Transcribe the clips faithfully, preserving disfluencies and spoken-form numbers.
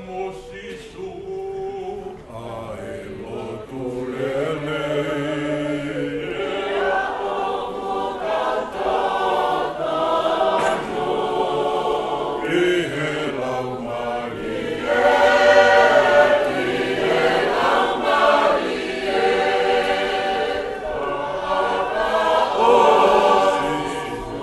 mo Sīsū ʻa e lotu lelei. ʻI he Laumālie, ʻi he Laumālie ʻo Sīsū.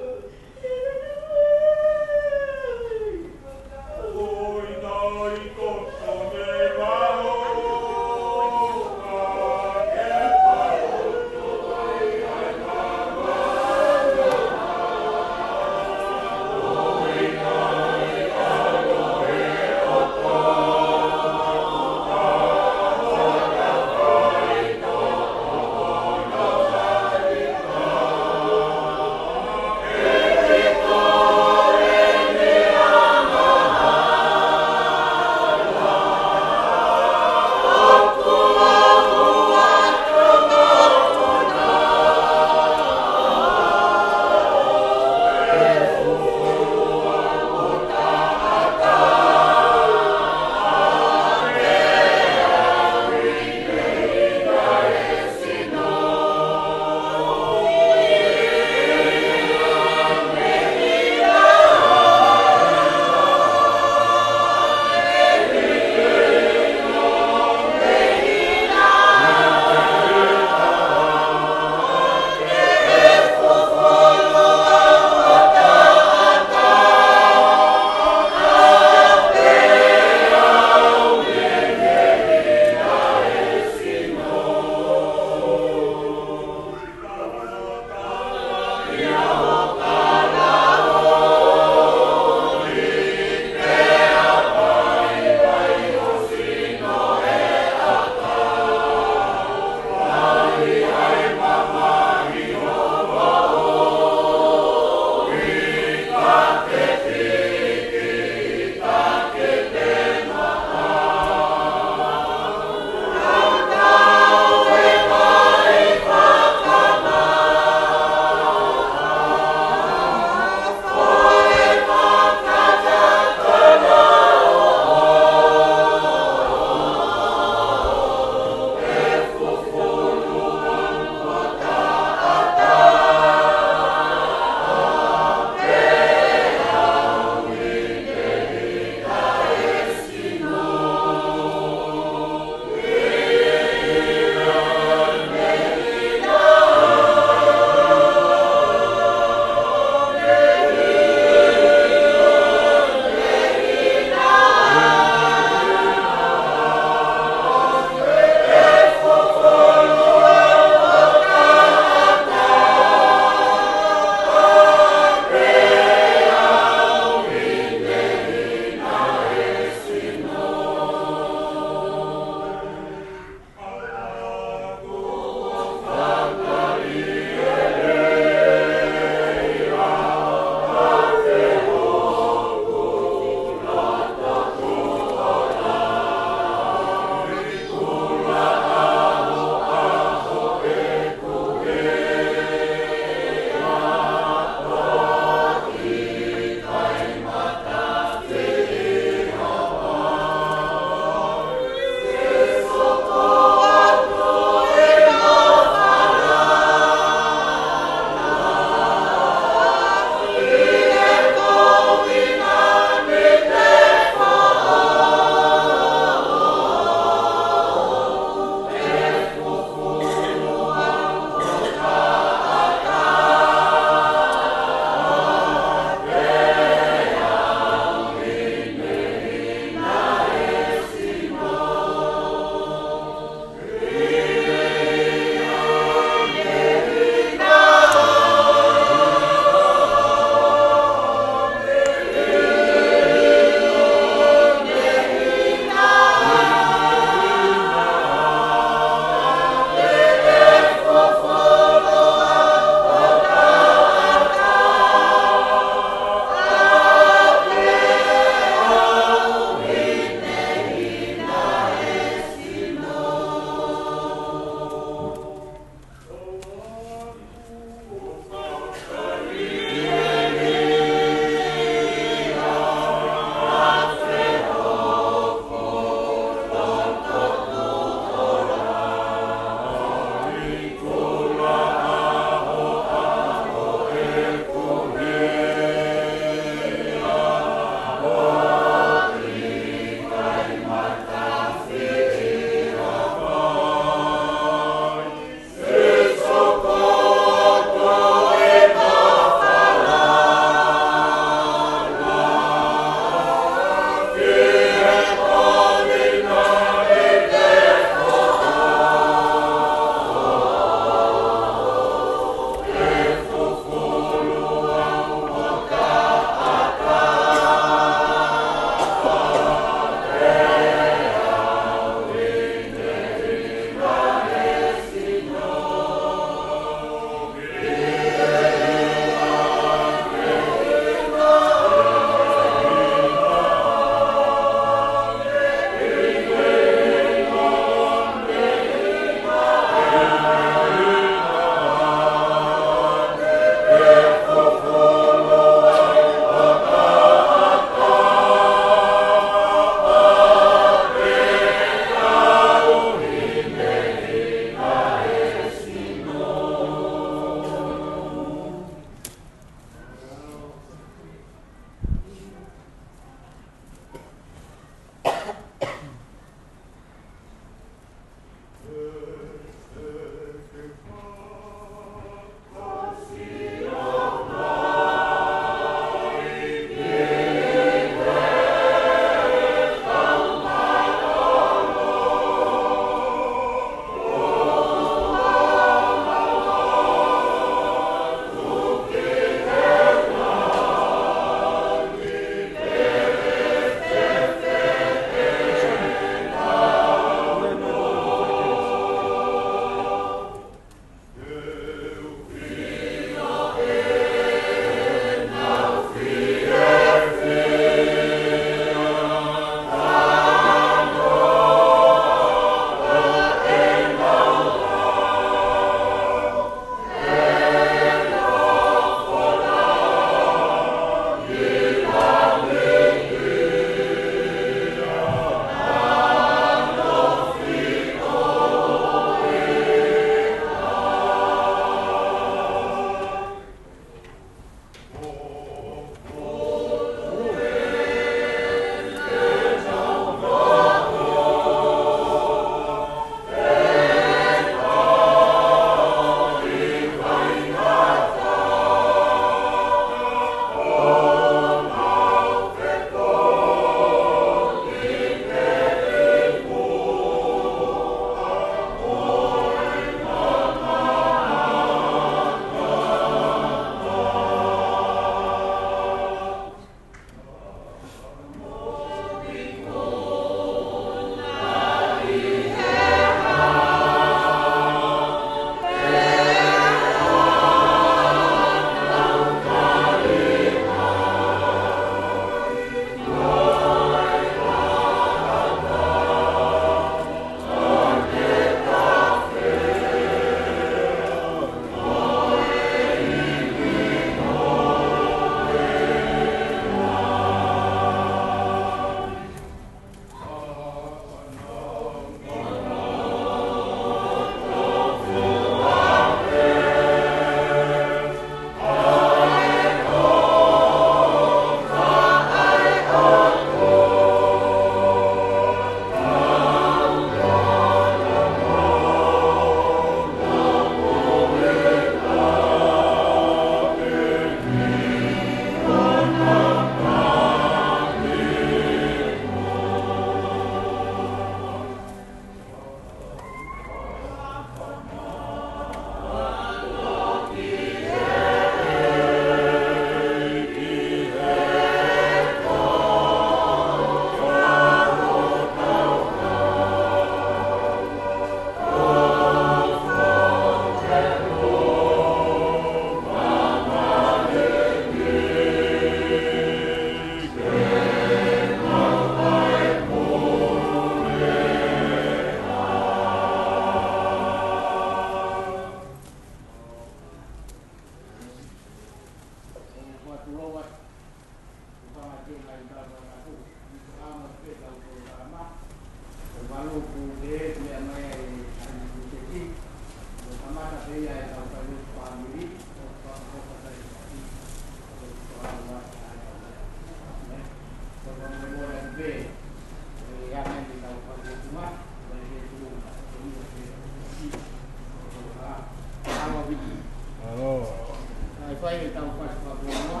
Fai ʻetau Pāsika ʻo e fonua,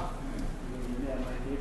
ʻi he meʻa mai ke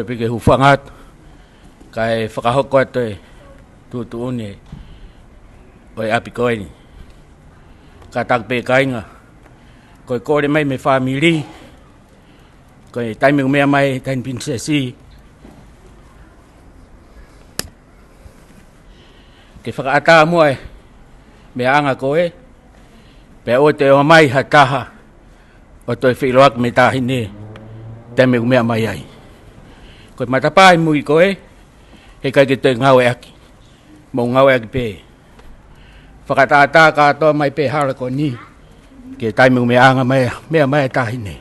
Pea ke hūfanga atu, kae fakahoko atu e tuʻutuʻuni ʻo e ʻapi ko eni. Kātaki pē kāinga, ko e kole mai mei he fāmili, ko e taimi ʻoku meʻa mai ai e Taʻahine Pilinisesi, ke fakaʻatā muʻa e meʻaʻanga ko ē, pea ʻoua te ʻomai ha taha ʻo toe feʻiloaki mei he Taʻahine taimi ʻoku meʻa mai ai. Ko e matapā ʻi mui ko ē, heʻikai ke toe ngāueʻaki. Mou ngāueʻaki pē. Fakaʻataʻatā kātoa mai pē hala ko eni ki he taimi ʻoku meʻaʻanga mai, meʻa mai e Taʻahine.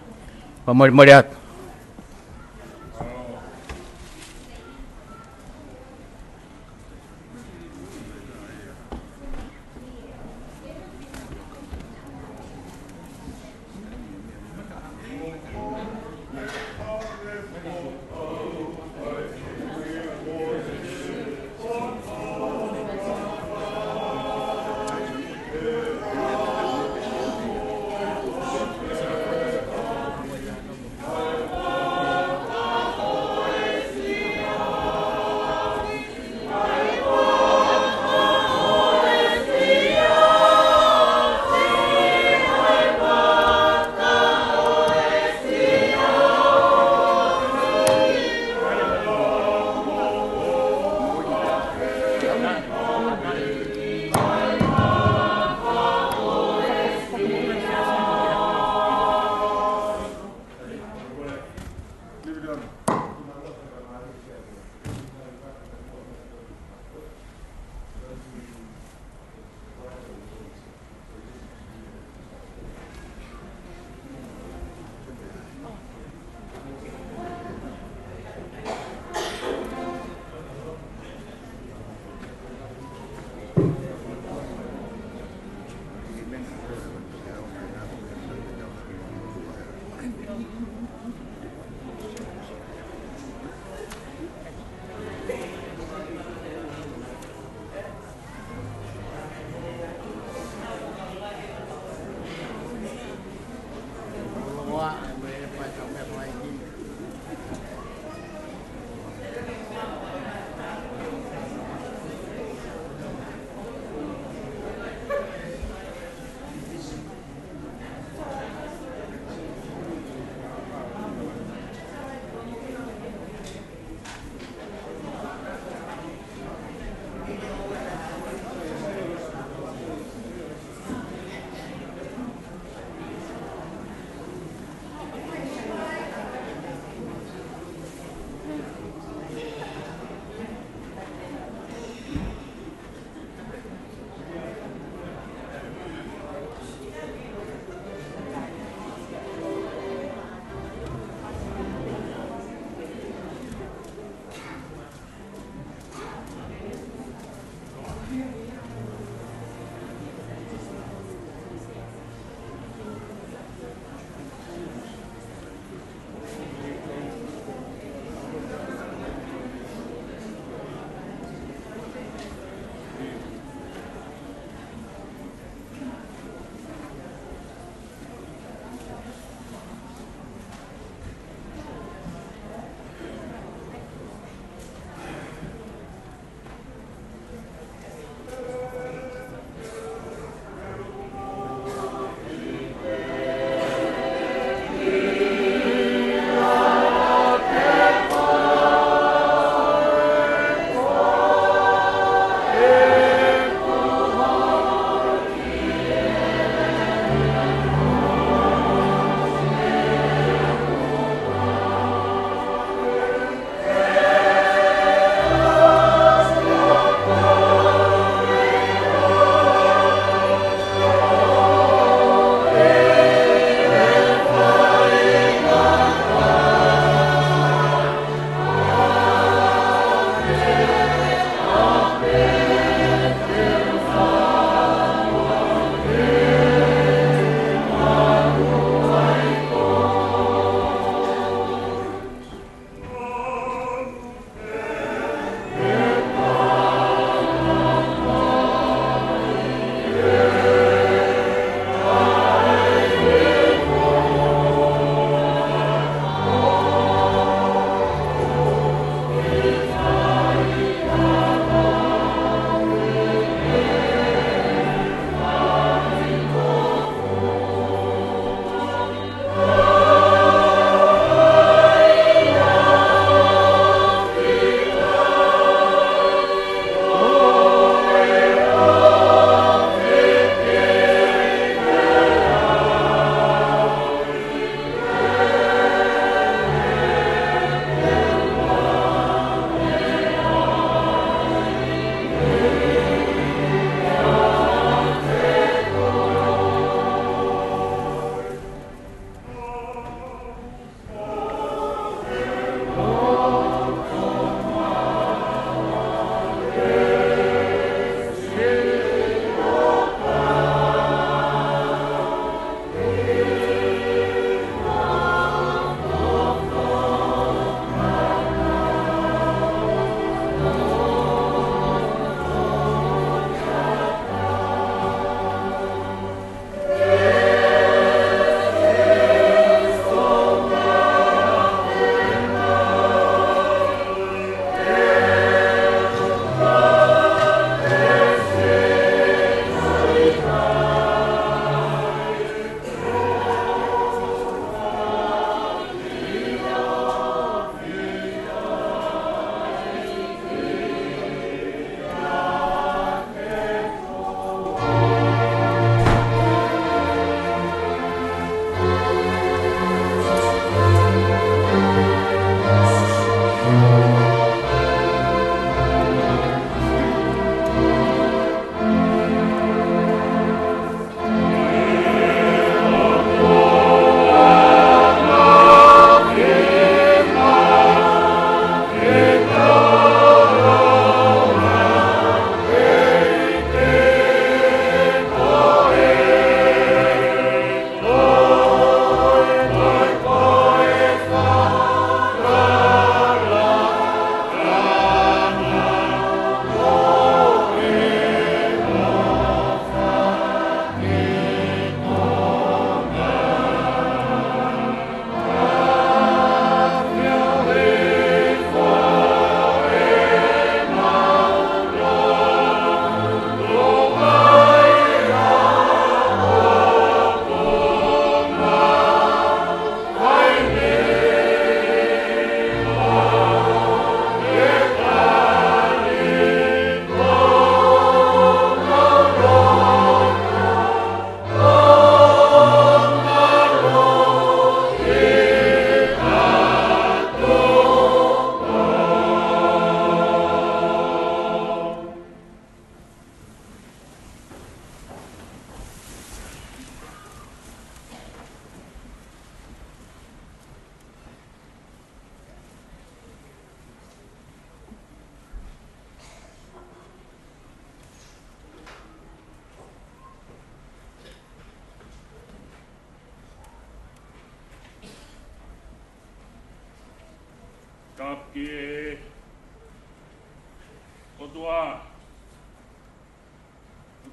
Fakamolemole atu.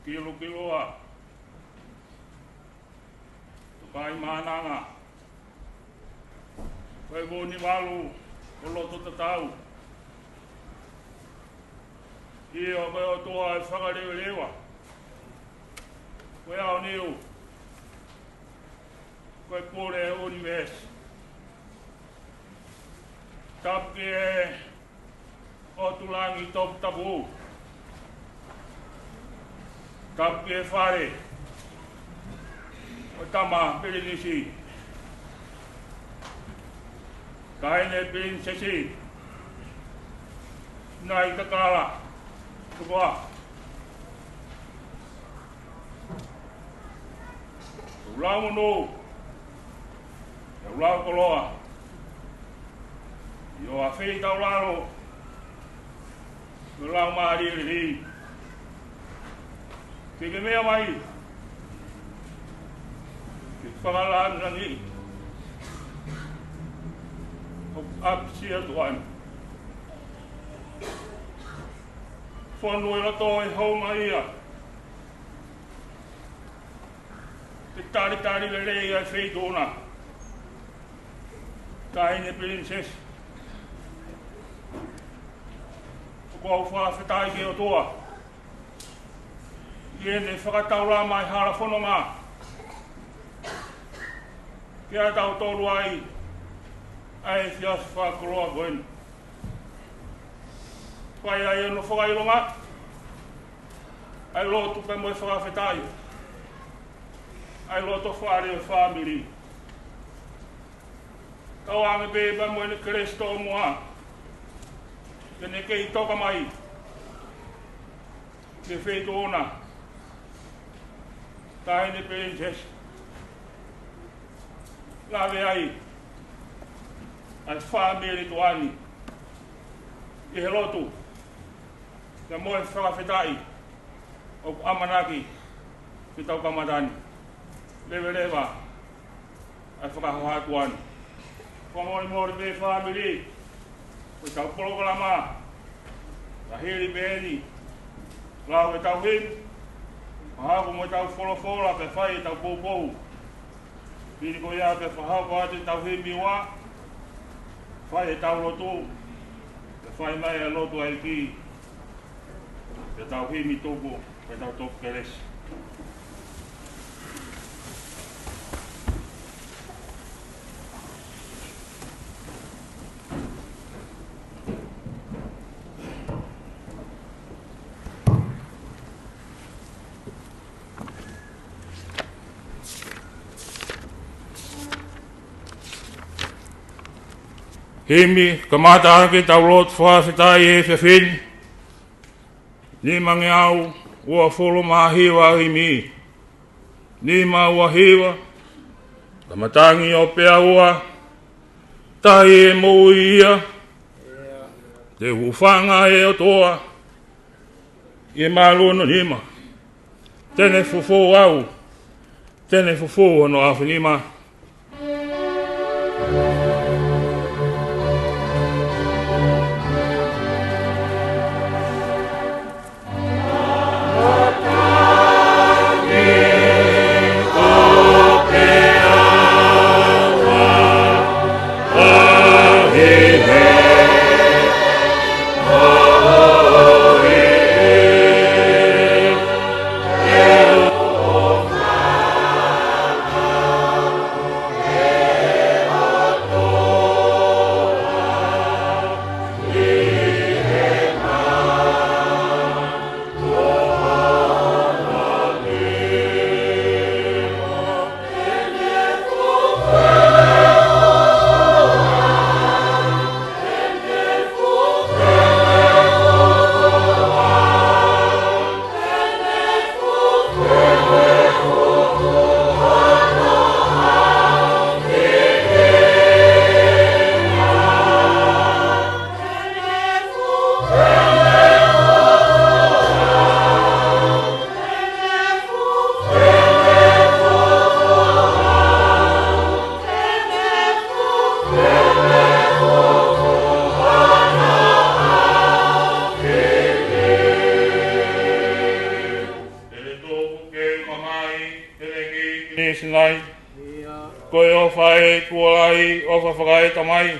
Kilokiloa, Tokaimaʻananga, ko e Vunivalu ʻo loto tatau. ʻIo, ko e ʻOtua ʻo e fakaleveleva, ko e aoniu, ko e pule ʻo e ʻunivēsi. Tapu ki he ʻOtu Langi Toputapu. Tapu ki he fale ʻo e Tama Pilinisi, Taʻahine Pilinisesi Naitakala Tupua. Lau monū, lau koloa, ʻio, ʻa e feitaulalo ʻo e Laumālie Lelei, ke ke meʻa mai ke fakalāngilangiʻi ʻa e ʻapisia tuʻa ni. Fonu e loto ʻi he houngaʻia, ke talitali lelei ʻa e feituʻu na. Taʻahine Pilinisesi, ʻoku ou fakafetaʻi ki he ʻOtua ʻi heʻene fakataulama ʻa e hala fononga kiate kitautolu ʻi he efiafi fakakoloa ko eni. Fai ai hono fakaʻilonga ʻa e lotu pea mo e fakafetaʻi ʻa e loto fale ʻo e fāmili, kau ange pē pea mo ʻene kelesi tomuʻa, ke ne kei toka mai ki he feituʻu na, Taʻahine Pilinisesi. Lave ai ʻa e fāmili tuʻa ni ʻi he lotu pea mo e fakafetaʻi ʻoku ʻamanaki ke tau kamata ni. Leveleva ʻa e fakahohaʻa tuʻa ni. Fakamolemole pē fāmili, ko ʻetau polokalama, ka hili pē eni, lau ʻetau himi, fakahoko mo ʻetau folofola, pea fai ʻetau poupou. Hili ko ia pea fakahoko atu ʻetau himi ua, fai ʻetau lotu, pea fai mai ʻa e lotu ʻa e ʻEiki, pea tau himi tuku, pea tau toki kelesi. Himi, kamata ʻaki ʻetau lotu fakafetaʻi he efiafi ni. Nimangeau uofulu mā hiva himi. Nima ua hiva. Tamatangi ʻo Peaua, tahi e moʻui ia. Te u hūfanga ʻe ʻOtua ʻi he malu hono nima. Te ne fufū au, te ne fufū hono ʻaofinima. Sinai. Ko e ʻofa ē kuo lahi, ʻofa fakaetamai.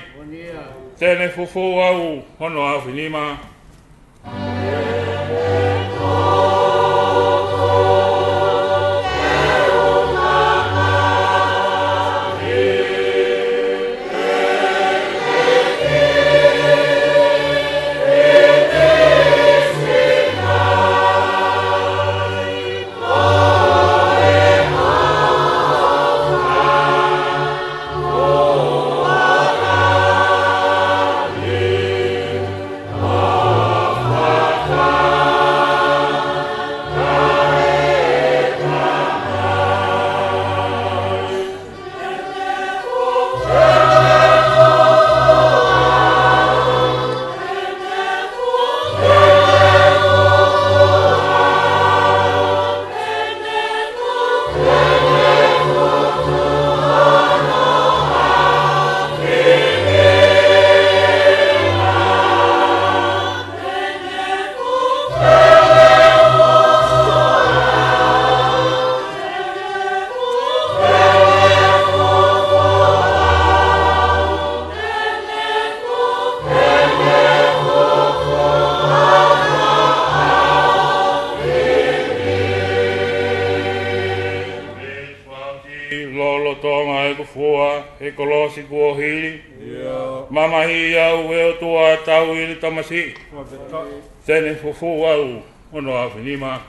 Te ne fufū au hono afinima. Lolotonga ʻeku fua he kolosi kuo hili. Mamahi au ʻe ʻOtua, tauhi ʻeku tamasiʻi. Te ne fufū au hono afinima.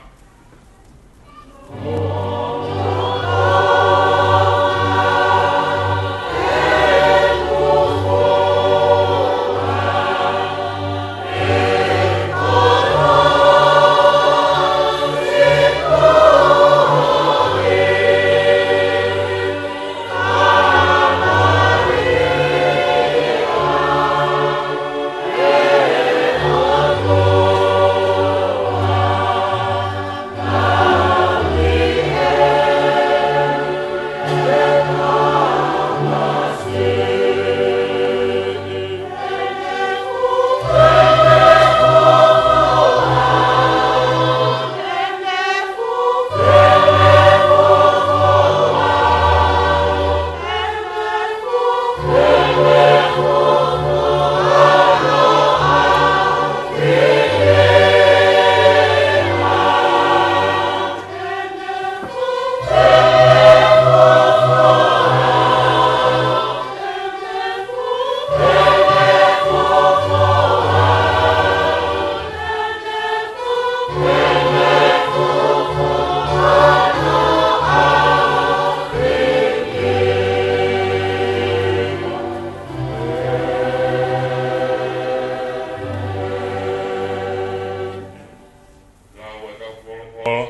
Ngāue ʻa e kau polopolo.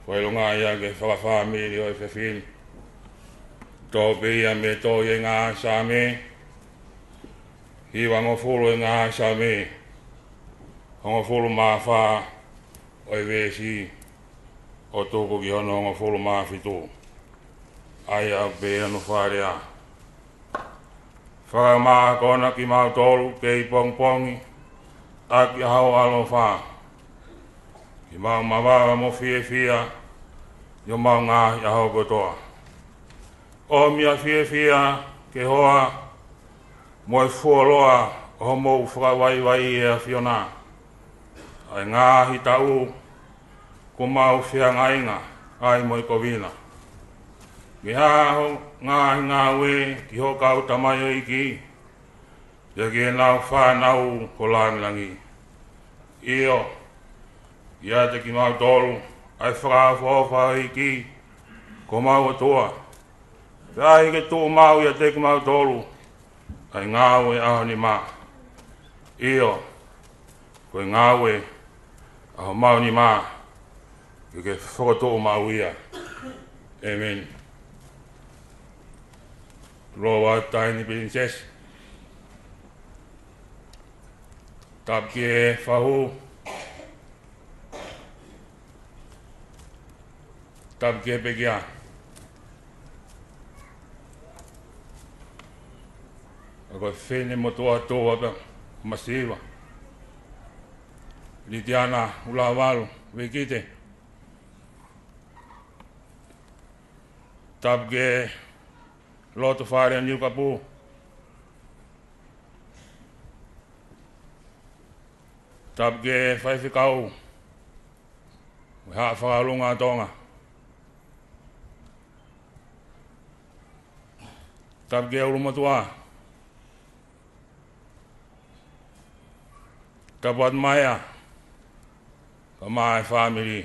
Fakaʻilonga ia ki he fakafāmili ʻo e fefine. Tō pē ia mei he tohi ʻa e ngaahi Saame. Hivangofulu ʻa e ngaahi Saame. Hongofulu mā fā ʻo e veesi ʻo tuku ki hono hongofulu mā fitu. ʻA ia ʻoku pehē hono fakalea. Fakamākona kimautolu kei pongipongi ʻaki ʻa ho ʻaloʻofa. Ke mau mavava mo fiefia ʻi homau ngaahi ʻaho kotoa. ʻOmi ʻa e fiefia ke hoa mo e fuoloa ʻo homou fakavaivai, ʻe ʻAfiona, ʻa e ngaahi taʻu kuo mau feangainga ai mo e kovina. Ke hā ho ngaahi ngāue ki ho kau tamaioʻeiki, pea ki heʻenau fānau ko langilangi. ʻIo, ʻiate kimautolu ʻa e fakaʻofoʻofa ʻo e ʻEiki ko homau ʻOtua. Pea ʻai ke tuʻumaʻu ʻiate kimautolu ʻa e ngāue ʻa ho nima. ʻIo, ko e ngāue ʻa homau nima, ke ke fokotuʻu maʻu ia. ʻĒmeni. Lōua taini pilinisesi. Tapu ki he fahu. Tapu ki he pekia. ʻA ko e fefine motuʻa tō apa masiva. Litiana Ulavalu Vekite. Tapu ki he loto fale ʻo Niukapu. Tapu ki he faifekau ʻo e Haʻa Fakaʻolunga ʻo Tonga. Tapu ki he ʻulumotuʻa. Tapu atu Maea, kae ʻumaʻā e fāmili.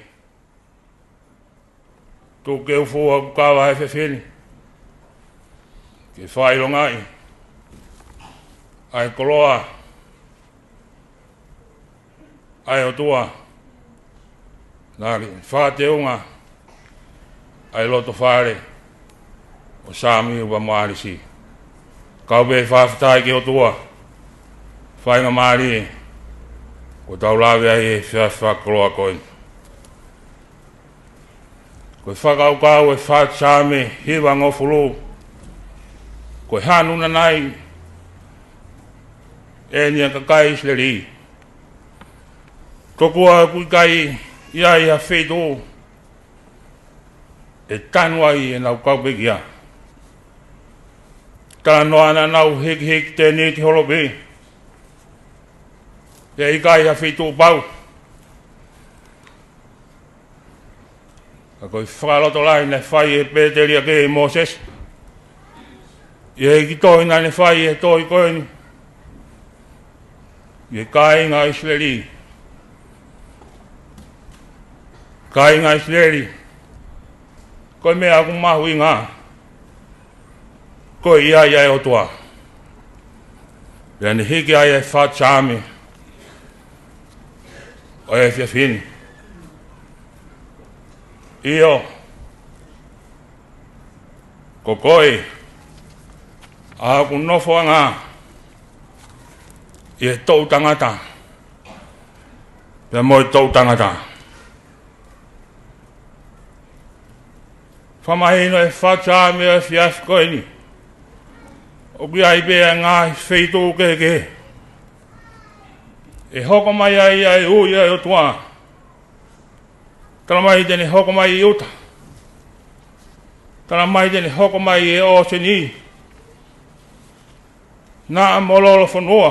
Tuku ke u fua ʻeku kava he efiafi ni ke fakaʻilongaʻi ʻa e koloa ʻa e ʻOtua naʻe fakateunga ai e loto fale ʻo Samiu pea mo ʻAlisi. Kau pē fakafetaʻi ki he ʻOtua, faingamālie kuo tau lave ai he efiafi fakakoloa ko eni. Ko e fakakaukau ʻo e Fatu Saame hivangofulu, ko e hanu nanai eni ʻa e kakai ʻIsileli. Tokua ʻoku ʻikai ʻi ai ha feituʻu ʻe tanu ai ʻenau kau pekia. Talanoa naʻa nau hikihiki tēniti holo pē, pea ʻikai ha feituʻu pau. Ka ko e fakalotolahi naʻe fai ʻe he pēteliake ʻe Mōsese ʻi he hiki tohi naʻa ne fai ʻi he tohi ko eni ki he kāinga ʻIsileli. Kāinga ʻIsileli, ko e meʻa ʻoku mahuʻinga ko e ʻi ai ʻa e ʻOtua. Pea ne hiki ai e Fatu Saame ʻo e efiafi ni. ʻIo, ko koe ʻa hoku nofoʻanga ʻi he toʻutangata pea mo e toʻutangata. Fakamahino ʻe he Fatu Saame ʻo e efiafi ko eni, ʻoku ʻi ai pē ʻa e ngaahi feituʻu kehekehe ʻe hoko mai ai ʻa e ui ʻa e ʻOtua. Tala mai te ne hoko mai ʻi ʻuta. Tala mai te ne hoko mai ʻi he ʻōseni, naʻa mo lolofonua.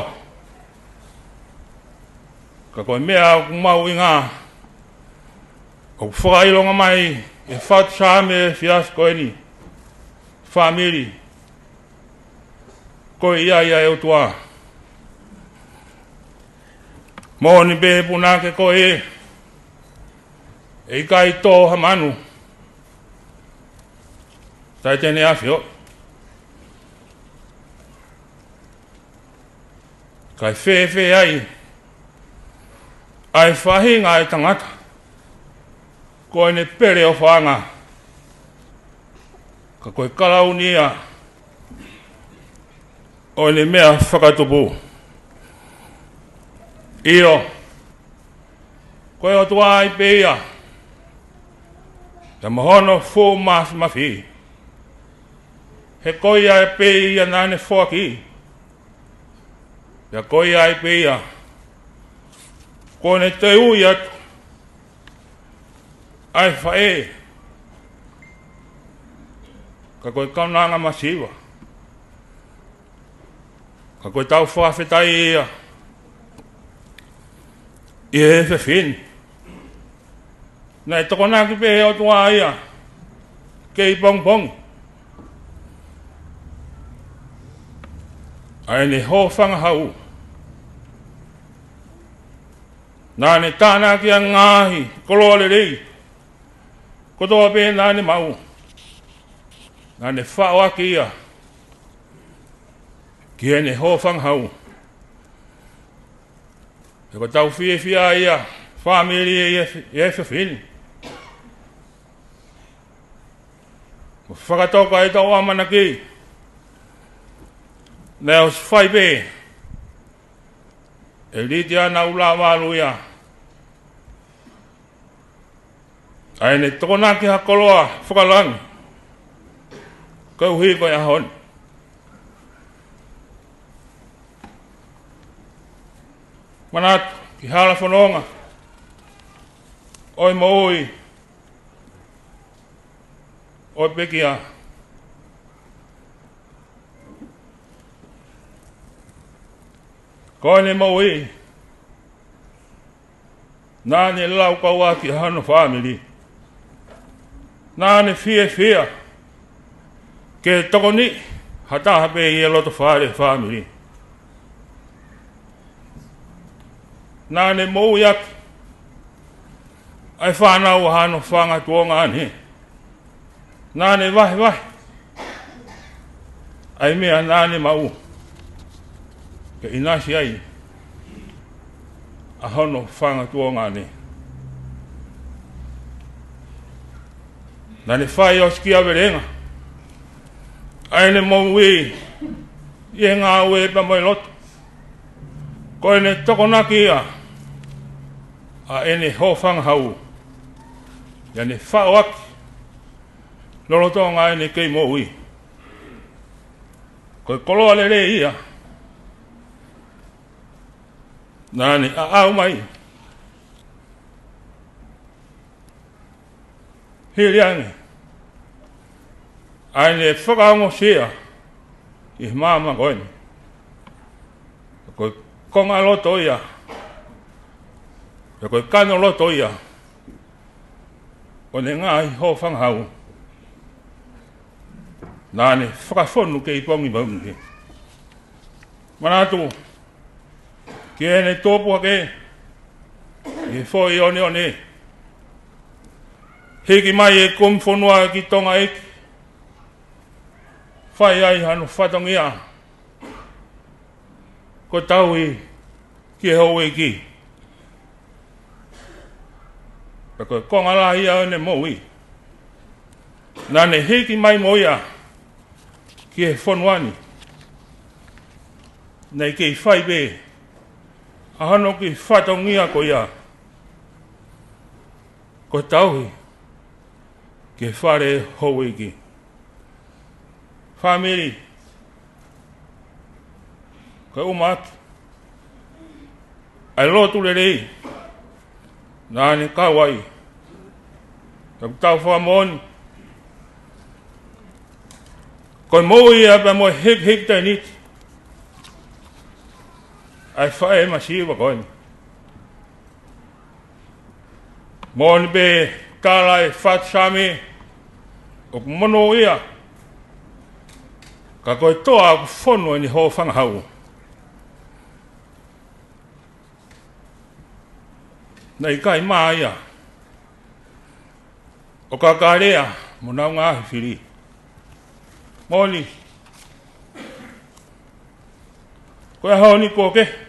Ka ko e meʻa ʻoku mahuʻinga, ʻoku fakaʻilonga mai ʻe he Fatu Saame ʻo e efiafi ko eni, fāmili, ko e ʻi ai ʻa e ʻOtua. Moʻoni pē punake ko ē, ʻe ʻikai tō ha manu taʻe te ne ʻafioʻi. Kae fēfē ai ʻa e faʻahinga ʻa e tangata ko ʻene pele ʻofaʻanga, ka ko e kalauni ia ʻo ʻene meʻa fakatupu. ʻIo, ko e ʻOtua ai pē ia, pea mo hono fuʻu māfimafi. He ko ia ai pē ia naʻa ne foaki, pea ko ia ai pē ia kuo ne toe ui atu ʻa e faʻē. Ka ko e kaunanga masiva. Ka ko ʻetau fakafetaʻi ia ʻi he efiafi ni, naʻe tokonaki pē ʻe he ʻOtua ia kei pongipongi ʻa ʻene hōfangahau. Naʻa ne tānaki ʻa e ngaahi koloa lelei kotoa pē naʻa ne maʻu, naʻa ne faʻo ʻaki ia ki heʻene hōfangahau. He ko ʻetau fiefia ia, fāmili, ʻi he, ʻi he efiafi ni, ʻo fakatoka ʻetau ʻamanaki, naʻe ʻosi fai pē ʻe Litiana ʻUlavalu ia ʻa ʻene tokonaki ha koloa fakalangi koeʻuhi ko e ʻaho ni. Manatu ki he hala fononga ʻo e moʻui ʻo e pekia. Ko ʻene moʻui, naʻa ne laukau ʻaki ʻa hono fāmili. Naʻa ne fiefia ke tokoniʻi ha taha pē ʻi he loto fale fāmili. Naʻa ne moʻui ʻaki ʻa e fānau ʻa hono fanga tuongaʻane. Naʻa ne vahevahe ʻa e meʻa naʻa ne maʻu ke ʻinasi ai ʻa hono fanga tuongaʻane. Naʻa ne fai ʻo sikia velenga ʻa ʻene moʻui ʻi he ngāue pea mo e lotu. Ko ʻene tokonaki ia ʻa ʻene hōfangahau, ʻa ʻene faʻo ʻaki lolotonga ʻene kei moʻui. Ko e koloa lelei ia naʻa ne ʻaʻau mai hili ange ʻa ʻene fakaongosia ʻi he māmani ko eni. Ko e konga loto ia, ko e kano loto ia ʻo ʻene ngaahi hōfangahau naʻa ne fakafonu kei pongipongi. Manatu ki heʻene tupu hake ʻi he foʻi oneone, hiki mai e kumi fonua ki Tonga ʻEiki, fai ai hano fatongia ko e tauhi ki he houʻeiki. Pea ko e konga lahi ia ʻo ʻene moʻui. Naʻa ne hiki mai mo ia ki he fonua ni, naʻe kei fai pē ʻa hono kiʻi fatongia ko ia, ko e tauhi ki he fale houʻeiki. Fāmili, ko e ʻumaʻā ʻa e lotu lelei naʻa ne kau ai. Ka ʻoku tau fakamoʻoni, ko e moʻui ia pea mo e hikihiki tēniti ʻa e faʻē masiva ko eni. Moʻoni pē, tala ʻe he faʻu Saame, ʻoku monūʻia ka ko e toa ʻoku fonu ʻene hōfangahau. Naʻe ʻikai mā ia ʻo kakalea mo ʻenau ngaahi fili. Moʻoni, ko e ʻaho ni kuo kehe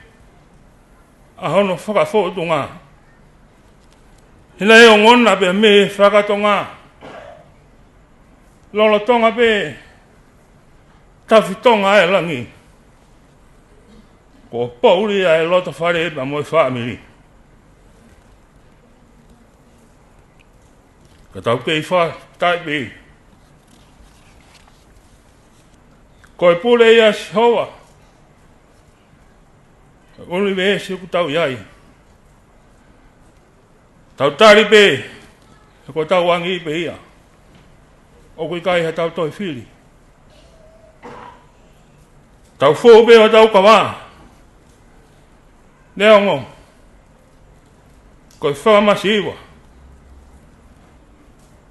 ʻa hono fakafōtunga. He naʻe ongona pē mei he fakatonga, lolotonga pē tafitonga ʻa e langi, kuo poʻuli ʻa e loto fale pea mo e fāmili. Ka tau kei fakataipe, ko e pule ia ʻa Sihova ʻo e ʻunivēsi ʻoku tau ʻi ai. Tau tali pē, he ko hotau angi pē ia. ʻOku ʻikai haʻatau toe fili. Tau fou pē hotau kava, neongo ko e fakamasiva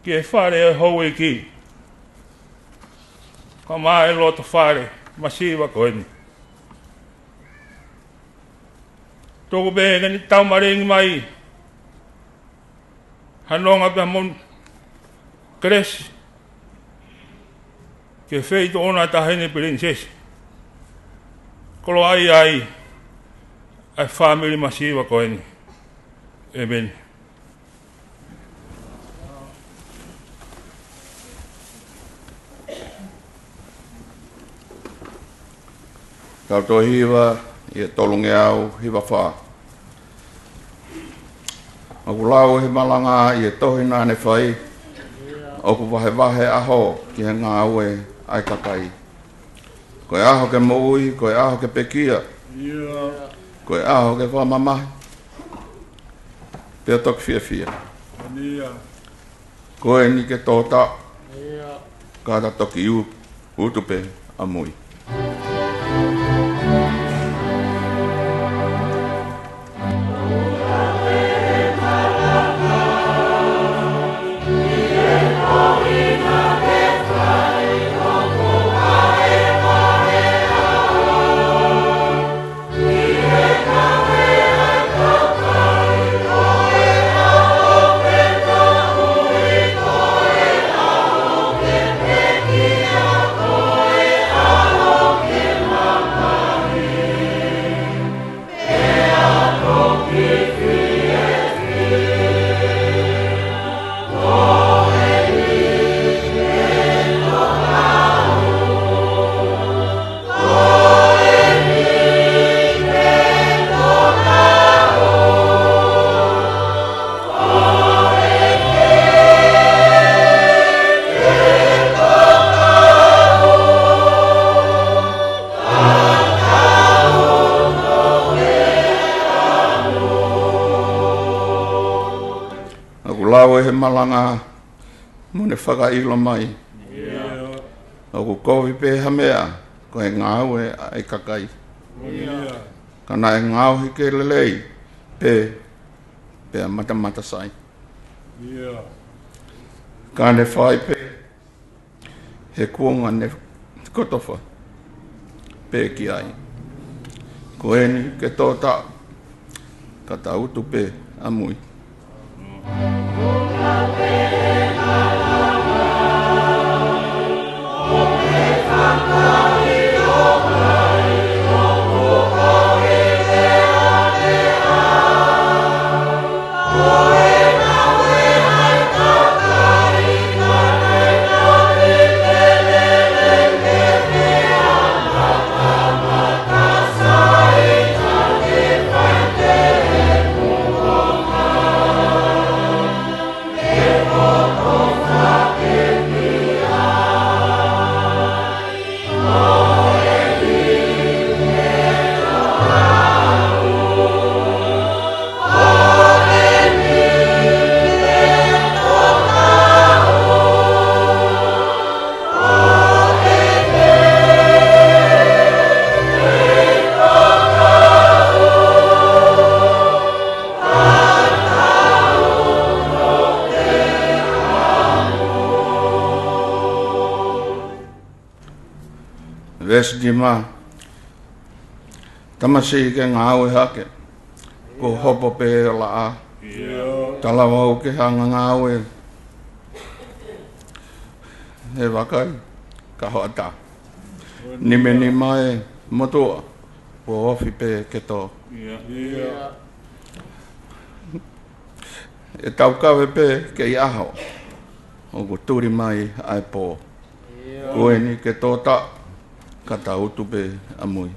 ki he fale ʻo e houʻeiki, kae ʻumaʻā e loto fale masiva ko eni. Tuku pē ke ne taumalengi mai ha nonga pea mo Kelesi ki he feituʻu ʻo e Taʻahine Pilinisesi. Koloaʻia ai ʻa e fāmili masiva ko eni. ʻĒmeni. Tau toe hiva ʻi he tolungeau hiva fā. ʻOku lau ʻe he malanga ʻi he tohi naʻa ne fai, ʻoku vahevahe ʻaho ki he ngāue ʻa e kakai. Ko e ʻaho ke moʻui, ko e ʻaho ke pekia, ko e ʻaho ke fakamamahi, pea toki fiefia. Ko eni ke tō taʻu, ka ta toki u-, utu pē ʻamui. Lau ʻe he malanga mo ne fakaʻilo mai. ʻOku kovi pē ha meʻa ko e ngāue ʻa e kakai. Ka naʻe ngaohi ke lelei pē pea matamatasai. Ka ne fai pē he kuonga ne kotofa pē ki ai. Ko eni ke tō taʻu, ka ta utu pē ʻamui. Veesi nima. Tamasiʻi ke ngāue hake, kuo hopo pē ʻa e laʻā. Talavou ke hanga ngāue, he vakai ka hoʻatā. Nimenima ʻe motuʻa, kuo ofi pē ke tō. ʻE taukave pē kei ʻaho, ʻoku tuli mai ʻa e pō. Ko eni ke tō taʻu, ka ta utu pē ʻamui.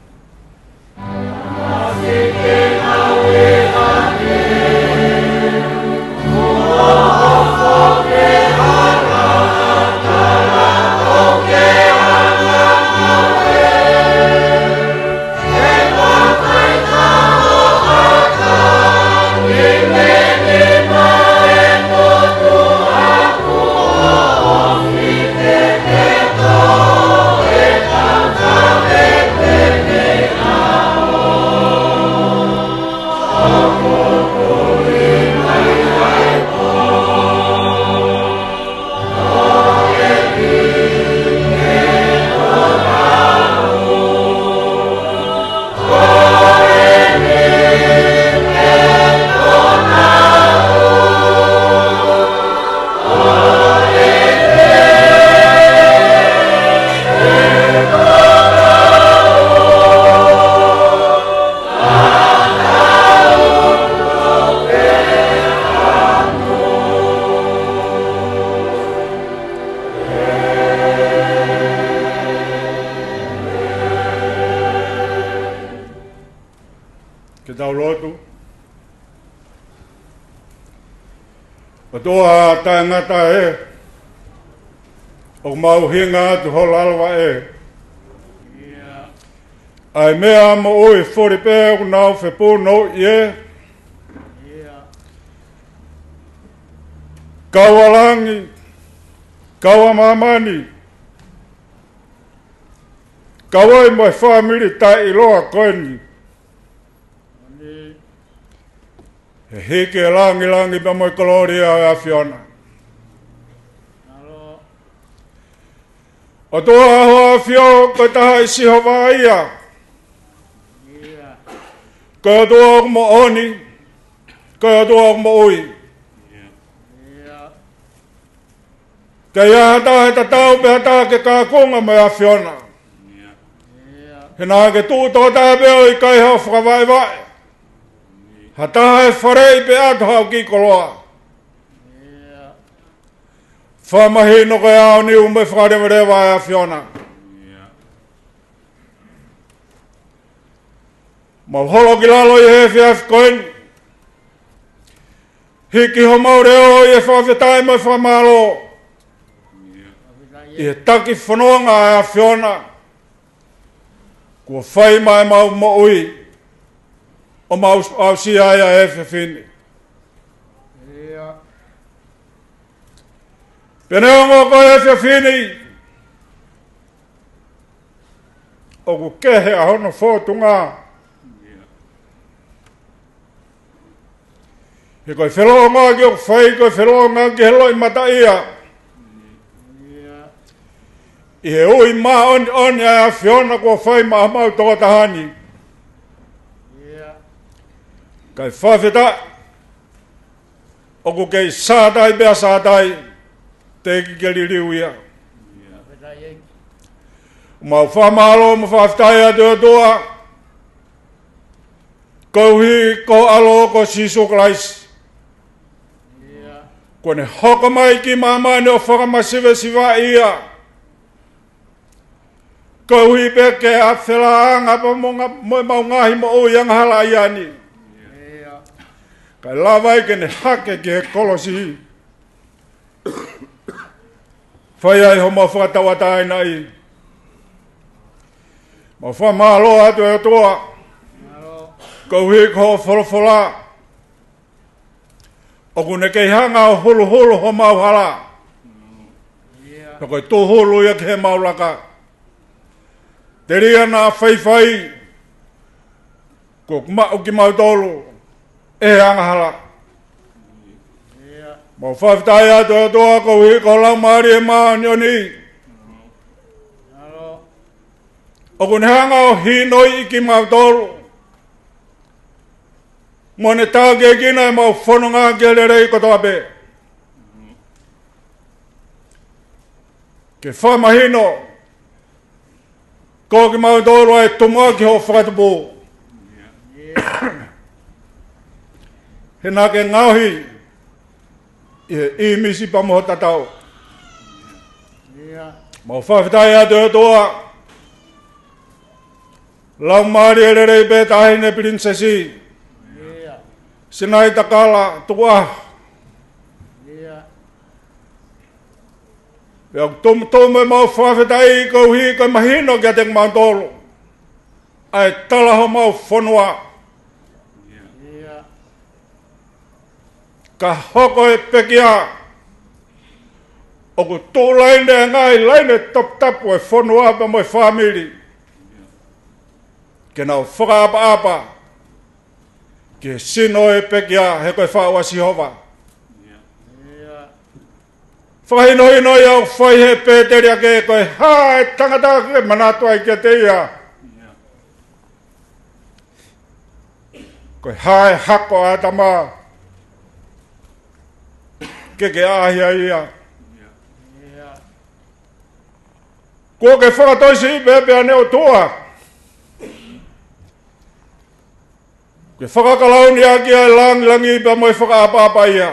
Ke tau lotu. ʻOtua taʻengata ē, ʻoku mau ʻuhinga atu ho lalo vaʻe. ʻA e meʻa moʻui fuli pē ʻoku nau fepunou ʻi ē. Kau ʻa langi, kau ʻa māmani, kau ai mo e fāmili taʻeʻiloa ko eni. He hiki e langilangi pea mo e kolōlia ʻo e ʻAfiona. ʻOtua, ho ʻAfio ko e taha ʻi Sihova ia. Ko e ʻOtua ʻoku moʻoni, ko e ʻOtua ʻoku moʻui. Ka ʻi ai ha taha ʻe tatau pe ha taha ke kakunga mo e ʻAfiona. He naʻa ke tuʻu tokotaha pē ʻo ʻikai haʻo fakavaʻevaʻe. Ha taha ʻe faleʻi pē ʻa e taha ʻoku koloa. Fakamahino ko e ʻaoniu mo e fakalevaleva ʻa e ʻAfiona. Mau holo ki lalo ʻi he efiafi ko eni. Hiki homau leʻo ʻi he fakafetaʻi mo e fakamālō. ʻI he taki fononga ʻa e ʻAfiona. Kuo fai mai ʻemau moʻui. ʻO mau aʻusia ai ʻa e efiafi ni. Pea neongo ko e efiafi ni ʻoku kehe ʻa hono fōtunga, he ko e feʻiloaki ʻoku fai, ko e feʻiloaki he loʻimataʻia ʻi he ui māʻoniʻoni ʻa e ʻAfiona kuo fai maʻa homau tokotaha ni. Kae fakafetaʻi, ʻoku kei sātai pea sātai, teʻeki ke liliu ia. Mau fakamālō mo fakafetaʻi atu ʻOtua, koeʻuhi ko ho ʻAlo ko Sīsū Kalaisi, kuo ne hoko mai ki māmani ʻo fakamasivesivaʻi ia, koeʻuhi pē ke afelāngaʻi pea mo nga-, mo ʻemau ngaahi moʻui angahala ʻi he ʻaho ni. Kae lava ai ke ne hake ki he kolosi, fai ai homau fakatauʻatāinaʻi. Mau fakamālō atu ʻOtua, koeʻuhi ko hoʻo folofola ʻoku ne kei hanga ʻo huluhulu homau hala, pea ko e tūhulu ia ki heʻemau laka. Telia naʻa faifai, kuo maʻu kimautolu ʻe he angahala. Mau fakafetaʻi atu ʻOtua koeʻuhi ko ho Laumālie Māʻoniʻoni ʻoku ne hanga ʻo hinoiʻi kimautolu, mo ne tākiekina ʻemau fononga ki he lelei kotoa pē. Ke fakamahino ko kimautolu ʻa e tumuʻaki hoʻo fakatupu, he naʻa ke ngaohi ʻi he ʻīmisi pea mo ho tatau. Mau fakafetaʻi atu ʻOtua, Laumālie lelei pē Taʻahine Pilinisesi Sinaitakala Tukuʻaho. Pea ʻoku tumutumu ʻemau fakafetaʻi koeʻuhi ko e mahino kiate kimautolu ʻa e tala homau fonua. Ka hoko e pekia ʻoku tuʻu laine, ngaahi laine toputapu e fonua pea mo e fāmili, ke nau fakaʻapaʻapa ki he sino e pekia, he ko e faʻu ʻa Sihova. Fakahinohino ia ʻoku fai he Pēteli ake, ko e hā e tangata ke manatu ai kiate ia? Ko e hā e hako ʻa ʻĀtama ke ke ʻaʻahi ai ia? Kuo ke fakatoisiʻi pē pea ne ʻOtua, ke fakakalauni ʻaki ʻa e langilangi pea mo e fakaʻapaʻapa ia.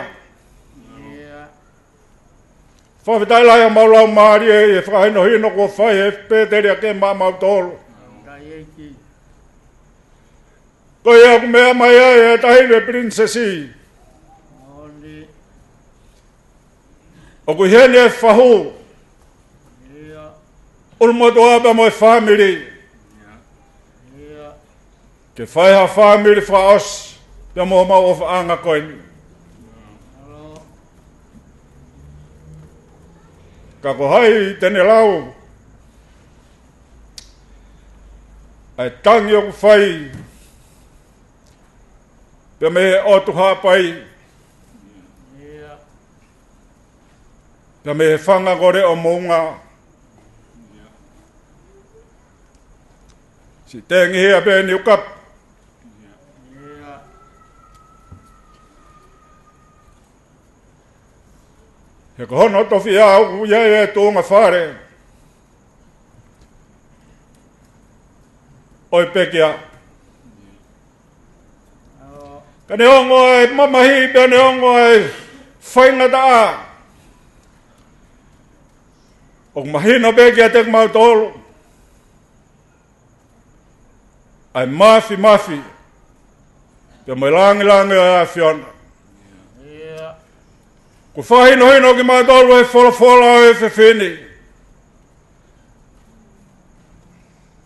Fakafetaʻi lahi ʻa homau laumālie ʻi he fakahinohino kuo fai he Pēteli ake maʻa mautolu. Ko ia ʻoku meʻa mai ai e Taʻahine Pilinisesi, ʻoku ʻi heni e fahu ʻulumotuʻa pea mo e fāmili, ke fai ha fāmili fakaʻosi pea mo homau ʻofaʻanga ko eni. Ka ko hai te ne lau ʻa e tangi ʻoku fai pea mei he ʻOtu Haʻapai, pea mei he fanga ko Leʻo Moʻunga? Siʻi tengihia pē Niukapu. He ko hono tofiʻa ʻoku ʻi ai e tuʻunga fale ʻo e pekia. Ka neongo e mamahi pea neongo e faingataʻa, ʻoku mahino pē kiate kimautolu ʻa e mafimafi pea mo e langilangi ʻo e ʻAfiona. Kuo fakahinohino kimautolu he folofola ʻo e efiafi ni,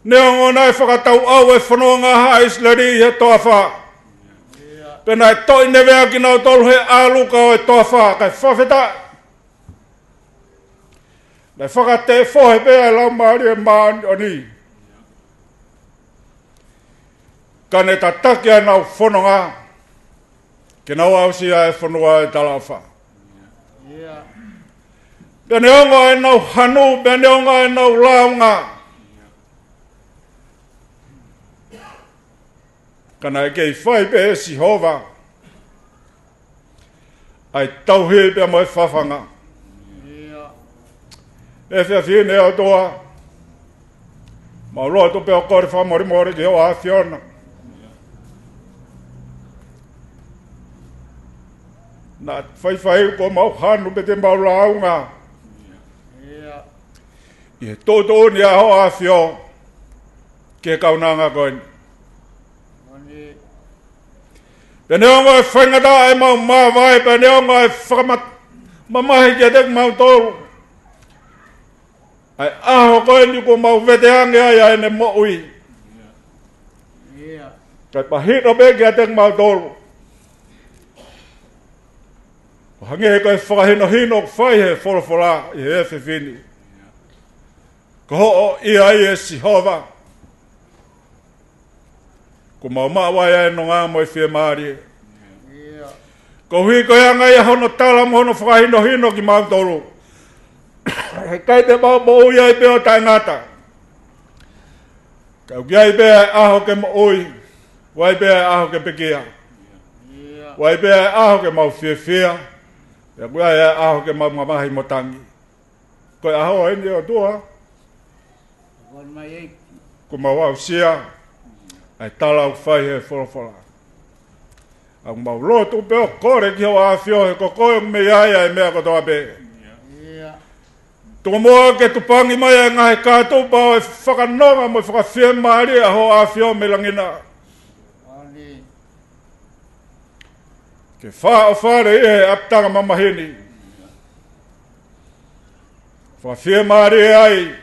neongo naʻe fakatauʻau e fononga ʻa ʻIsileli ʻi he toafa, pea naʻe toʻi nevea kinautolu he ʻaluka ʻo e toafa, kae fakafetaʻi ʻe fakatefohe pē ʻa e Laumālie Māʻoniʻoni, ka ne tataki ʻenau fononga ke nau aʻusia e fonua ʻo e talaʻofa. Pea neongo ʻenau hanu, pea neongo ʻenau lāunga, ka naʻe kei fai pē ʻe Sihova ʻa e tauhi pea mo e fafanga. ʻE fiefia ni ʻOtua, mau lotu pea kole fakamolemole ki hoʻo ʻAfiona. Naʻa faifai kuo mau hanu pea te mau lāunga ʻi he tuʻutuʻuni ʻa hoʻo ʻAfio ki he kaunanga ko eni. Pea neongo e faingataʻa ʻemau māvae, pea neongo e fakamamahi kiate kimautolu ʻa e ʻaho ko eni kuo mau veteange ai ʻa ʻene moʻui, kae pehē pē kiate kimautolu ʻo hangē ko e fakahinohino ʻoku fai he folofola ʻi he efiafi ni. Ko hoʻo ʻia ia ʻe Sihova, kuo mau maʻu ai ʻa e nonga mo e fiemālie. Koeʻuhi ko e anga ia hono tala mo hono fakahinohino kimautolu, heʻikai te mau moʻui ai pē ʻo taʻengata, ka ʻoku ʻi ai pē ʻa e ʻaho ke moʻui, ʻoku ʻi ai pē ʻa e ʻaho ke pekia, ʻoku ʻi ai pē ʻa e ʻaho ke mau fiefia, pea ʻoku ʻi ai ʻa e ʻaho ke mau mamahi mo tangi. Ko e ʻaho eni ʻOtua, kuo mau aʻusia ʻa e tala ʻoku fai he folofola. ʻOku mau lotu pea kole ki hoʻo ʻAfio, he ko koe ʻoku mei ai ʻa e meʻa kotoa pē. Tuku muʻa ke tupangi mai ʻa e ngaahi kātupa ʻo e fakanonga mo e fakafiemālie ʻa hoʻo ʻAfio mei langi na, ke fāʻofale ʻi he ʻapitanga mamahi ni. Fakafiemālie ai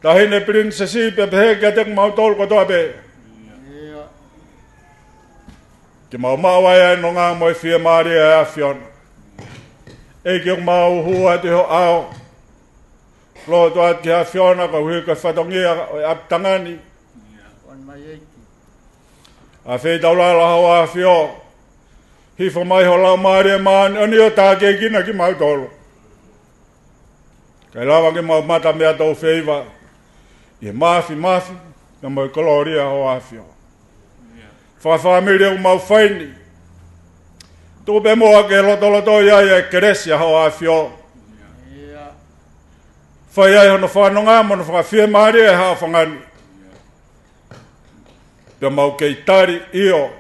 Taʻahine Pilinisesi pea pehē kiate kimautolu kotoa pē, ke mau maʻu ai ʻa e nonga mo e fiemālie ʻa e ʻAfiona. ʻEiki, ʻoku mau hū atu ʻi ho ʻao, lotu atu ki he ʻAfiona koeʻuhi ko e fatongia ʻo e ʻapitanga ni. ʻAfeitaulalo hoʻo ʻAfio, hifo mai ho Laumālie Māʻoniʻoni ʻo tākiekina kimautolu, kae lava ke mau mata meʻa tau feiva ʻi he māfimafi pea mo e kolōlia hoʻo ʻAfio. Fakafāmili ʻoku mau fai ni, tuku pē muʻa ke lotolotoi ai ʻa e kelesi ʻa hoʻo ʻAfio, fai ai hono fakanonga mo hono fakafiemālie ʻa e haʻofanga ni, pea mau kei tali ʻio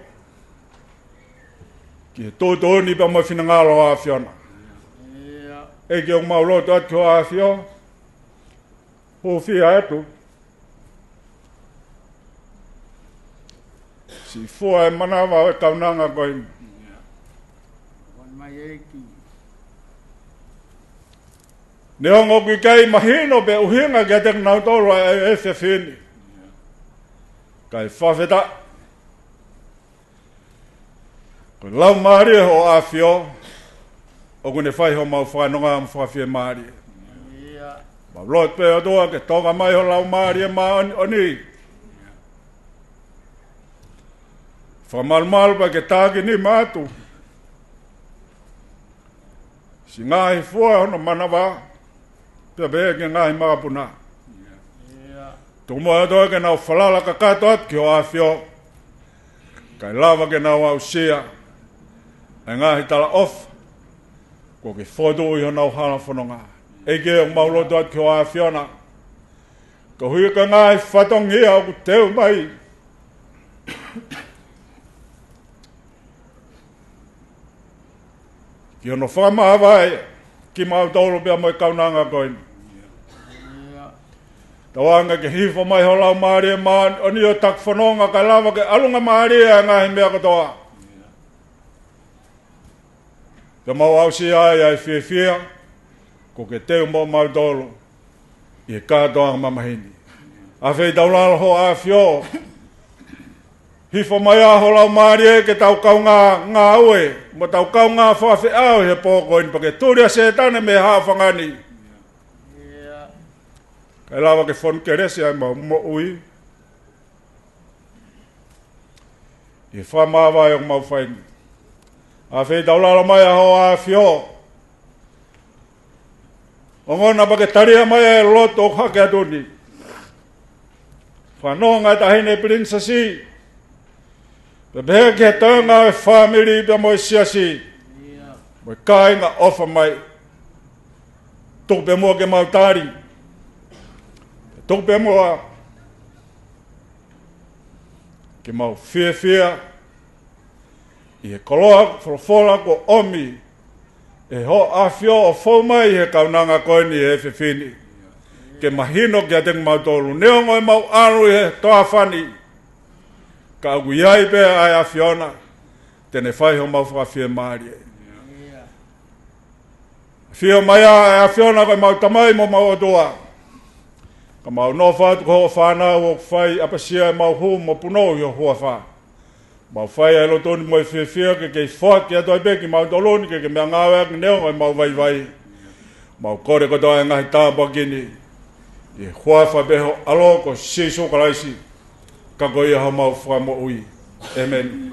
ki he tuʻutuʻuni pea mo e finangalo ʻo e ʻAfiona. ʻEiki, ʻoku mau lotu atu ki hoʻo ʻAfio, hūfia atu siʻi fua ʻo e manava ʻo e kaunanga ko eni. Neongo ʻoku ʻikai mahino pe ʻuhinga kiate kinautolu ʻa e efiafi ni, kae fakafetaʻi ko e Laumālie hoʻo ʻAfio ʻoku ne fai homau fakanonga mo fakafiemālie. Mau lotu pē ʻOtua ke toka mai ho Laumālie Māʻoniʻoni, fakamalumalu pea ke tākinima atu siʻi ngaahi fua hono manava, pea pehē ki he ngaahi makapuna. Tuku muʻa ʻOtua ke nau falala kakato atu ki hoʻo ʻAfio, kae lava ke nau aʻusia ʻa e ngaahi talaʻofa kuo ke fokotuʻu ʻi honau hala fononga. ʻEiki, ʻoku mau lotu atu ki hoʻo ʻAfiona, koeʻuhi ko e ngaahi fatongia ʻoku teu mai ki hono fakamāvae kimautolu pea mo e kaunanga ko eni. Tauange ke hifo mai ho Laumālie Māʻoniʻoni ʻo taki fononga kae lava ke ʻalungamālie ʻa e ngaahi meʻa kotoa, pea mau aʻusia ai ʻa e fiefia kuo ke teu moʻo mautolu ʻi he kātoanga mamahi ni. ʻAfeitaulalo hoʻo ʻAfio, Hifo mai ʻa ho Laumālie ke tau kaungā ngāue, mo tau kaungā fakafeʻao he pō ko eni pea ke tuli ʻa Sētane mei he haʻofanga ni. Kae lava ke fonu kelesi ʻa ʻemau moʻui ʻi he fakamāvae ʻoku mau fai ni. ʻAfeitaulalo mai ʻa Hoʻo ʻAfio. Ongona pea ke talia mai ʻa e lotu ʻoku hake atu ni. Fanongo ʻa e Taʻahine Pilinisesi, pea pehē ki he toenga ʻo e fāmili pea mo e siasi, mo e kāinga ʻofa mai. Tuku pē muʻa ke mau tali. Tuku pē muʻa ke mau fiefia ʻi he koloa folofola kuo ʻomi ʻe Hoʻo ʻAfio ʻo fou mai he kaunanga ko eni he efiafi ni, ke mahino kiate kimautolu, neongo ʻemau ʻalu ʻi he toafa ni, ka ʻoku ʻi ai pē ʻa e ʻAfiona te ne fai homau fakafiemālie. ʻAfio mai ā ʻa e ʻAfiona ko ʻemau Tamai mo homau ʻOtua. Ka mau nofo atu ko hoʻo fānau ʻoku fai ʻapasia ʻemau hū mo punou ʻi ho huafa. Mau fai ʻa e lotu ni mo e fiefia ke kei foaki atu ai pē kimautolu ni ke ke meʻangāueʻaki neongo ʻemau vaivai. Mau kole kotoa ʻa e ngaahi tāpuaki ni ʻi he huafa pē ho ʻAlo ko Sīsū Kalaisi, ka ko ia homau Fakamoʻui. ʻĒmeni.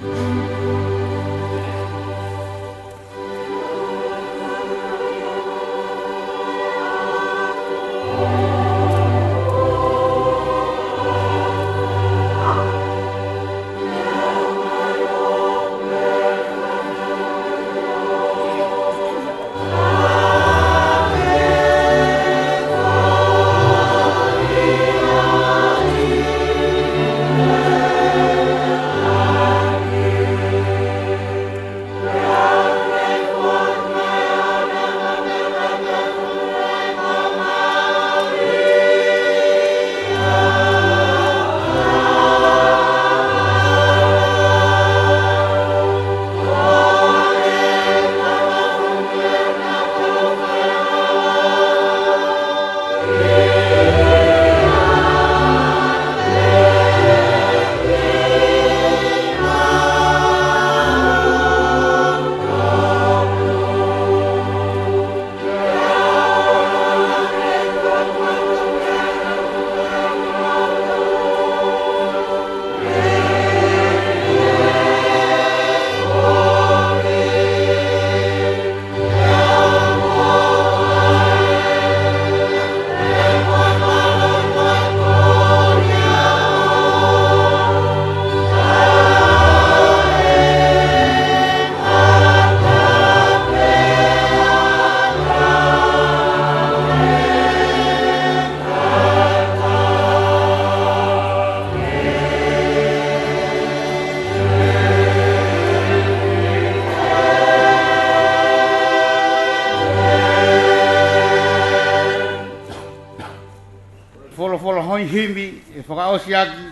Folofola ʻo e himi ʻe fakaʻosi ʻaki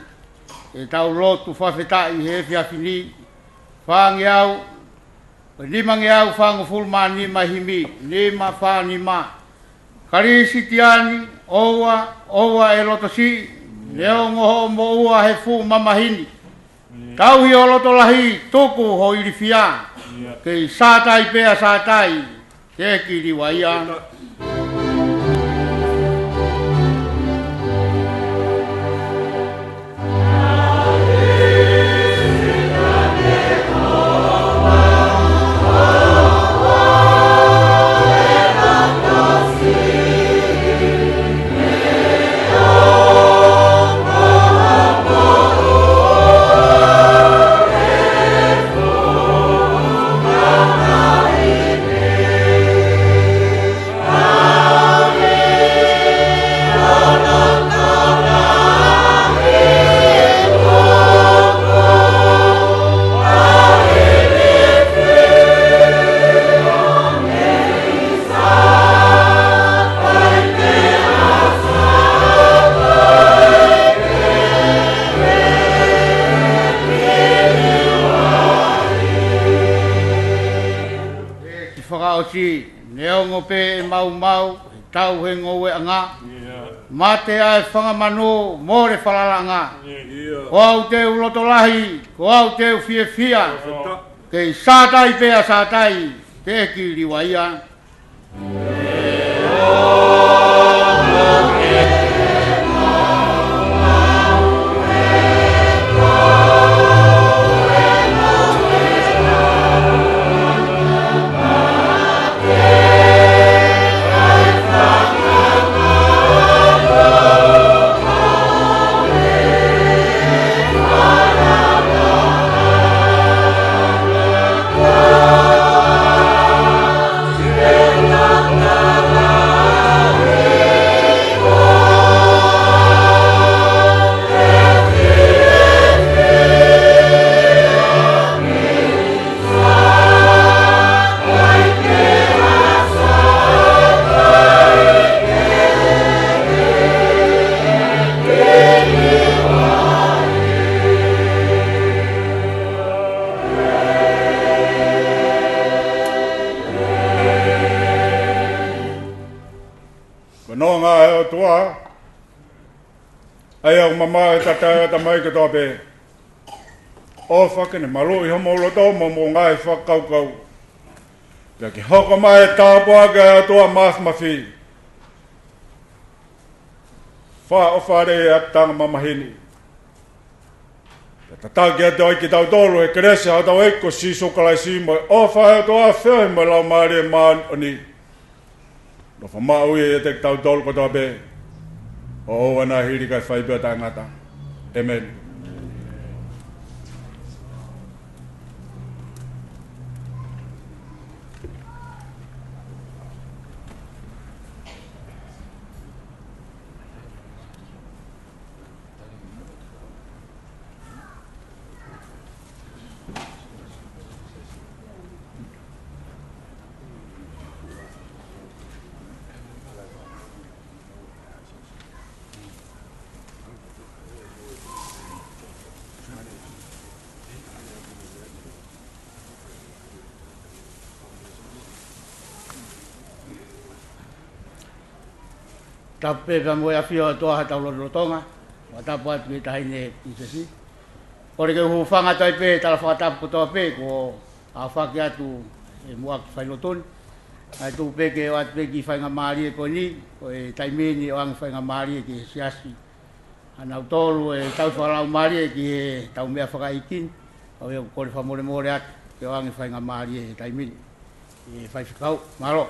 ʻetau lotu fakafetaʻi he efiafi ni, fāngeau, nimangeau fāngofulu mā nima, himi nima fā nima. Kalisitiane, ʻoua, ʻoua ʻe loto siʻi, neongo hoʻo moʻua he fuʻu mamahi ni. Tauhi ho loto lahi, tuku ho ilifia, kei sātai pea sātai, ke kiliva ia. Ki fakaʻosi, neongo pē ʻe maumau, he tau he ngoueʻanga. Mate ʻa e fanga manu, mole falalaʻanga. Ko au te u loto lahi, ko au te u fiefia. Kei Sātai pē ʻa Sātai, teʻeki liua ia. Ko e nonga ʻa e ʻOtua, ʻa ia ʻoku mamaʻo ʻi he tatae ʻo e ʻatamai kotoa pē. ʻOfa ke ne maluʻi homou loto mo hoʻomou ngaahi fakakaukau. Pea ke hoko mai e tāpuaki ʻa e ʻOtua Māfimafi. Fakaʻofa ʻa e ʻatanga mamahi ni. Pea tataki atu ai kitautolu ʻe he kelesi ʻa hotau ʻEiki ko Sīsū Kalaisi mo e ʻofa ʻa e ʻOtua, feohi mo e Laumālie Māʻoniʻoni. Nofo maʻu ia ʻiate kitautolu kotoa pē, ʻo ʻoua naʻa hili kae fai pē ʻo taʻengata. ʻĒmeni. Tapu pē pea mo e ʻafio ʻa e ʻOtua ʻi hotau lotolotonga. Fakatapu atu ki he Taʻahine Pilinisesi. Kole ke u hūfanga atu ai pē he tala fakatapu kotoa pē kuo aofaki atu ʻi he muʻaki failotu ni. Kae tuku pē ke ʻoatu pē e kiʻi faingamālie ko eni, ko e taimi ni ʻo e ʻoange faingamālie ki he siasi. Anautolu ʻe tau fakalaumālie ki heʻetau meʻa fakaʻeiki ni, ʻa ia ʻoku kole fakamolemole atu ke ʻoange faingamālie he taimi ni. ʻE faifekau, mālō.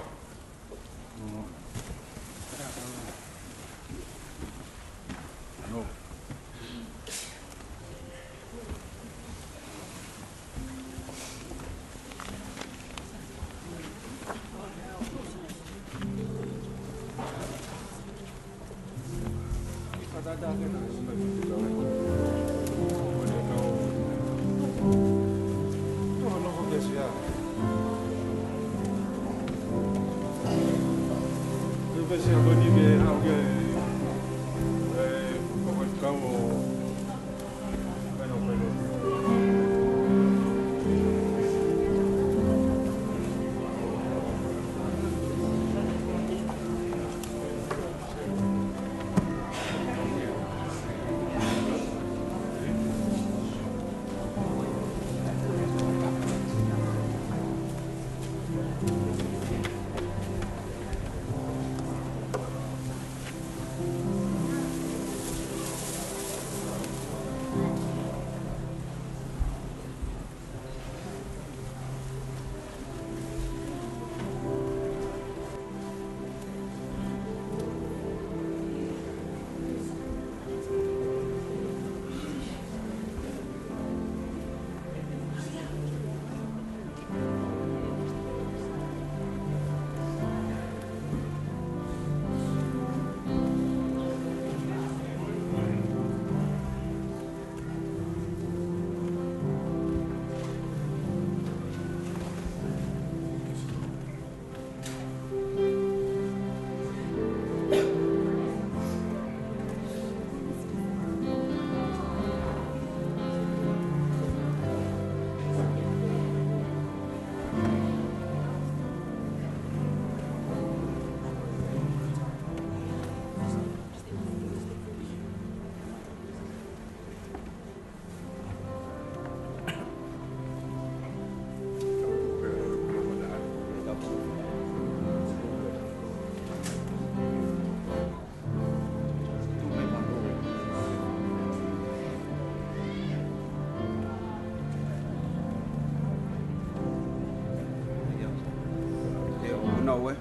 Ue.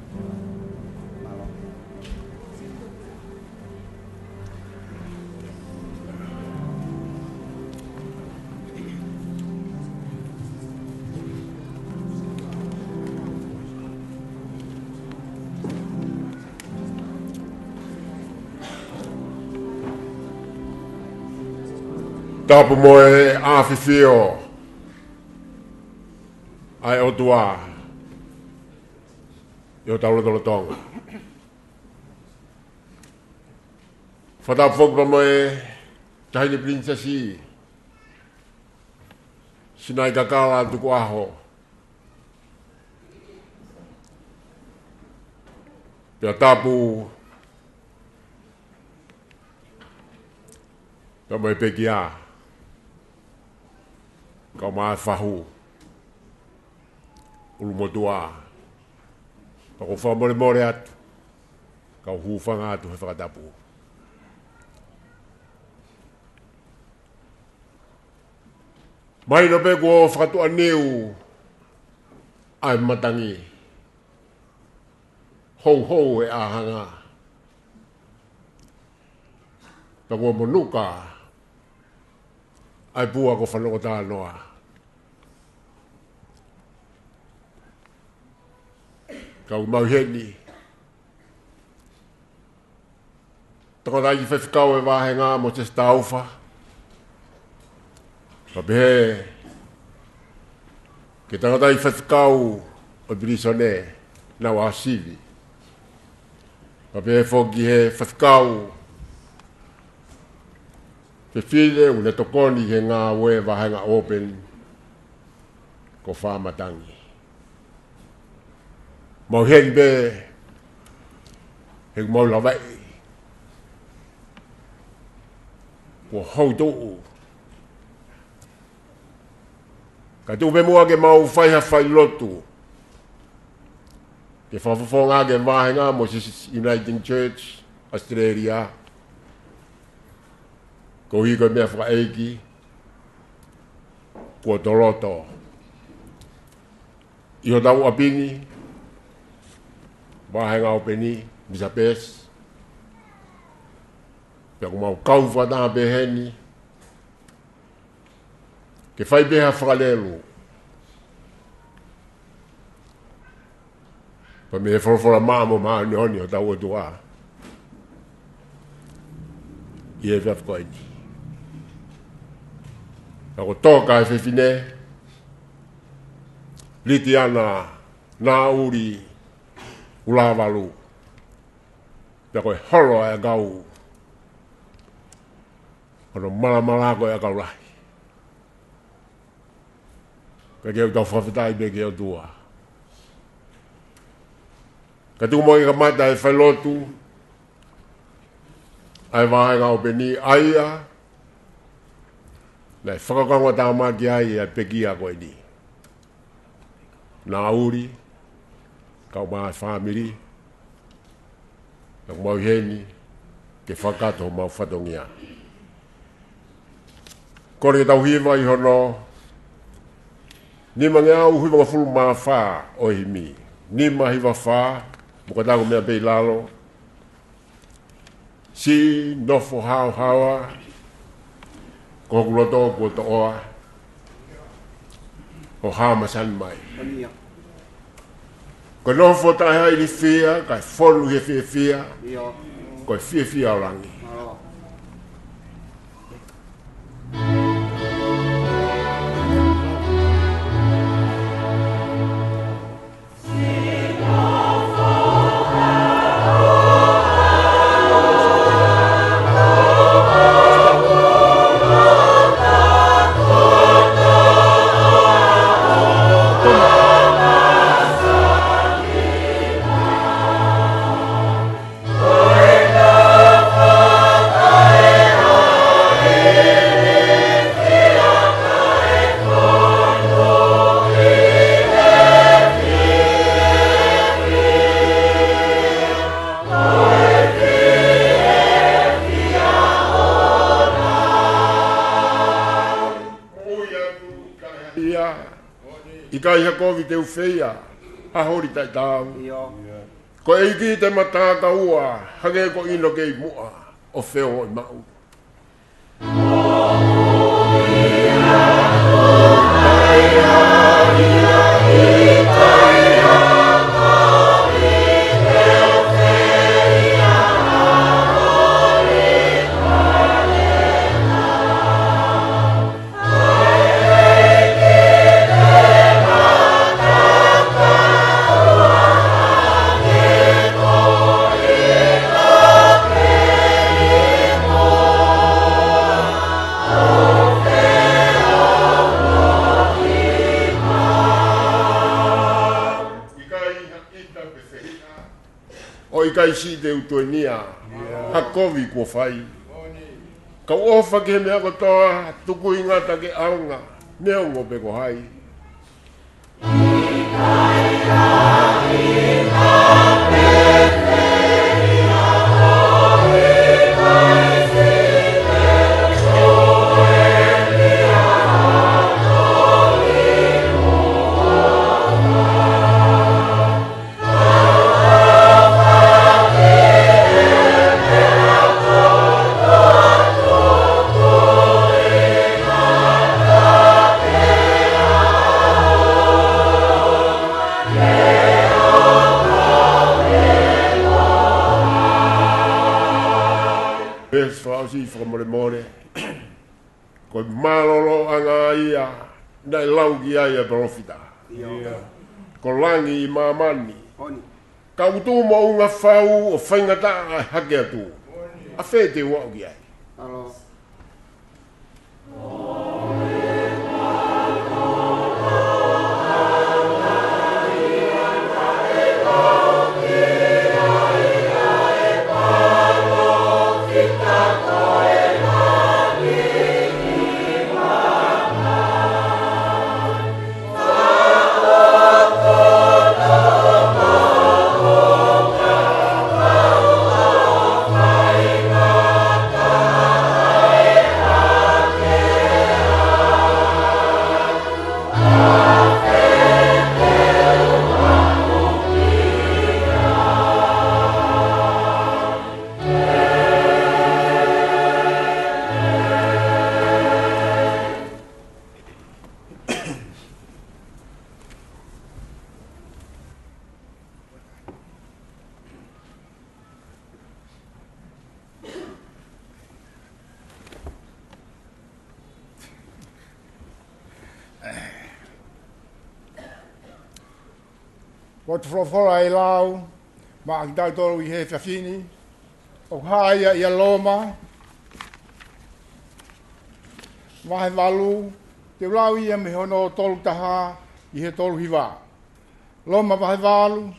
Mālō. Tapu mo e ʻafifio ʻa e ʻOtua ʻi hotau lotolotonga. Fakatapu foki pea mo e Taʻahine Pilinisesi Sinaitakala Tukuʻaho. Pea tapu pea mo e pekia, kau mai fahu, ʻulumotuʻa, pea ʻoku ou fakamolemole atu, kau hūfanga atu he fakatapu. Mahino pē kuo fakatuʻaniu ʻa e matangi, houhou e ʻāhanga, pea kuo monuka ʻa e pua ko Fanongotānoa. Kau mai heni, tangataʻeiki faifekau e vāhenga Mōsese Taufa, pea pehē ki he tangataʻeiki faifekau ʻo e pilīsone, Nauasivi, pea pehē foki he faifekau fefine ʻoku ne tokoni he ngāue vāhenga ʻōpeni ko Fāmatangi. Mau heni pē he ʻoku mau lavaʻi kuo houtuʻu. Ka tuku pē muʻa ke mau fai ha failotu ke fakafofongaʻaki e vāhenga Mōsese Uniting Church Australia, koeʻuhi ko e meʻa fakaʻeiki kuo toloto ʻi hotau ʻapi ni, vāhenga ʻōpeni, Misa Pesi. Pea ʻoku mau kau fakataha pē heni ke fai pē ha fakalelu pea mei he folofola maʻa mo māʻoniʻoni ʻo hotau ʻOtua ʻi he efiafi ko eni. Pea ko e toka e fefine, Litiana Nauli Ulavalu. Pea ko e holo ʻa e ʻakau, ko hono malamala ko e ʻakau lahi. Pea ke u tau fakafetaʻi pē ki he ʻOtua. Ka tuku muʻa ke kamata e failotu ʻa e vāhenga ʻōpeni, ʻa ia naʻe fakakaungātāmaki ai ʻa e pekia ko eni, Nauli, kau mai fāmili, ʻoku mau heni ke fakakakato homau fatongia. Kole ke tau hiva ʻi hono nimangeau hivangofulu mā fā ʻo e himi. Nima hiva fā, mo ka tau meʻa pē ʻi lalo. Siʻi nofo haohaoa, ko hoku loto kuo toʻoa, ʻo hā masani mai. Ko e nofo taʻehaʻilifia, kae fonu he fiefia, ko e fiefia ʻo langi. Ia, ʻikai ha kovi te u feia, Ha holi taʻetaau. ʻIo. Ko e ʻEiki te ma takaua, hangē ko ʻInoke ʻi muʻa, ʻo feongoʻi maʻu. ʻIkai ha ʻita pe fehiʻa, ʻo ʻikai siʻi te u tuenia, ha kovi kuo fai. Kau ʻofa ki he meʻa kotoa, tuku ʻi ngata ke ʻaonga, neongo pe ko hai. Pea fakaʻosi fakamolemole. Ko e mālōlōʻanga ia naʻe lau ki ai ʻa e palōfita. ʻIo. Ko langi ʻi māmani. Oni. Ka ʻoku tuʻu moʻunga fau ʻo faingataʻa ʻa e hake atu. ʻA fē te u aʻu ki ai? ʻAlo. Ko e folofola ʻe lau maʻa kitautolu ʻi he efiafi ni, ʻoku hā ia ʻia Loma, vahe valu, te u lau ia mei hono tolu taha ki he tolu hiva. Loma vahe valu,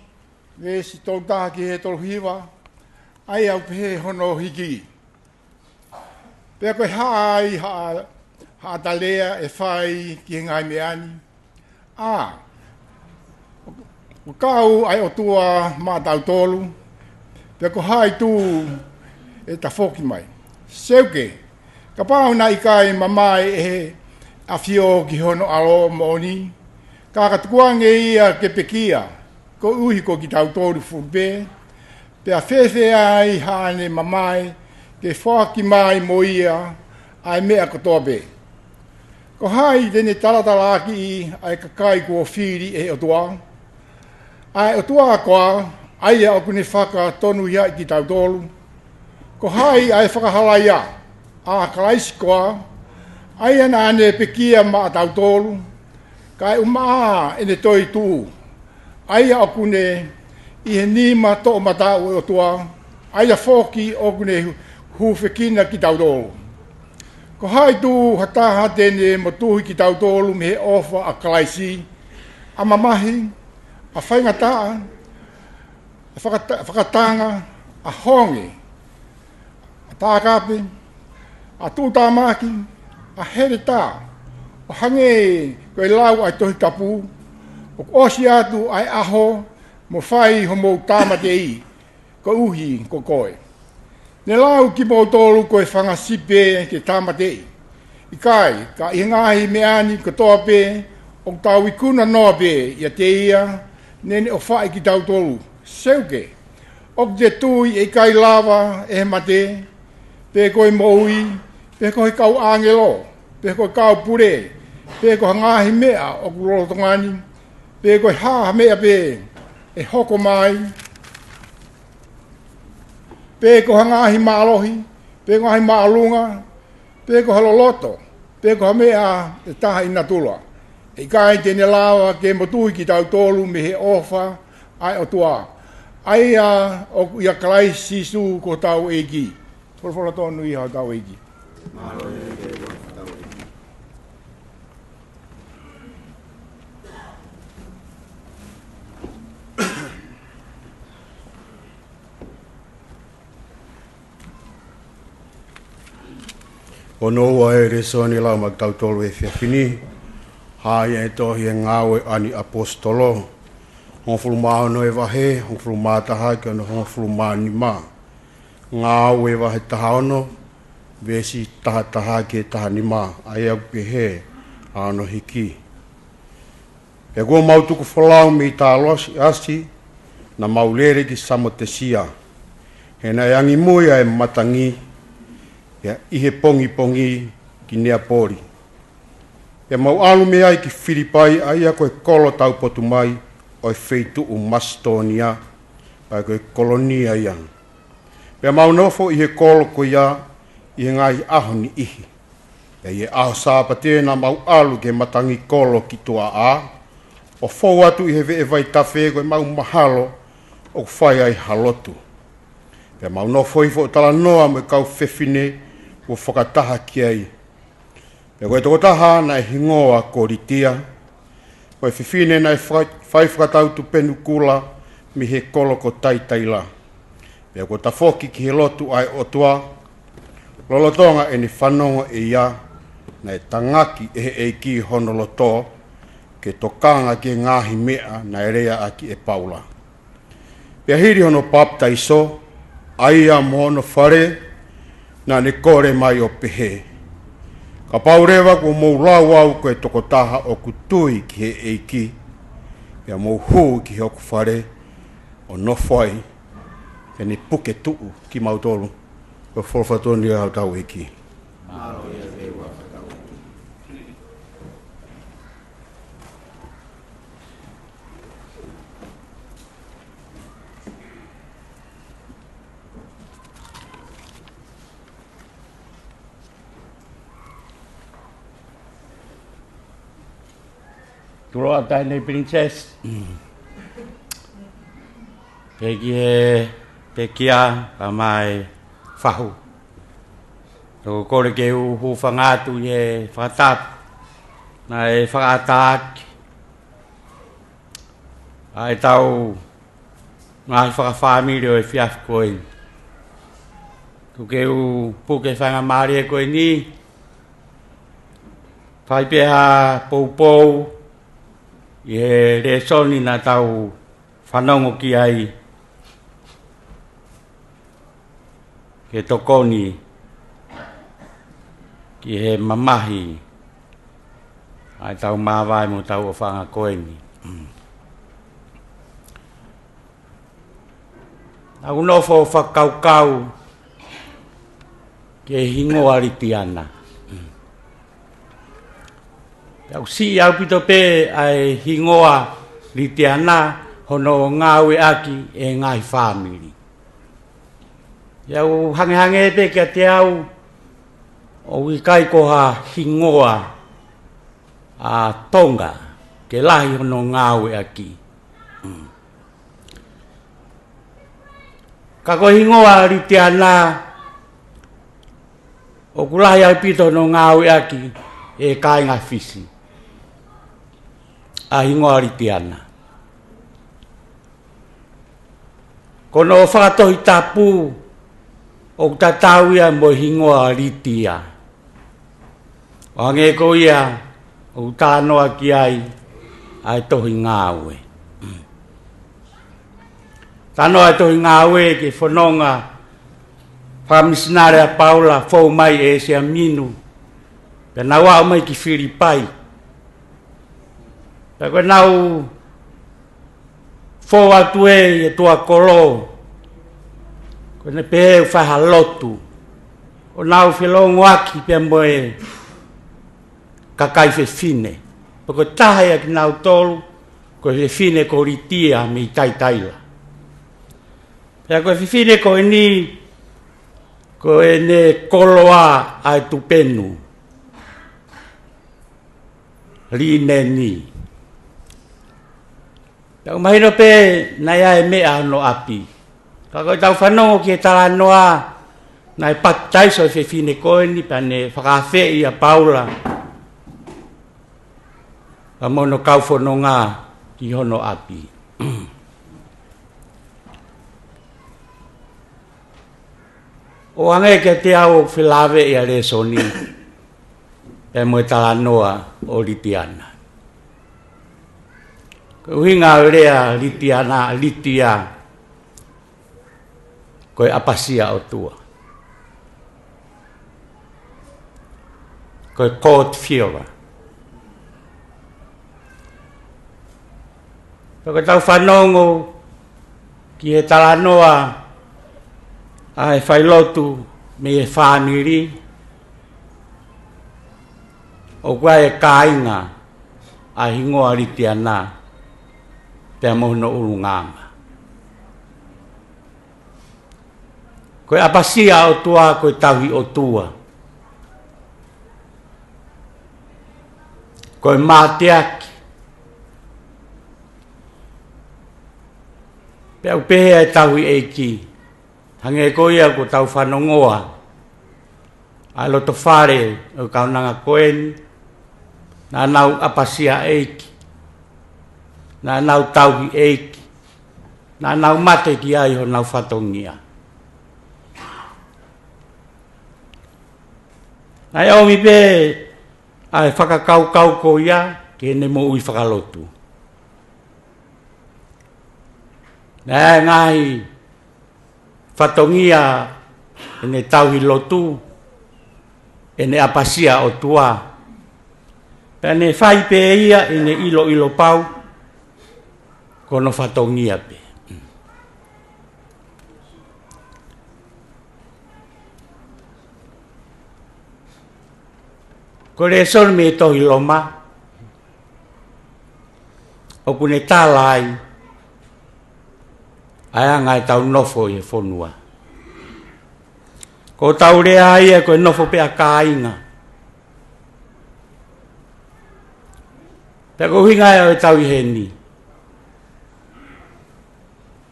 veesi tolu taha ki he tolu hiva, ʻa ia ʻoku pehē hono hiki. Pea ko e hā ai haʻa, haʻata lea ʻe fai ki he ngaahi meʻa ni? ʻA, ʻoku kau ʻa e ʻOtua maʻatautolu, pea ko hai tū ʻe tafoki mai? Seuke, kapau naʻe ʻikai mamae ʻe he ʻAfio ki hono ʻAlo moʻoni, ka ka tukuange ia ke pekia, koeʻuhi ko kitautolu fuʻu pē, pea fēfē ai haʻane mamae ke foaki mai mo ia ʻa e meʻa kotoa pē? Ko hai te ne talatalaakiʻi ʻa e kakai kuo fili ʻe he ʻOtua? ʻA e ʻOtua koā, ʻa ia ʻoku ne fakatonuhiaʻi kitautolu? Ko hai ʻa e fakahalaia? ʻA Kalaisi koā, ʻa ia naʻa ne pekia maʻatautolu, kae ʻumaʻā ʻene toetuʻu, ʻa ia ʻoku ne ʻi he nima toʻomataʻu ʻo e ʻOtua, ʻa ia foki ʻoku ne hūfekina kitautolu? Ko hai tū ha taha te ne motuhi kitautolu mei he ʻofa ʻa Kalaisi? ʻA mamahi, ʻa faingataʻa, ʻa fakata-, fakatanga, ʻa honge, ʻa takape, ʻa tuʻutāmaki, ʻa heletā, ʻo hangē ko e lau ʻa e Tohi Tapu, ʻoku ʻosi atu ʻa e ʻaho mo fai homou tāmateʻi, koeʻuhi ko koe. Ne lau kimoutolu ko e fanga sipi ke tāmateʻi. ʻIkai, ka ʻi he ngaahi meʻa ni kotoa pē, ʻoku tau ikuna noa pē ʻiate ia, Naʻá ne ʻofaʻi kitautolu. Seuke, ʻoku te tui ʻe ʻikai lava ʻe he mate, pe ko e moʻui, pe ko e kau ʻāngelo, pe ko e kau pule, pe ko ha ngaahi meʻa ʻoku lolotonga ni, pe ko e hā ha meʻa pē ʻe hoko mai, pe ko ha ngaahi mālohi, pe ko e ngaahi māʻolunga, pe ko ha loloto, pe ko ha meʻa ʻe taha ʻi natula, ʻe ʻikai te ne lava ke motuhi kitautolu mei he ʻofa ʻa e ʻOtua, ʻa ia ʻoku ʻia Kalaisi Sīsū ko hotau ʻEiki. Folofola tonu ia ʻa hotau ʻEiki. Hono ua e lēsoni lau maʻa kitautolu he efiafi ni, hā ia he tohi ʻa e Ngāue ʻa e Kau ʻAposetolo, hongofulu mā ono e vahe, hongofulu mā taha ki hono hongofulu mā nima. Ngāue vahe taha ono, veesi taha taha ki he taha nima, ʻa ia ʻoku pehē ʻa hono hiki. Pea kuo mau tuku folau mei Tāloasi, naʻa mau lele ki Samotesia. He naʻe angimui ʻa e matangi, pea ʻi he pongipongi ki Neapoli. Pea mau ʻalu mei ai ki Filipai, ʻa ia ko e kolo taupotu mai ʻo e feituʻu Masitōnia, ʻa ia ko e kolonia ia. Pea mau nofo ʻi he kolo ko ia ʻi he ngaahi ʻaho niʻihi. Pea ʻi he ʻaho Sāpate naʻa mau ʻalu ki he matangi kolo ki tuaʻā, ʻo fou atu ʻi he veʻe vaitafe ko ʻemau mahalo ʻoku fai ai ha lotu. Pea mau nofo hifo ʻo talanoa mo e kau fefine kuo fakataha ki ai. Pea ko e tokotaha naʻe hingoa ko Litia, ko e fefine naʻe fai, fai fakatau tupenu kula mei he kolo ko Taitaila. Pea kuo tafoki ki he lotu ʻa e ʻOtua, lolotonga ʻene fanongo ʻe ia, naʻe tangaki ʻe he ʻEiki hono loto, ke tokanga ki he ngaahi meʻa naʻe lea ʻaki ʻe Paula. Pea hili hono papitaiso, ʻa ia mo hono fale, naʻa ne kole mai ʻo pehē, kapau leva kuo mou lau au ko e tokotaha ʻoku tui ki he ʻEiki, pea mou hū ki hoku fale, ʻo nofo ai, pea ne puke tuʻu kimautolu. Ko e folofola tonu ia ʻa hotau ʻEiki. Tuloa taʻahine Princess. Pea ki he pekia, pea mo e fahu. ʻOku ou kole ke u hūfanga atu ʻi he fakatapu naʻe fakaʻatā ʻaki ʻa ʻetau ngaahi fakafāmili ʻo e efiafi ko eni. Tuku ke u puke faingamālie ko eni, fai pē ha poupou ʻi he lēsoni naʻa tau fanongo ki ai, ke tokoni ki he mamahi ʻa ʻetau māvae mo ʻetau ʻofaʻanga ko eni. Naʻá ku nofo ʻo fakakaukau ki he hingoa Litiana. Pea ʻoku siʻi ʻaupito pē ʻa e hingoa Litiana hono ngāueʻaki ʻe he ngaahi fāmili. Pea ʻoku hangehangē pē kiate au ʻoku ʻikai ko ha hingoa ʻa Tonga ke lahi hono ngāueʻaki. Ka ko e hingoa Litiana, ʻoku lahi ʻaupito hono ngāueʻaki ʻe he kāinga Fisi ʻa e hingoa Litiana. Ko hono fakatohitapu ʻoku tatau ia mo e hingoa Litia. ʻO hangē ko ia ʻoku talanoa ki ai ʻa e tohi Ngāue. Talanoa e tohi Ngāue ki he fononga fakamisinale ʻa Paula fou mai ʻi ʻĒsia Minu, pea nau aʻu mai ki Filipai. Pea ko ʻenau fou atu ʻi he tuʻa kolo, ko ʻene pehē ʻoku fai ha lotu, ʻo nau felongoaki pea mo e kakai fefine. Pea ko e taha ia kinautolu, ko e fefine ko Litia mei Taiataila. Pea ko e fefine ko eni, ko ʻene koloa ʻa e tupenu, lineni. Pea ʻoku mahino pē naʻe ʻi ai e meʻa ʻi hono ʻapi. Ka ko ʻetau fanongo ki he talanoa, naʻe papitaiso e fefine ko eni pea ne fakaafeʻi ʻa Paula pea mo hono kau fononga ki hono ʻapi. ʻO hangē kiate au ʻoku felāveʻi ʻa e lēsoni pea mo e talanoa ʻo Litiana. Ko e ʻuhinga ʻo e lea Litiana, Litia, ko e ʻapasia ʻOtua. Ko e God-fearer. Pea ko ʻetau fanongo ki he talanoa ʻa e failotu mei he fāmili, ʻoku ʻi ai e kāinga ʻa e hingoa Litiana pea mo hono ʻulungaanga. Ko e ʻapasia ʻOtua ko e tauhi ʻOtua. Ko e mateaki. Pea ʻoku pehē ʻa e tauhi ʻeiki. Hangē ko ia kuo tau fanongoa ʻa e lotofale ʻo e kaunanga ko eni, naʻa nau ʻapasia ʻeiki, naʻa nau tauhi ʻeiki, naʻa nau mate ki ai honau fatongia. Naʻe ʻomi pē ʻa e fakakaukau ko ia ki heʻene moʻui fakalotu. Naʻe ngaahi fatongia ʻene tauhi lotu, ʻene ʻapasia ʻOtua. Pea ne fai pē ia ʻene ʻiloʻilo pau ko hono fatongia pē. Ko e lēsoni mei he tohi Loma, ʻoku ne tala ai ʻa e anga ʻetau nofo ʻi he fonua. Ko ʻetau lea ia ko e nofo pē ʻa kāinga. Pea ko e ʻuhinga ia ʻo ʻetau ʻi heni.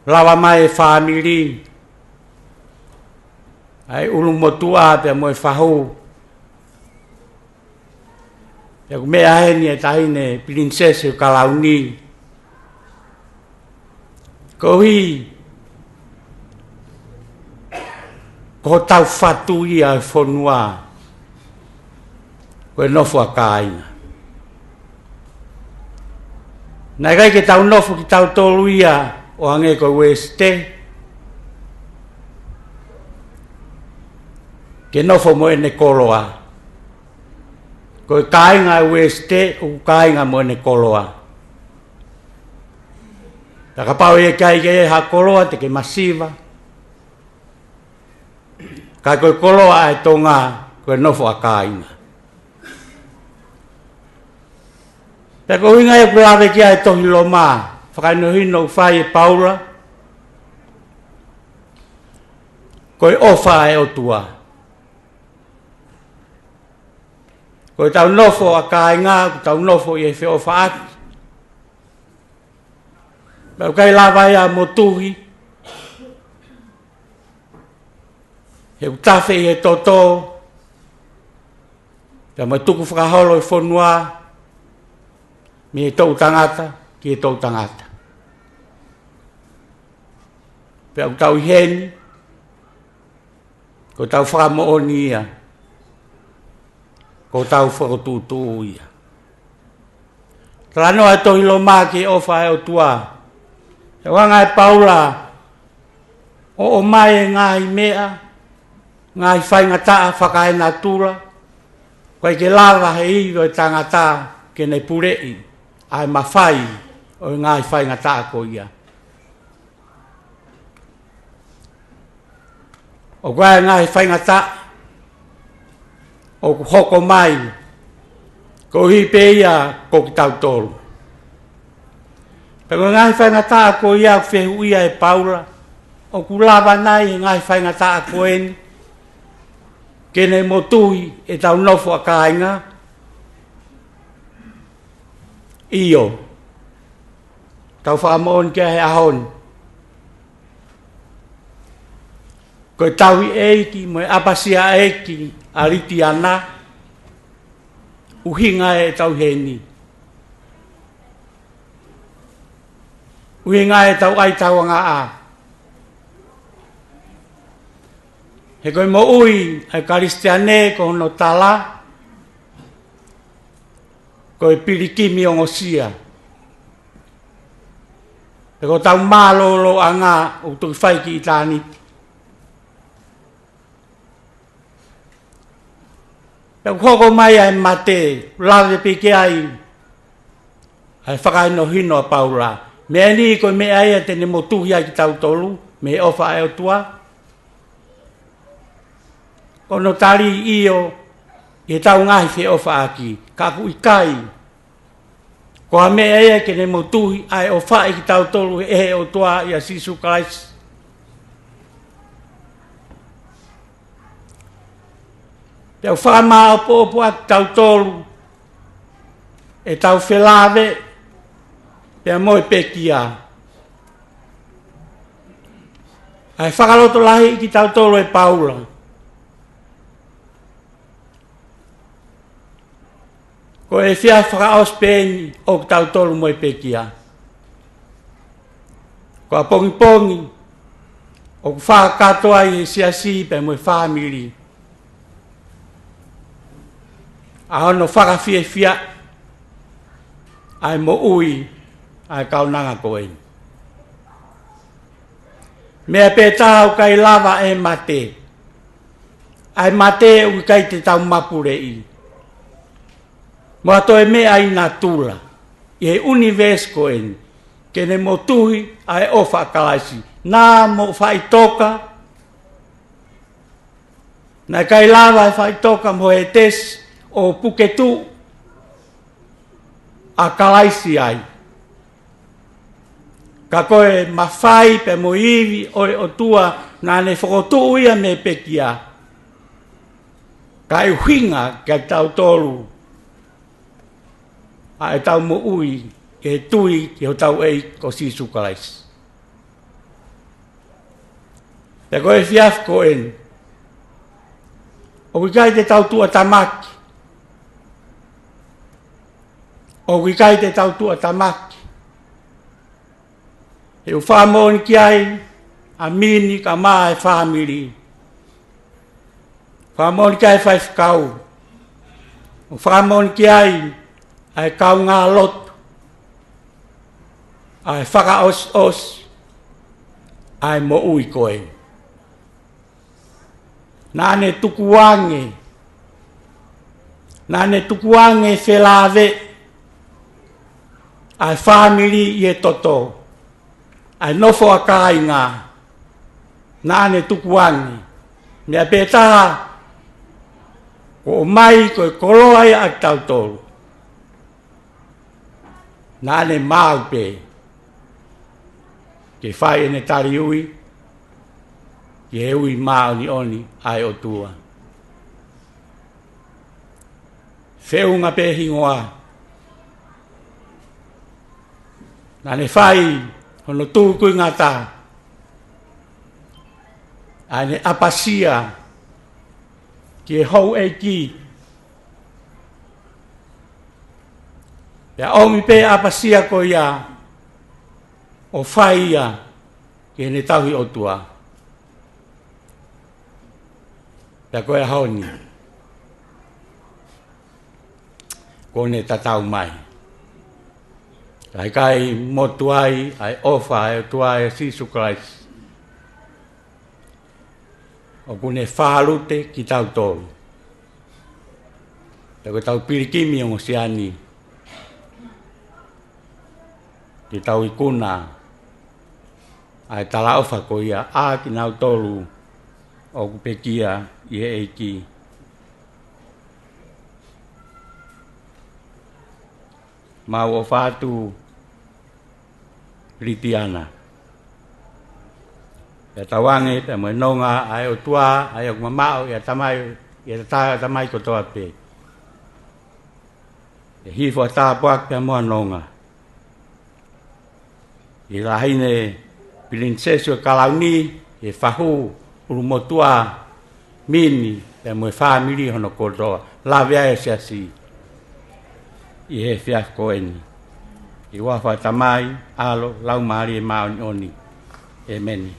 Lava mai e fāmili, ʻa e ʻulumotuʻa pea mo e fahu. Pea ʻoku meʻa heni e taʻahine pilinisesi ʻo e Kalauni. Koeʻuhi ko hotau fatu ia e fonua, ko e nofo ʻa kāinga. Naʻe ʻikai ke tau nofo kitautolu ia ʻo hangē ko e Uēsite, ke nofo mo ʻene koloa. Ko e kāinga ʻo e Uēsite, ʻoku kāinga mo ʻene koloa. Pea kapau ʻe ʻikai ke ʻi ai ha koloa te ke masiva. Ka ko e koloa ʻa e Tonga, ko e nofo ʻa kāinga. Pea ko e ʻuhinga ia ʻoku lave ki ai e tohi Loma, fakahinohino ʻoku fai ʻe Paula, ko e ʻofa ʻa e ʻOtua. Ko ʻetau nofo ʻa kāinga, ko ʻetau nofo ʻi he feʻofaʻaki. Pea ʻoku ʻikai lava ia ʻo motuhi, he ʻoku tafe ʻi he toto, pea mo e tukufakaholo e fonua, mei he toʻutangata ki he toʻutangata. Pea ʻoku tau ʻi heni, ko ʻetau fakamoʻoni ia, ko ʻetau fokotuʻutuʻu ia. Talanoa e tohi Loma ki he ʻofa ʻa e ʻOtua. ʻOku hanga ʻe Paula ʻo ʻomai e ngaahi meʻa, ngaahi faingataʻa fakaenatula, ʻoku ʻikai ke lava he ivi ʻo e tangata ke ne puleʻi ʻa e mafai ʻo e ngaahi faingataʻa ko ia. ʻOku ʻi ai e ngaahi faingataʻa ʻoku hoko mai, koeʻuhi pē ia ko kitautolu. Pea ko e ngaahi faingataʻa ko ia ʻoku fehuʻia ʻe Paula, ʻoku lava nai e ngaahi faingataʻa ko eni ke ne motuhi ʻetau nofo ʻa kāinga? ʻIo, tau fakamoʻoni ki ai he ʻaho ni. Ko e tauhi ʻeiki mo e ʻapasia ʻeiki ʻa Litiana, ʻuhinga ʻetau ʻi heni. ʻUhinga ʻetau ʻai tauangaʻa. He ko e moʻui ʻa e Kalisitiane ko hono tala, ko e pilikimi ongosia. He ko ʻetau mālōlōʻanga ʻoku toki fai ki ʻitāniti. Pea ʻoku hoko mai ʻa e mate, lave pē ki ai ʻa e fakahinohino ʻa Paula. Meʻa ni ko e meʻa ia te ne motuhi ai kitautolu mei he ʻofa ʻa e ʻOtua? Ko hono tali, ʻio, ʻi heʻetau ngaahi feʻofaʻaki, ka ʻoku ʻikai ko ha meʻa ia ke ne motuhi ʻa e ʻofa ʻa kitautolu ʻe he ʻOtua ʻia Sīsū Kalaisi. Pea ʻoku fakamāʻopoʻopo ʻa kitautolu ʻetau felāveʻi pea mo e pekia. ʻA e fakalotolahiʻi kitautolu ʻe Paula. Ko e efiafi fakaʻosi pē eni ʻo kitautolu mo e pekia. Ko ʻapongipongi ʻoku fakakakato ai e siasi pea mo e fāmili ʻa hono fakafiefia ʻa e moʻui ʻa e kaunanga ko eni. Meʻa pē taha ʻoku ʻikai lava ʻe he mate. ʻA e mate ʻoku ʻikai te tau mapuleʻi. Mo ha toe meʻa ʻi natula, ʻi he ʻunivēsi ko eni, ke ne motuhi ʻa e ʻofa ʻa Kalaisi. Naʻa mo faʻitoka, naʻe ʻikai lava ʻe faʻitoka mo ʻētesi ʻo puketuʻu ʻa Kalaisi ai. Ka ko e mafai pea mo e ivi ʻo e ʻOtua naʻa ne fokotuʻu ia mei he pekia, kae ʻuhinga kiate kitautolu ʻa ʻetau moʻui ʻi he tui ki hotau ʻEiki ko Sīsū Kalaisi. Pea ko e efiafi ko eni, ʻoku ʻikai te tau tuʻatamaki. ʻOku ʻikai te tau tuʻatamaki. He ʻoku fakamoʻoni ki ai ʻa Mini kae ʻumaʻā e fāmili. Fakamoʻoni ki ai e faifekau. ʻOku fakamoʻoni ki ai ʻa e kaungā lotu, ʻa e fakaʻosiʻosi ʻa e moʻui ko eni. Naʻa ne tukuange, naʻa ne tukuange felāveʻi ʻa e fāmili ʻi he toto, ʻa e nofo ʻa kāinga. Naʻa ne tukuange. Meʻa pē taha, ko e ʻomai ko e koloa ia ʻa kitautolu. Naʻa ne maau pē ke fai ʻene tali ui ki he ui māʻoniʻoni ʻa e ʻOtua. Feʻunga pē hingoa. Naʻa ne fai hono tukuingata ʻa ʻene ʻapasia ki he houʻeiki. Pea ʻomi pē ʻapasia ko ia ʻo fai ia ki heʻene tauhi ʻOtua. Pea ko e ʻaho ni, kuo ne tatau mai. Ka ʻikai motu ai ʻa e ʻofa ʻa e ʻOtua ʻia Sīsū Kalaisi. ʻOku ne fālute kitautolu. Pea ko ʻetau pilikimi ongosia ni, ke tau ikuna ʻa e talaʻofa ko ia ʻa kinautolu ʻoku pekia ʻi he ʻEiki. Mau ʻofa atu Litiana. Pea tauange pea mo e nonga ʻa e ʻOtua, ʻa ia ʻoku mamaʻo ʻi he tamai, ʻi he tata ʻo e tamai kotoa pē. ʻE hifo ʻa e tāpuaki pea mo e nonga ʻi he Laʻi Pilinisesi ʻo e Kalauni, ʻi he fahu ʻulumotuʻa, Mini, pea mo e fāmili hono kotoa, lave ai ʻa e siasi ʻi he efiafi ko eni. ʻI he huafa ʻo e Tamai, ʻAlo, Laumālie Māʻoniʻoni. ʻEmeni.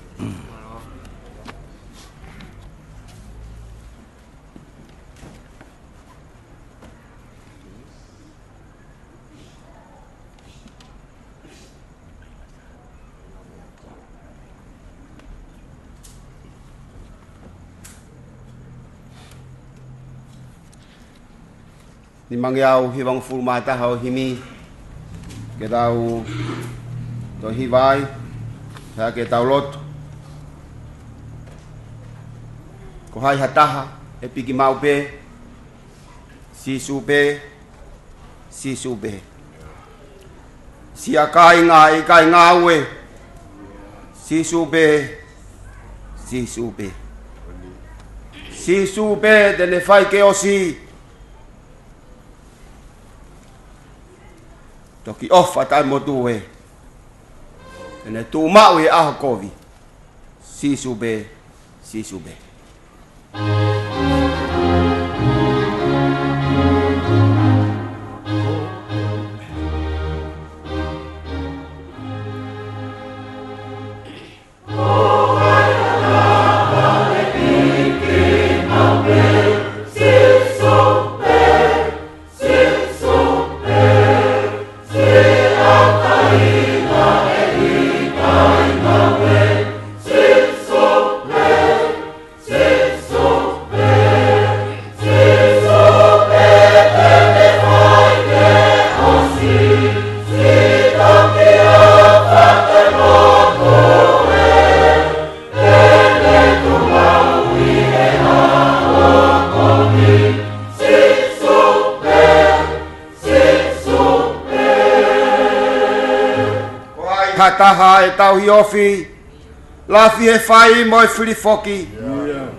Nimangeau hivangofulu mā taha ʻo e himi, ke tau toe hiva ai, pea ke tau lotu. Ko hai ha taha ʻe piki maʻu pē, Sīsū pē, Sīsū pē. Siʻa kāinga ʻikai ngāue, Sīsū pē, Sīsū pē. Sīsū pē te ne fai ke ʻosi. Toki ʻofa taʻemotu ē, te ne tuʻu maʻu ʻi he ʻaho kovi. Sīsū pē, Sīsū pē. Ko hai ha taha ʻe tauhi ofi, lafi he fai mo e fili foki.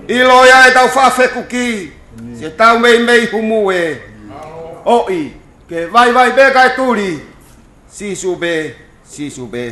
ʻIlo ia ʻetau faʻa fekuki, siʻetau meimei humu ē. ʻOi, ke vaivai pē kae tuli. Sīsū pē, Sīsū pē.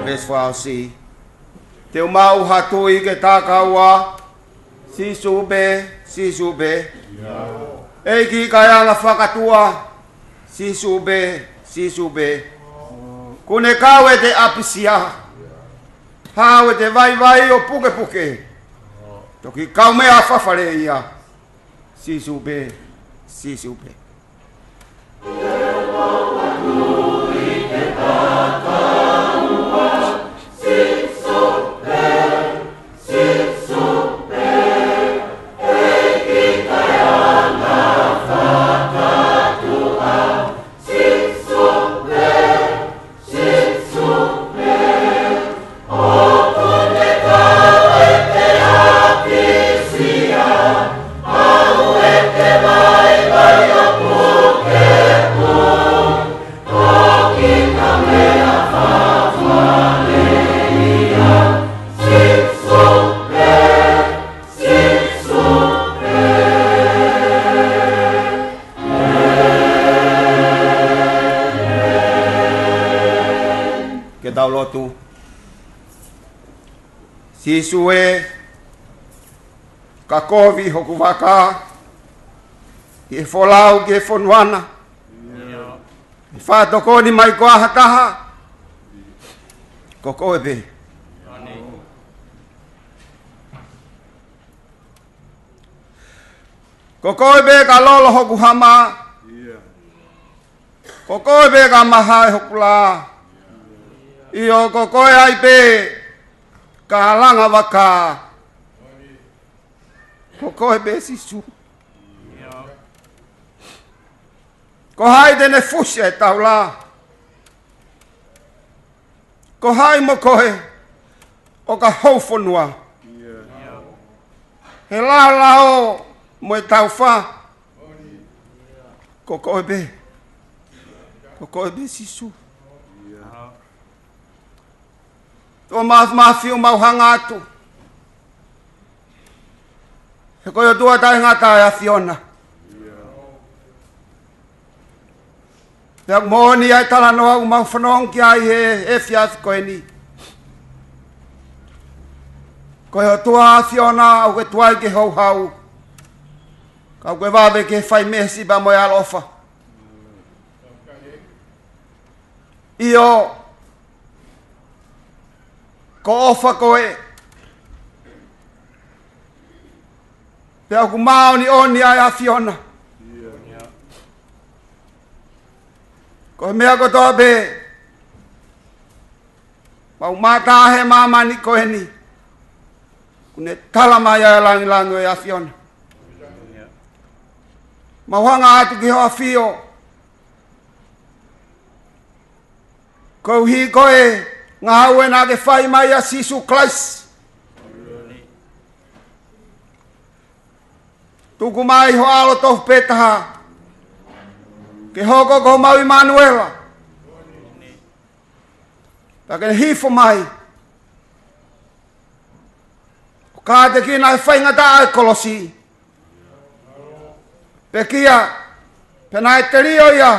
Veesi fakaʻosi. Te u maʻu ha tui ke takaua, Sīsū pē, Sīsū pē. ʻEiki kaeanga fakatua, Sīsū pē, Sīsū pē. Kuo ne kau ʻete ʻapisia, hao ʻete vaivai ʻo pukepuke. Toki kaumeʻa fafale ia, Sīsū pē, Sīsū pē. Ke tau lotu. Sīsū ē, ka kovi hoku vaka, ʻi he folau ki he fonua na. ʻI he faʻa tokoni mai ko ha taha, ko koe pē. Ko koe pē ka lolo hoku hama. Ko koe pē ka mahae hoku lā. ʻIo, ko koe ai pē ka langa vaka. Ko koe pē Sīsū. Ko hai te ne fusi e taula? Ko hai mo koe ʻo ka hou fonua? He laolao mo e taufa. Ko koe pē. Ko koe pē Sīsū. Tuʻa mafimafi ʻoku mau hanga atu. He ko e ʻOtua taʻengata ʻa e ʻAfiona. Pea ʻoku moʻoni ʻa e talanoa ʻoku mau fanongo ki ai he, he efiafi ko eni. Ko e ʻOtua ʻAfiona ʻoku ke tuai ke houhau. Ka ʻoku ke vave ke fai meesi pea mo e ʻaloʻofa. ʻIo, ko e ʻofa koe. Pea ʻoku māʻoniʻoni ʻa e ʻAfiona. Ko e meʻa kotoa pē ʻoku mau mamata he māmani ko eni, ʻoku ne tala mai ʻa e langilangi ʻo e ʻAfiona. Mau hanga atu ki ho ʻAfio. Koeʻuhi ko e ngāue naʻa ke fai mai ʻia Sīsū Kalaisi. Tuku mai ho ʻAlo tofu pē taha ke hoko ko homau ʻImanuela. Pea ke ne hifo mai ʻo kātekina e faingataʻa ʻo e kolosi. Pekia, pea naʻe telio ia.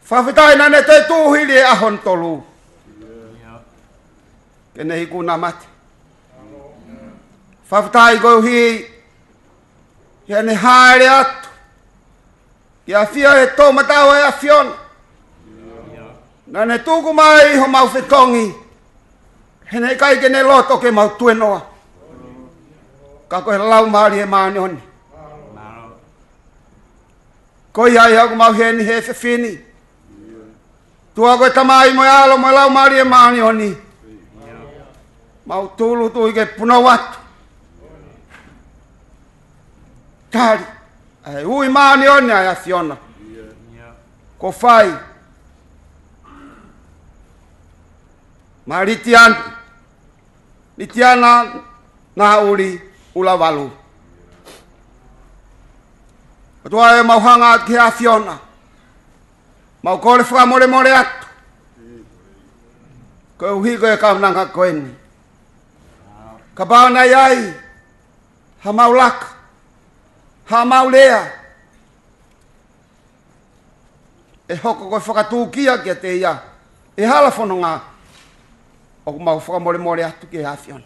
Fakafetaʻi naʻa ne toe tuʻu hili e ʻaho hono tolu ke ne ikuna mate. Fakafetaʻi koeʻuhi he ʻene hāʻele atu ki he ʻafio he toʻomataʻu ʻo e ʻAfiona. Naʻa ne tuku mai homau fetongi. He naʻe ʻikai ke ne loto ke mau tuenoa, ka ko e Laumālie Māʻoniʻoni. Ko ia ai ʻoku mau ʻi heni he efiafi ni. ʻOtua ko e Tamai mo e ʻAlo mo e Laumālie Māʻoniʻoni. Mau tūʻulutui ke punou atu. Tali ʻa e ui māʻoniʻoni ʻa e ʻAfiona. Ko fai. Malitiana. Litiana Nauli Ulavalu. ʻOtua ē, mau hanga atu ki he ʻAfiona. Mau kole fakamolemole atu koeʻuhi ko e kaunanga ko eni. Kapau naʻe ʻi ai haʻamau laka, haʻamau lea, ʻe hoko ko e fakatūkia kiate ia ʻe hala fononga, ʻoku mau fakamolemole atu ki he ʻAfiona.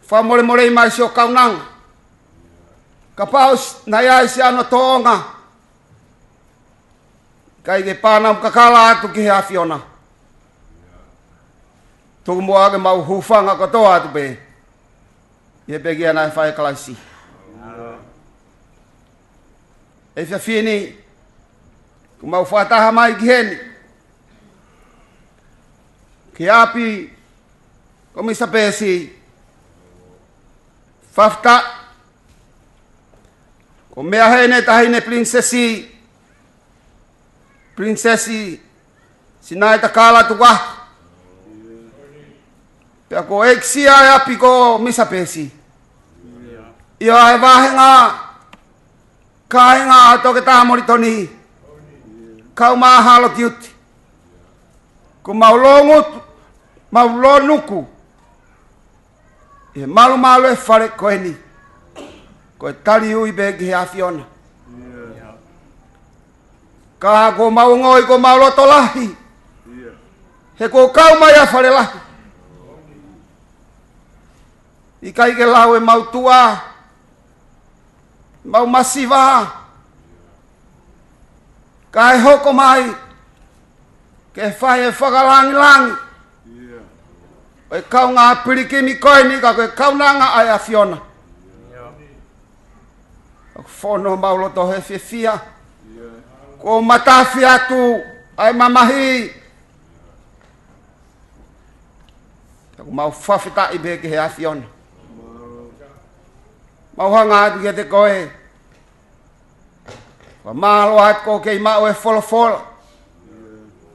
Fakamolemole mai siʻo kaunanga. Kapau naʻe ʻi ai siʻano tōʻonga, ʻikai ke pā naʻa mau kakala atu ki he ʻAfiona. Tuku muʻa ke mau hūfanga kotoa atu pē ʻi he pekia naʻe fai ʻe Kalaisi. Efiafi ni, ʻoku mau fakataha mai ki heni, ki he ʻapi ko Misa Pesi. Fakafetaʻi ko Meʻahene Taʻahine Pilinisesi, Pilinisesi Sinaitakala Tukuʻaho. Pea ko e ʻEiki ʻo e ʻapi ko Misa Pesi. ʻIo, ʻa e vāhenga kāinga ʻa Toketā Molitoni, kau mahalo tiuti. ʻOku mau lōngutu, mau lōnuku ʻi he malumalu ʻo e fale ko eni, ko e tali ui pē ki he ʻAfiona. Ka ʻoku mau ongoʻi ʻoku mau loto lahi, he kuo kau mai ʻa Falelahi. ʻIkai ke lau ʻemau tuʻa, Mau masiva. Kae hoko mai ke fai e fakalangilangi ʻo e kaungā pilikimi ko eni, ka ko e kaunanga ʻa e ʻAfiona. ʻOku fonu homau loto he fiefia. Kuo matafi atu ʻa e mamahi. Ka ʻoku mau fakafetaʻi pē ki he ʻAfiona. Mau hanga atu kiate koe. Fakamālō atu kuo kei maʻu e folofola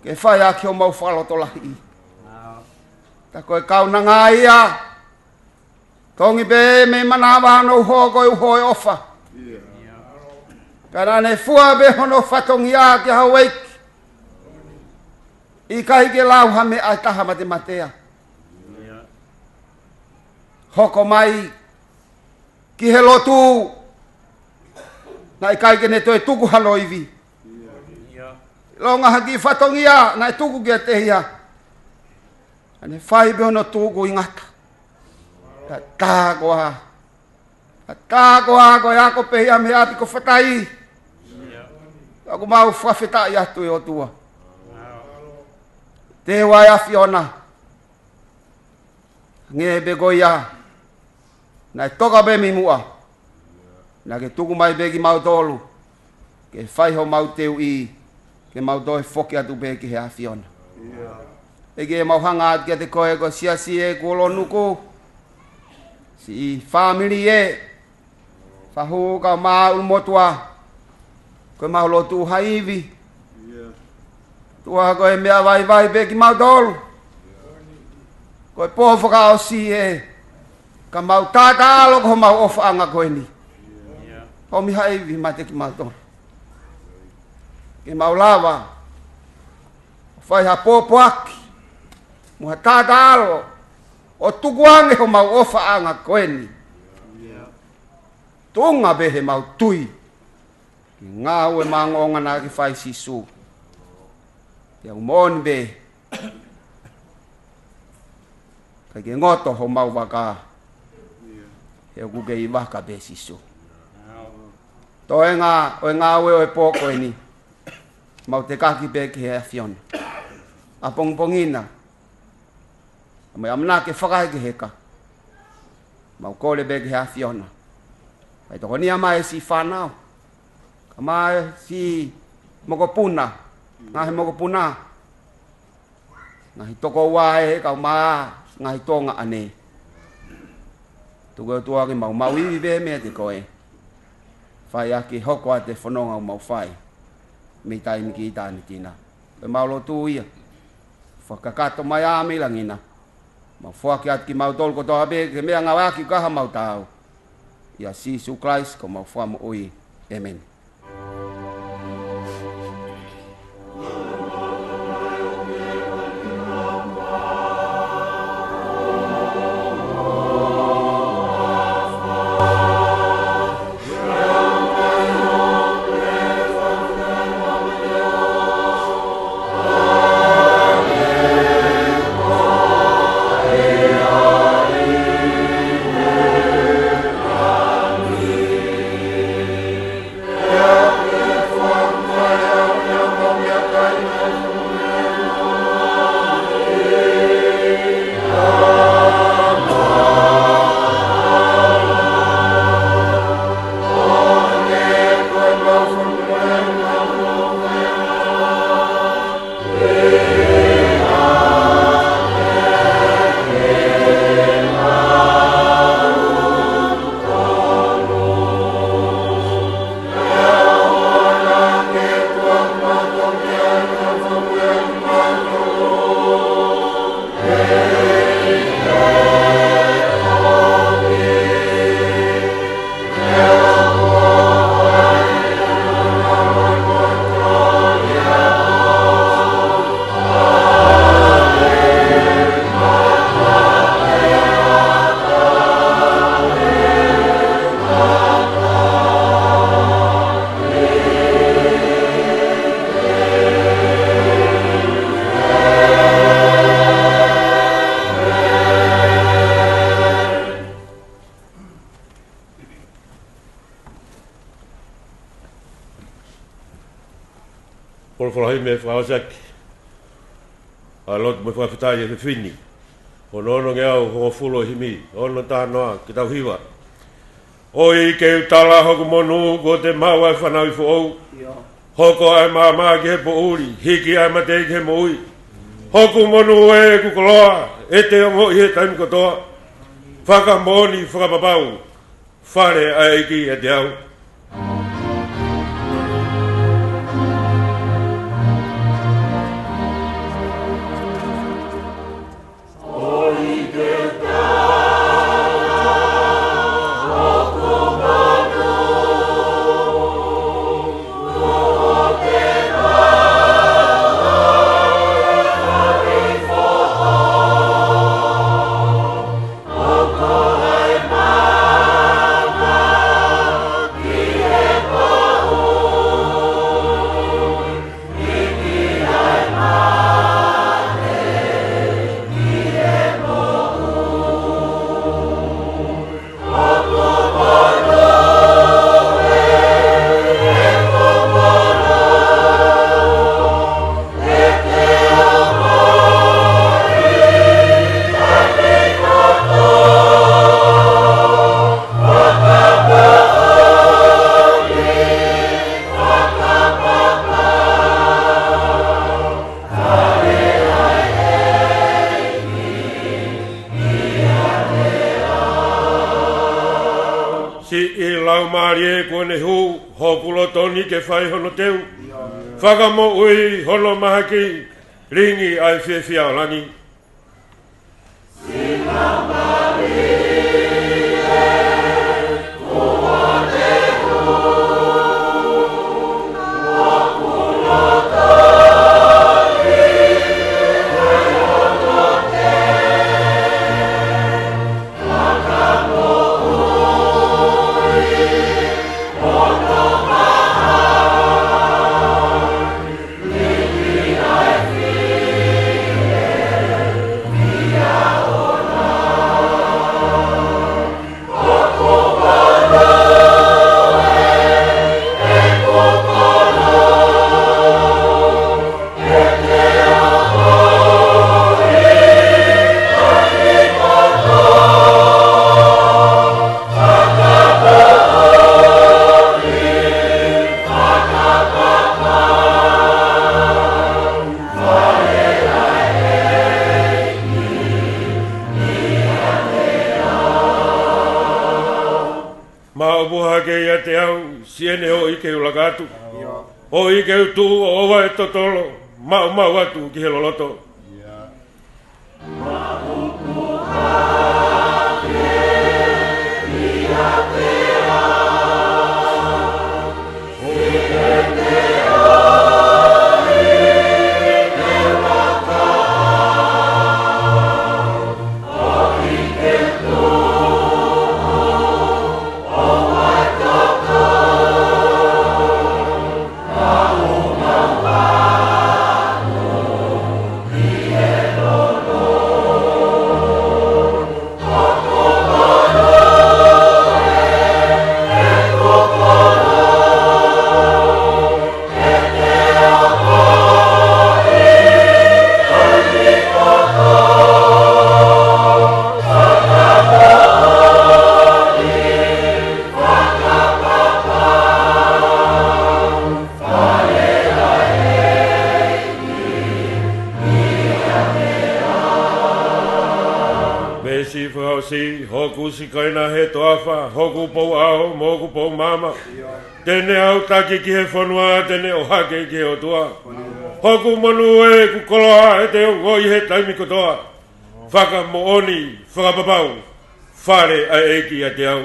ke fai ʻaki homau fakalotolahi. Ta ko e kaunanga ia, tongi pē mei manava hono uho ko e uho ʻo e ʻofa. Pea naʻa ne fua pē hono fatongia ki ha houʻeiki, ʻikai ke lau ha meʻa ʻe taha matematea. Hoko mai ki he lotu, naʻe ʻikai ke ne toe tuku hano ivi. ʻIlonga ha kiʻi fatongia naʻe tuku kiate ia, naʻa ne fai pē hono tuku ʻi ngata. Ka tā koā, ka tā koā ko e ako pē ia mei he ʻapi ko Fatai. ʻOku mau fakafetaʻi atu, ʻe ʻOtua. Te ua e ʻAfiona. Hangē pē ko ia naʻe toka pē mei muʻa, naʻa ke tuku mai pē kimautolu ke fai homau teuʻi, ke mau toe foki atu pē ki he ʻAfiona. ʻEiki, mau hanga atu kiate koe, ko e siasi ʻoku ʻi Lolonuku, siʻi fāmili ē, Fahu kae ʻumaʻā ʻUlumotuʻa. Ko e mau lotu ha ivi. ʻOtua, ko e meʻa vaivai pē kimautolu. Ko e pō fakaʻosi ē, ka mau taʻataʻalo ko homau ʻofaʻanga ko eni. ʻOmi ha ivi meiate kimautolu ke mau lava ʻo fai ha pōpoaki mo ha taʻataʻalo ʻo tukuange homau ʻofaʻanga ko eni. Tuʻunga pē heʻemau tui ki he ngāue maʻongoʻonga naʻa ke fai, Sīsū. Pea ʻoku moʻoni pē, ʻikai ke ngoto homau vaka, he ʻoku kei vaka pē, Sīsū. Toenga ʻo e ngāue ʻo e pō ko eni, mau tekaki pē ki he ʻAfiona. ʻApongipongi na, mo e ʻamanaki ke fakahekeheka, mau kole pē ki he ʻAfiona, fai tokonia mai e siʻi fānau, kae ʻumaʻā e siʻi mokopuna, ngaahi mokopuna, ngaahi tokoua ē, kae ʻumaʻā ngaahi tuongaʻane. Tuku, ʻOtua, ke mau maʻu ivi pē meiate koe, fai ʻaki e hoko atu e fononga ʻoku mau fai mei taimi ki ʻitāniti na. Ko ʻemau lotu ia, fakakakato mai ā mei langi na, mau foaki atu kimautolu kotoa pē ke meʻangāueʻaki ʻa homau taau. ʻIa Sīsū Kalaisi ko homau Fakamoʻui. ʻĒmeni. Folofola himi ʻe fakaʻosi ʻaki ʻa e lotu mo e fakafetaʻi ʻa e efiafi ni. Ko hono onongeau hongofulu ʻo e himi, ono taha noa, ke tau hiva. ʻOi ke u tala hoku monū kuo te maʻu ʻa e fanauʻi foʻou. Hoko ʻa e maama ki he poʻuli, hiki ʻa e mate ki he moʻui. Hoku monū ē, ʻeku koloa, ʻe te ongoʻi he taimi kotoa. Fakamoʻoni, fakapapau, fale ʻa e ʻEiki ʻiate au. Siʻi Laumālie kuo ne hū, hoku loto ni ke fai hono teu. Fakamoʻui hono mahaki, lingi ʻa e fiefia ʻo langi. Maʻu puha ke ʻiate au, siʻene ʻoʻi ke u laka atu. ʻOi ke u tuʻu ʻo ʻova e totolo, maʻumaʻu atu ki he loloto. Veesi fakaʻosi, hoku sikaina he toafa, hoku pouʻao mo hoku poumaama. Te ne ʻautaki ki he fonua, te ne ʻohake ki he ʻOtua. Hoku monū ē, ʻeku koloa, ʻe te ongoʻi he taimi kotoa. Fakamoʻoni, fakapapau, fale ʻa e ʻEiki ʻiate au.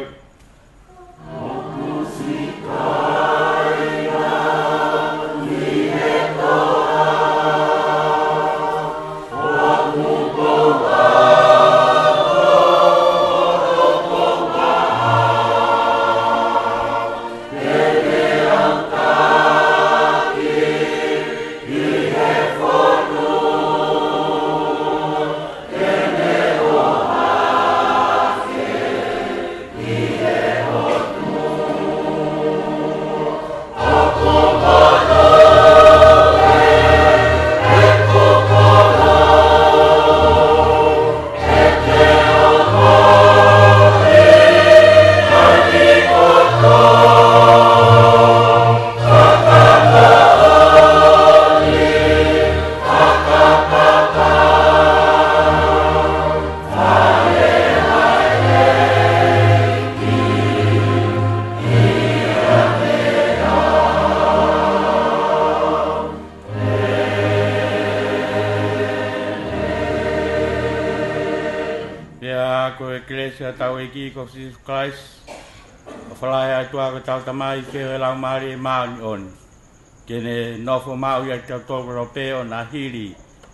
Pea ko e kelesi ʻa hotau ʻEiki ko Sīsū Kalaisi, ʻofa lahi ʻa e ʻOtua ko hotau Tamai, feohi ʻa e Laumālie Māʻoniʻoni, ke ne nofo maʻu ʻiate kitautolu kotoa pē ʻo na hili,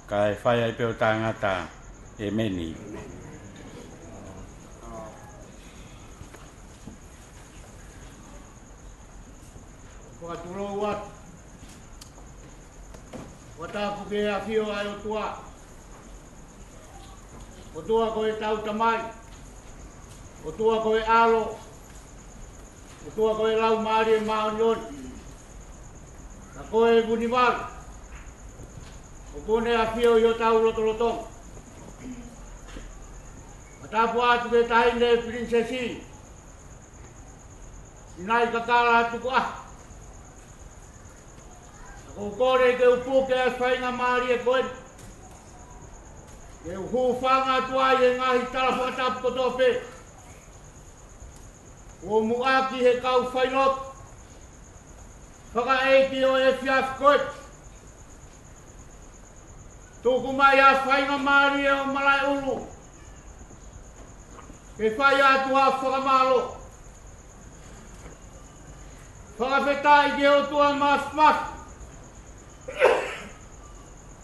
kae fai ai pē ʻo taʻengata. ʻEmeni. Fakatulou atu. Fakatapu ki he ʻafio ʻa e ʻOtua. ʻOtua ko hotau Tamai. ʻOtua ko e ʻAlo. ʻOtua ko e Laumālie Māʻoniʻoni. Ka ko e Vunivalu, ʻoku ne ʻafio ʻi hotau lotolotonga. Fakatapu atu ki he Taʻahine Pilinisesi Sinaikakala Tukuʻaho. ʻOku ou kole ke u puke ʻa e faingamālie ko eni, ke u hūfanga atu ai he ngaahi tala fakatapu kotoa pē. ʻO muʻaki he kau failotu fakaʻeiki ʻo e efiafi ko eni. Tuku mai ʻa e faingamālie ʻo Malaʻeulu ke fai atu ʻa e fakamālō. Fakafetaʻi ki he ʻOtua Māfimafi.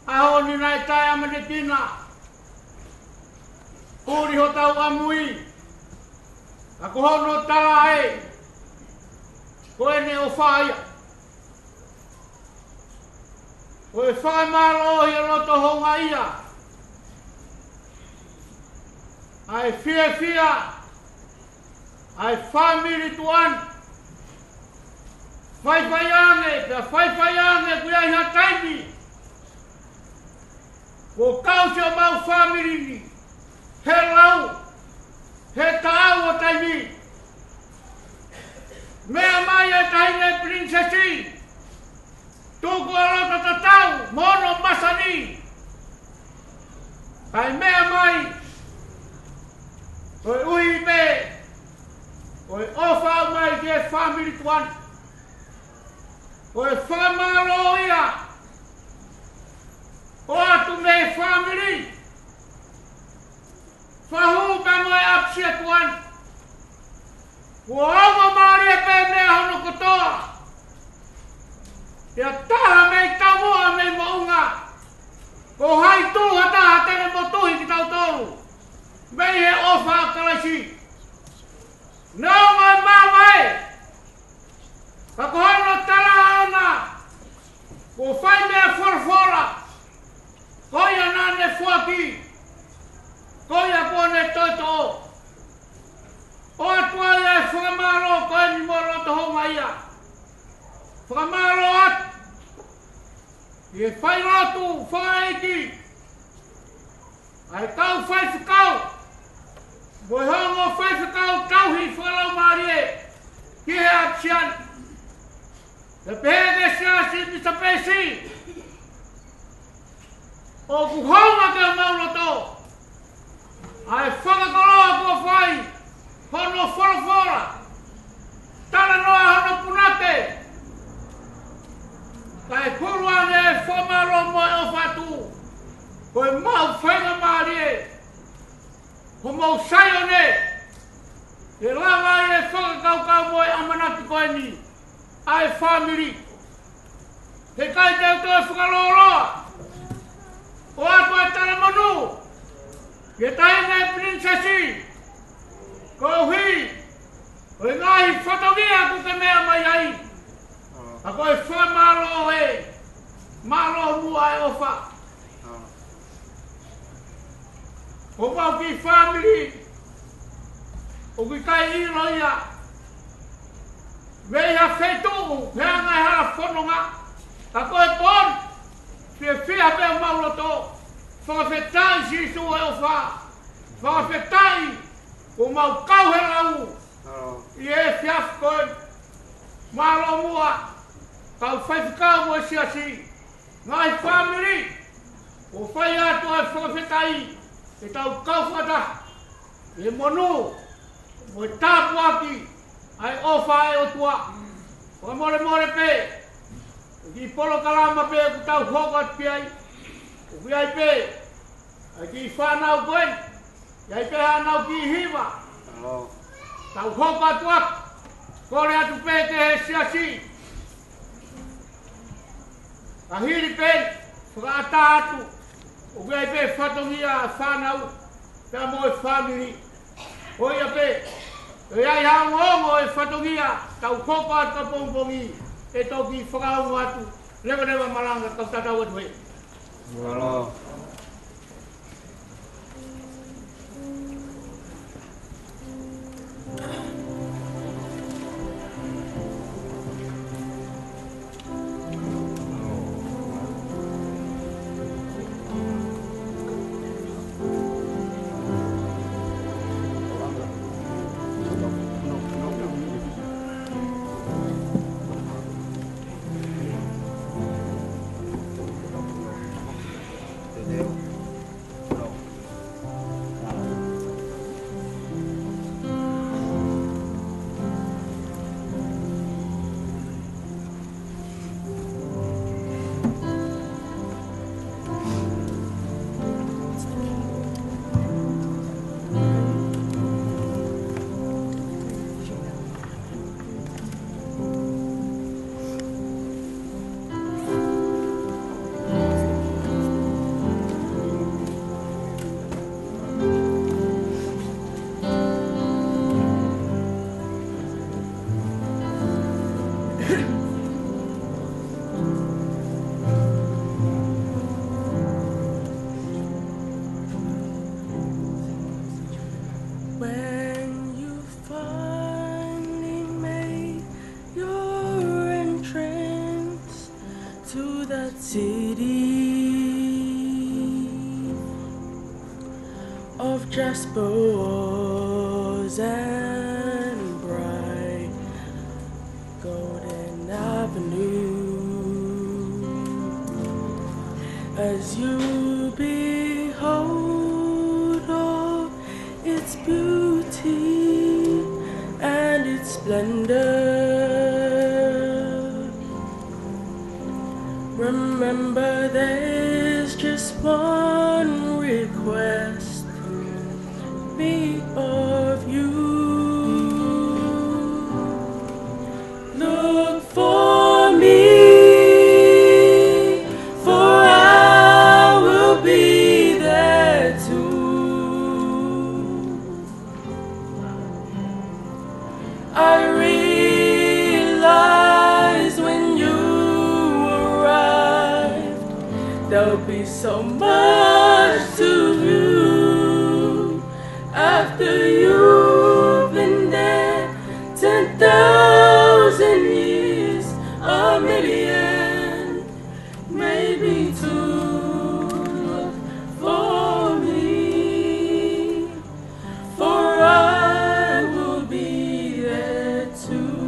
ʻAho ni naʻe taʻeʻamanekina, huli hotau ʻamui, ka ko hono tala ē, ko ʻene ʻofa ia. Ko e fakamālō ʻi he loto houngaʻia ʻa e fiefia ʻa e fāmili tuʻa ni. Faifai ange, pea faifai ange, ʻoku ʻi ai ha taimi kuo kau siʻomau fāmili ni he lau, he taʻau ʻo taimi. Meʻa mai ʻa e Taʻahine Pilinisesi, tuku ʻa e loto tatau mo hono masani, kae meʻa mai, koeʻuhi pē ko e ʻofa mai ki he fāmili tuʻa ni. Ko e fakamālō ia ʻoatu mei he fāmili, fakahū pea mo e ʻapisia tuʻa ni. Kuo ongo mālie pē meʻa hono kotoa. Pea taha mei taumuʻa mei moʻunga, ko hai tuʻu ha taha te ne motuhi kitautolu mei he ʻofa ʻa Kalaisi? Neongo e māvae, ka ko hono tala ʻaʻana, kuo fai mei he folofola, ko ia naʻa ne foaki, ko ia kuo ne toʻo. ʻOatu ai ʻa e fakamālō ko eni mo e loto houngaʻia. Fakamālō atu ʻi he failotu fakaʻeiki, ʻa e kau faifekau, mo e ongo faifekau tauhi fakalaumālie ki he ʻapisia ni. Pea pehē ki he siasi Misa Peisi, ʻoku hounga ki homau loto ʻa e fakakoloa kuo fai hono folofola, talanoa hono punake, kae hulu ange e fakamālō mo e ʻofa atu. Ko e maʻu faingamālie homau Saione, ke lava ai e fakakaukau mo e ʻamanaki ko eni ʻa e fāmili. He ʻikai te u toe fakalōloa, ʻoatu e talamonū ki he Taʻahine Pilinisesi, koeʻuhi ko e ngaahi fatongia kuo ke meʻa mai ai. Ka ko e fakamālō ē, mālō muʻa e ʻofa. Ko homau kiʻi fāmili, ʻoku ʻikai ʻilo ia mei ha feituʻu, he anga e hala fononga. Ka ko e pō ni, fiefia pē homau loto. Fakafetaʻi Sīsū e ʻofa. Fakafetaʻi kuo mau kau he lau ʻi he efiafi ko eni. Mālō muʻa kau faifekau mo e siasi, ngaahi fāmili, ʻo fai atu ʻa e fakafetaʻi ke tau kau fakataha ʻi he monū mo e tāpuaki ʻa e ʻofa ʻa e ʻOtua. Fakamolemole pē, ko e kiʻi polokalama pē ʻoku tau hoko atu ki ai, ʻoku ʻi ai pē ʻa e kiʻi fānau ko eni, ʻI ai pē haʻanau kiʻi hiva. Mālō. Tau hoko atu atu. Kole atu pē ki he siasi. Ka hili pē, fakaʻatā atu. ʻOku ʻi ai pē fatongia ʻa e fānau, pea mo e fāmili. Ko ia pē, ʻe ʻi ai ha ongoongo ʻo e fatongia, tau hoko atu ʻapongipongi, ʻe toki fakaongo atu, leveleva malanga, tau tatau atu hē. Mālō. When you finally made your entrance to that city of jasper and bright golden avenue. As you behold all its beauty and its splendor, remember there's just one request me of you. Look for me, for I will be there too. I realize when you arrive, there'll be so much to view. After you've been there ten thousand years, a million, maybe two, look for me, for I will be there too.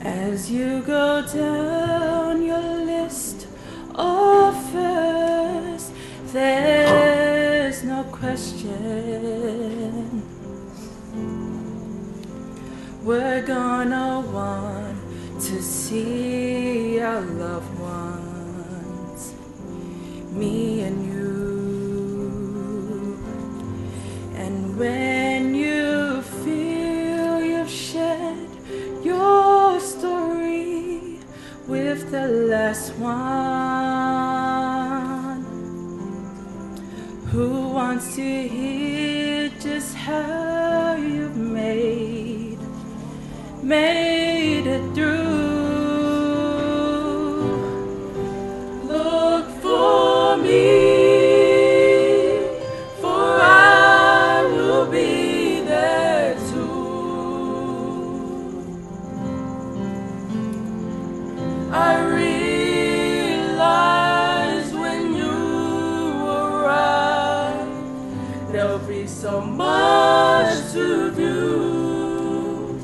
As you go down your list of first, there's no question we're gonna want to see our loved ones, me and you. And when you feel you've shared your story with the last one, who wants to hear just how you've made, made it through? Look for me, for I will be there too. I realize when you arrive, there'll be so much to do.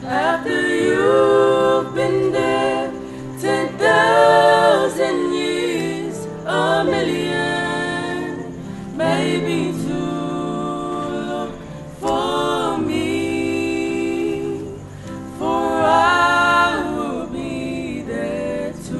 After you've been there ten thousand years, a million, maybe two, look for me, for I will be there too.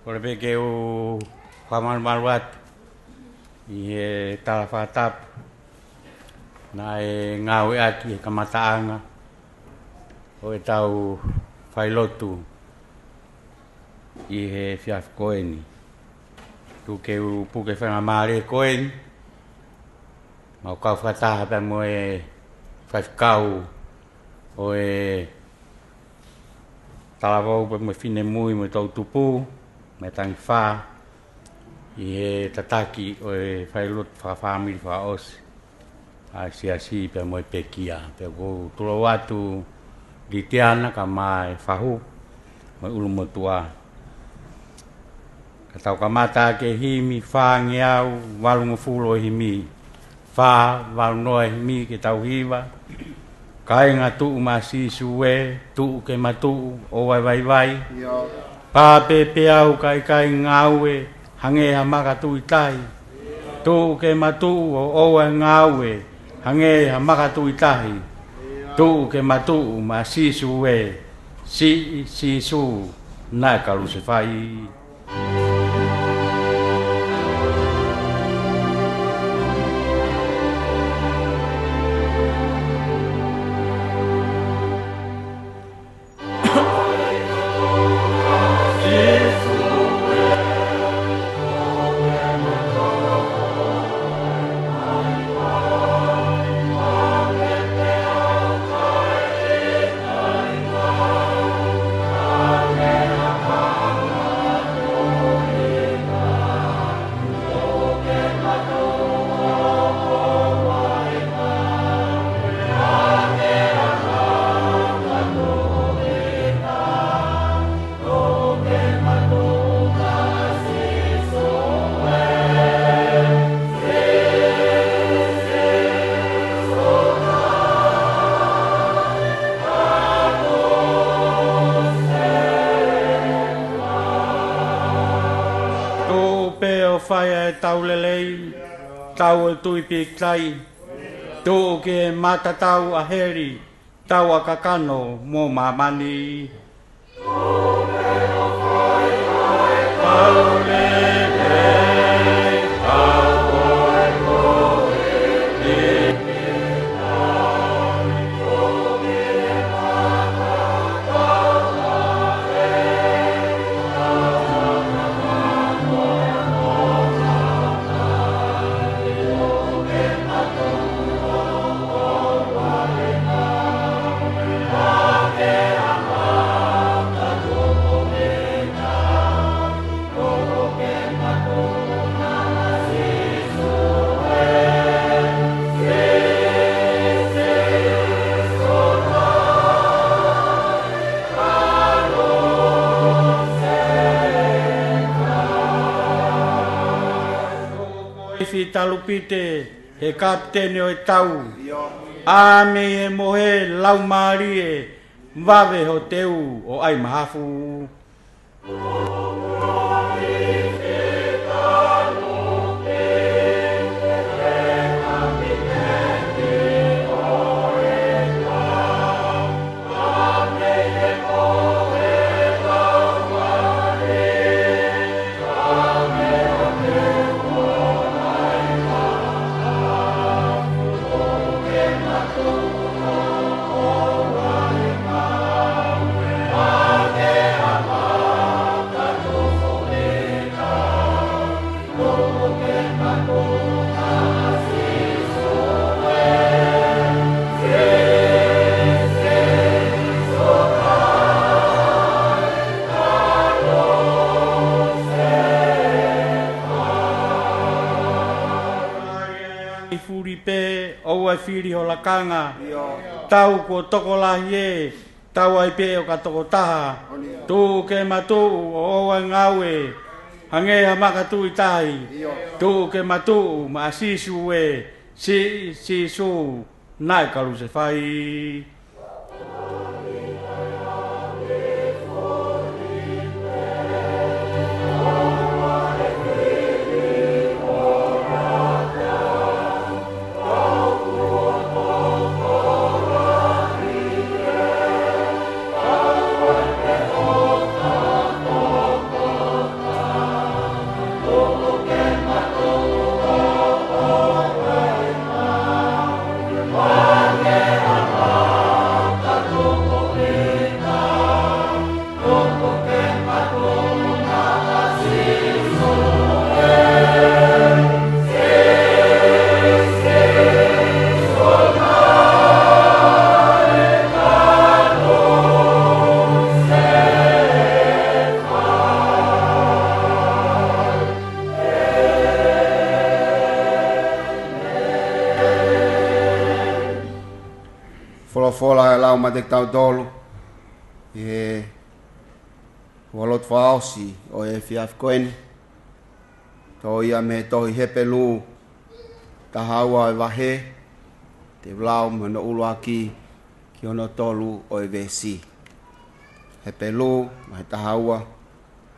Kole pē ke u fakamalumalu atu ʻi he tala fakatapu naʻe ngāueʻaki he kamataʻanga ʻo ʻetau failotu ʻi he efiafi ko eni. Tuku ke u puke faingamālie ko eni, mau kau fakataha pea mo e faifekau ʻo e talavou pea mo e finemui mo e toʻutupu, mo e tangifā, ʻi he tataki ʻo e failotu fakafāmili fakaʻosi ʻa e siasi pea mo e pekia. Pea ʻoku ou tulou atu Litiana kae ʻumaʻā e fahu mo e ʻulumotuʻa. Ka tau kamata ʻaki e himi fāngeau valungofulu ʻo e himi. Fā valu noa e himi ke tau hiva. Kāinga, tuʻu maʻa Sīsū ē, tuʻu ke ma tuʻu ʻo vaivai. Pā pē peau ka ʻikai ngāue, hangē ha maka tuʻi tahi. Tuʻu ke ma tuʻu ʻo ʻoua ʻe ngāue, hangē ha maka tuʻi tahi. Tuʻu ke ma tuʻu maʻa Sīsū ē, siʻi Sīsū naʻe kalusefai. Tuʻu pē ʻo fai ʻa e tau lelei, tau ʻo tui pikitai, tuʻu ki he matatau ʻa heli, tau ʻa kakano mo māmani. Ifi talupite he kapiteni ʻo e tau. ʻĀmei e mohe, laumālie, vave ho teu ʻo ʻai mahafu. ʻI fuli pē, ʻoua ʻe fili ho lakanga. Tau kuo tokolahi ē, tau ai pē ʻo ka tokotaha. Tuʻu ke ma tuʻu ʻo ʻoua ʻe ngāue, hangē ha maka tuʻi tahi. Tuʻu ke ma tuʻu maʻa Sīsū ē, siʻi Sīsū naʻe kalusefai. Folofola ʻa e Laumālie kiate kitautolu ʻi he ua lotu fakaʻosi ʻo e efiafi ko eni. Toʻo ia mei he tohi Hepelū, taha ua ʻo e vahe, te u lau mei hono ʻuluaki ki hono tolu ʻo e veesi. Hepelū, vahe taha ua,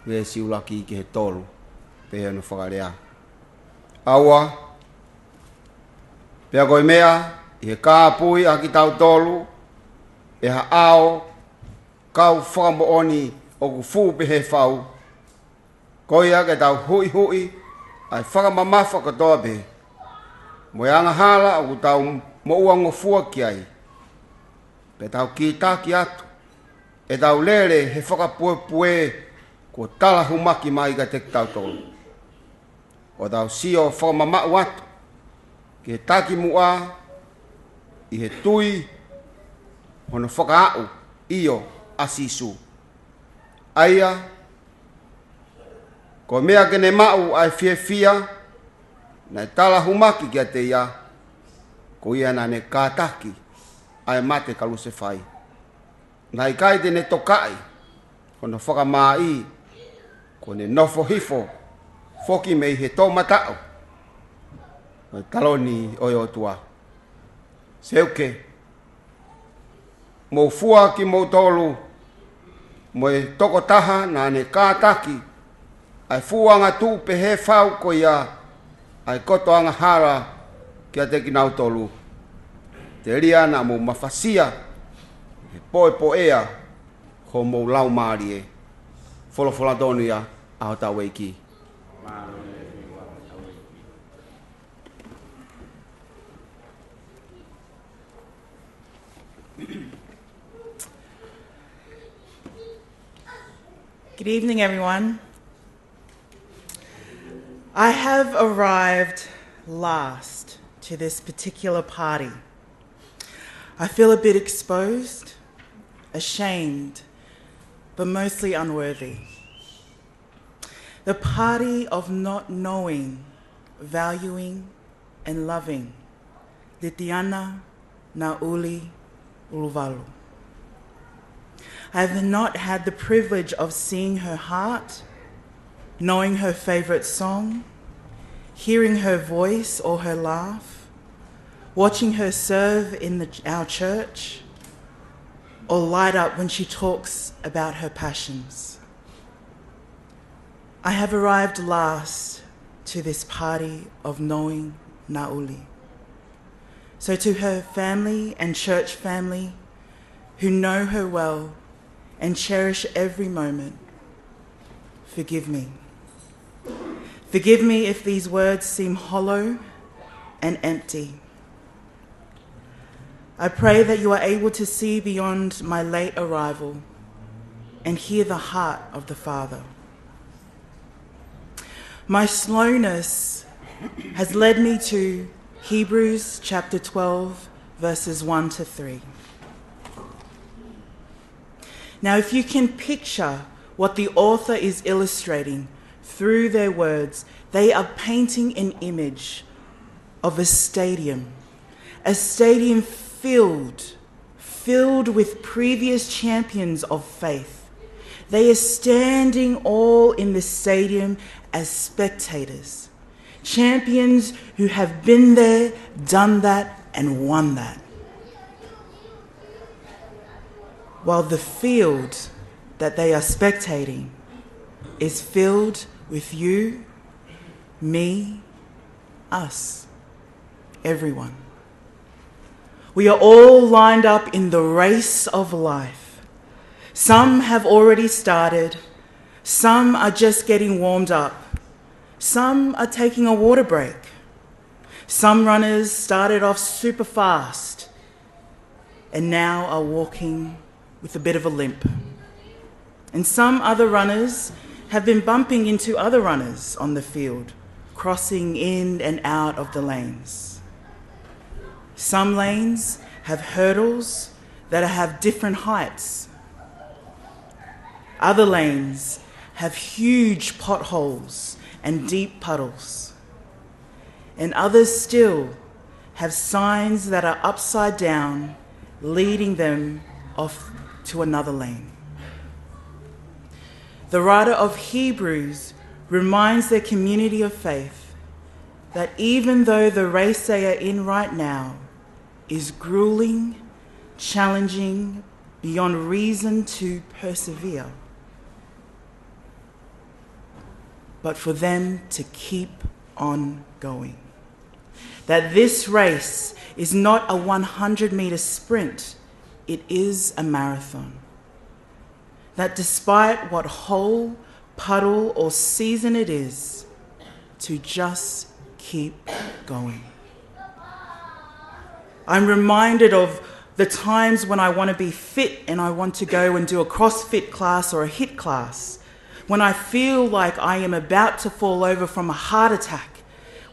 veesi ʻuluaki ki he tolu, pehē hono fakalea. ʻAua, pea ko e meʻa ʻi he kāpui ʻa kitautolu ʻe ha ʻao kau fakamoʻoni ʻoku fū pehē fau, ko ia ke tau huʻihuʻi ʻa e fakamamafa kotoa pē mo e angahala ʻoku tau moʻua ngofua ki ai, pea tau kītaki atu ʻetau lele he fakapuepue kuo talahumaki mai kiate kitautolu, ʻo tau sio fakamamaʻu atu ki he takimuʻa ʻi he tui hono fakaaʻu, ʻio, ʻa Sīsū. ʻA ia, ko e meʻa ke ne maʻu ʻa e fiefia naʻe talahumaki kiate ia, ko ia naʻa ne kātaki ʻa e mate kalusefai, naʻe ʻikai te ne tokaʻi hono fakamāʻi, kuo ne nofo hifo foki mei he toʻomataʻu ʻo e taloni ʻo e ʻOtua. Seuke, mou fua kimoutolu mo e tokotaha naʻa ne kātaki ʻa e fuʻu angatuʻu pehē fau ko ia, ʻa e koto angahala kiate kinautolu, telia naʻa mou mafasia he poʻepoʻea homou laumālie. Folofola tonu ia ʻa hotau ʻEiki. Good evening, everyone. I have arrived last to this particular party. I feel a bit exposed, ashamed, but mostly unworthy. The party of not knowing, valuing, and loving Litiana Nauli Uluvalu. I have not had the privilege of seeing her heart, knowing her favorite song, hearing her voice or her laugh, watching her serve in the, our church, or light up when she talks about her passions. I have arrived last to this party of knowing Nauli. So to her family and church family who know her well and cherish every moment, forgive me. Forgive me if these words seem hollow and empty. I pray that you are able to see beyond my late arrival and hear the heart of the Father. My slowness has led me to Hebrews chapter twelve, verses one to three. Now, if you can picture what the author is illustrating through their words, they are painting an image of a stadium, a stadium filled, filled with previous champions of faith. They are standing all in the stadium as spectators, champions who have been there, done that, and won that. While the field that they are spectating is filled with you, me, us, everyone. We are all lined up in the race of life. Some have already started. Some are just getting warmed up. Some are taking a water break. Some runners started off super fast and now are walking with a bit of a limp. And some other runners have been bumping into other runners on the field, crossing in and out of the lanes. Some lanes have hurdles that have different heights. Other lanes have huge potholes and deep puddles. And others still have signs that are upside down leading them off to another lane. The writer of Hebrews reminds their community of faith that even though the race they are in right now is grueling, challenging, beyond reason to persevere, but for them to keep on going. That this race is not a one hundred meter sprint, it is a marathon. That despite what hole, puddle, or season it is, to just keep going. I'm reminded of the times when I want to be fit and I want to go and do a CrossFit class or a HIIT class, when I feel like I am about to fall over from a heart attack,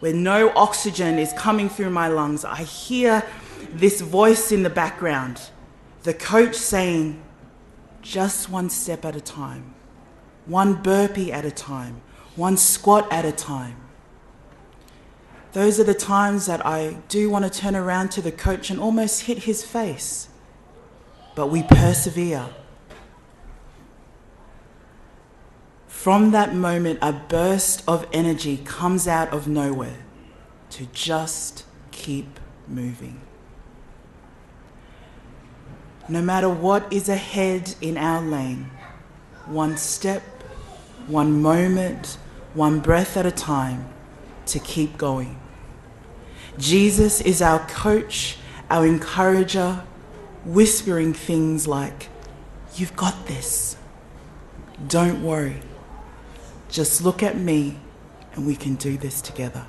where no oxygen is coming through my lungs. I hear this voice in the background, the coach saying, "Just one step at a time, one burpee at a time, one squat at a time." Those are the times that I do want to turn around to the coach and almost hit his face. But we persevere. From that moment, a burst of energy comes out of nowhere to just keep moving. No matter what is ahead in our lane, one step, one moment, one breath at a time, to keep going. Jesus is our coach, our encourager, whispering things like, "You've got this. Don't worry. Just look at me and we can do this together."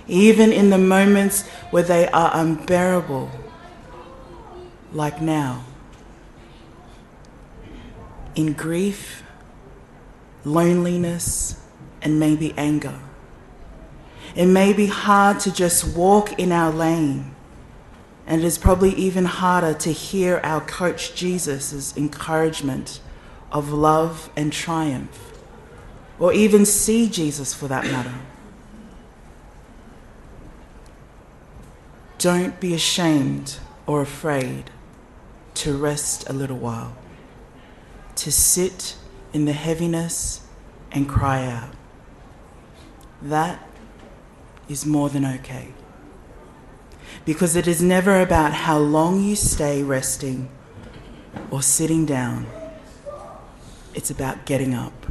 Even in the moments where they are unbearable, like now, in grief, loneliness, and maybe anger, it may be hard to just walk in our lane, and it is probably even harder to hear our coach Jesus' encouragement of love and triumph, or even see Jesus for that matter. Don't be ashamed or afraid to rest a little while, to sit in the heaviness and cry out. That is more than okay. Because it is never about how long you stay resting or sitting down. It's about getting up.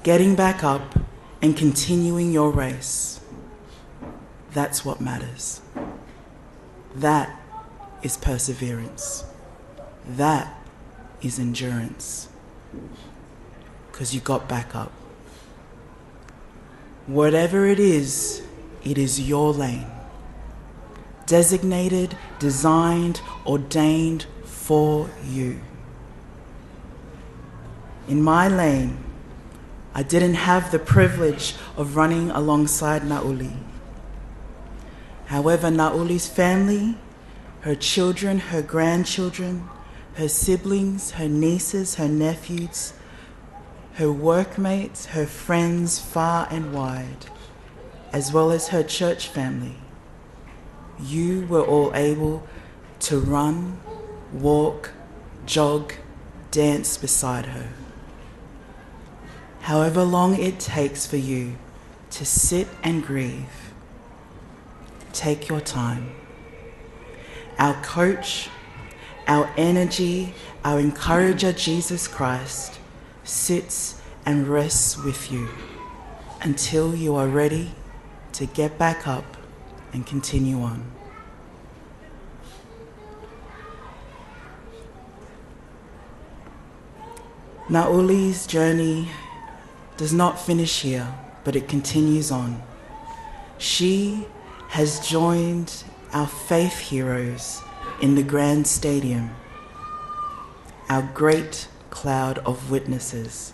Getting back up and continuing your race. That's what matters. That is perseverance. That is endurance. 'Cause you got back up. Whatever it is, it is your lane. Designated, designed, ordained for you. In my lane, I didn't have the privilege of running alongside Nauli. However, Nauli's family, her children, her grandchildren, her siblings, her nieces, her nephews, her workmates, her friends far and wide, as well as her church family, you were all able to run, walk, jog, dance beside her. However long it takes for you to sit and grieve, take your time. Our coach, our energy, our encourager, Jesus Christ, sits and rests with you until you are ready to get back up and continue on. Nauli's journey does not finish here, but it continues on. She has joined our faith heroes in the grand stadium, our great cloud of witnesses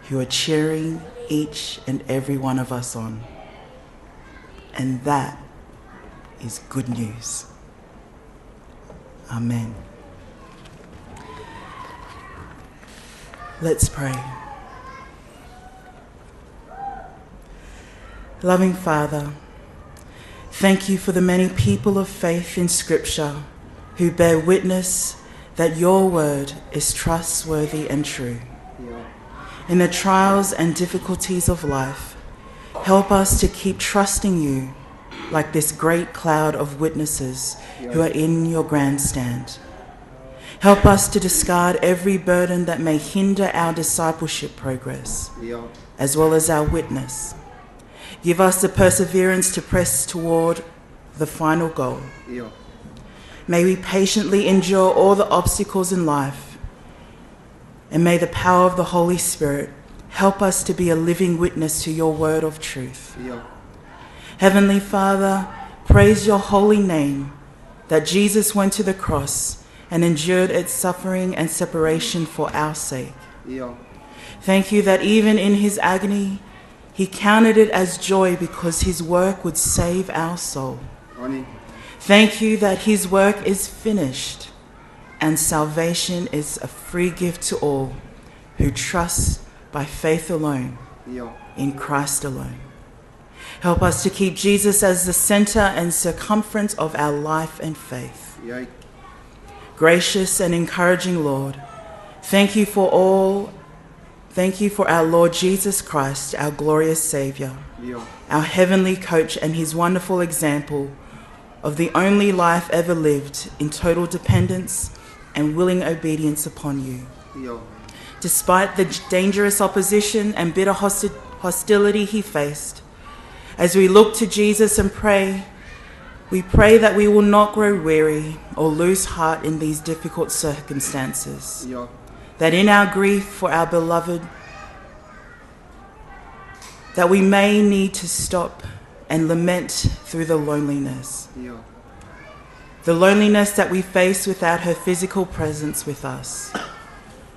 who are cheering each and every one of us on. And that is good news. Amen. Let's pray. Loving Father, Thank you for the many people of faith in Scripture who bear witness that your word is trustworthy and true. In the trials and difficulties of life, help us to keep trusting you like this great cloud of witnesses who are in your grandstand. Help us to discard every burden that may hinder our discipleship progress, as well as our witness. Give us the perseverance to press toward the final goal. May we patiently endure all the obstacles in life, and may the power of the Holy Spirit help us to be a living witness to your word of truth. Heavenly Father, praise your holy name that Jesus went to the cross and endured its suffering and separation for our sake. Thank you that even in his agony, he counted it as joy because his work would save our soul. Thank you that his work is finished and salvation is a free gift to all who trust by faith alone in Christ alone. Help us to keep Jesus as the center and circumference of our life and faith. Gracious and encouraging Lord, thank you for all. Thank you for our Lord Jesus Christ, our glorious Savior, our heavenly coach, and his wonderful example of the only life ever lived in total dependence and willing obedience upon you. Despite the dangerous opposition and bitter hosti-, hostility he faced, as we look to Jesus and pray, we pray that we will not grow weary or lose heart in these difficult circumstances. That in our grief for our beloved, that we may need to stop and lament through the loneliness. The loneliness that we face without her physical presence with us.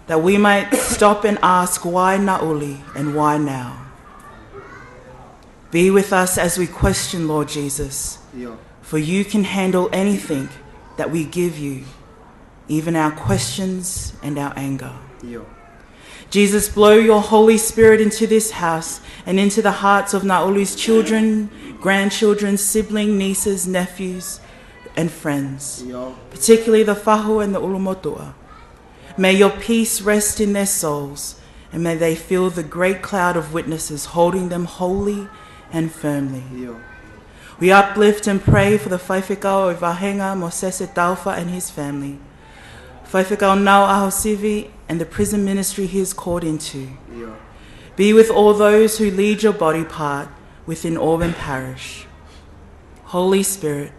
That we might stop and ask, "Why Nauli and why now?" Be with us as we question, Lord Jesus, for you can handle anything that we give you, even our questions and our anger. Jesus, blow your Holy Spirit into this house and into the hearts of Nauli's children, grandchildren, sibling, nieces, nephews, and friends, particularly the fahu and the ʻulumotuʻa. May your peace rest in their souls, and may they feel the great cloud of witnesses holding them wholly and firmly. We uplift and pray for the Faifekau ʻo e Vahenga, Mosese Taufa, and his family. Faifekau Nau ʻAhosivi and the prison ministry he is called into. Be with all those who lead your body part within Auburn Parish. Holy Spirit,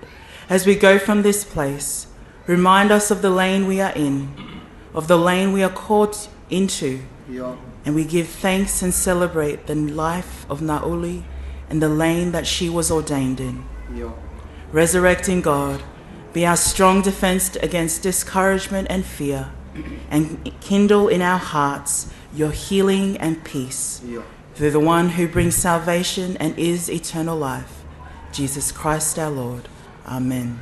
as we go from this place, remind us of the lane we are in, of the lane we are called into, and we give thanks and celebrate the life of Nauli and the lane that she was ordained in. Resurrecting God, be our strong defense against discouragement and fear, and kindle in our hearts your healing and peace. Through the one who brings salvation and is eternal life, Jesus Christ our Lord. Amen.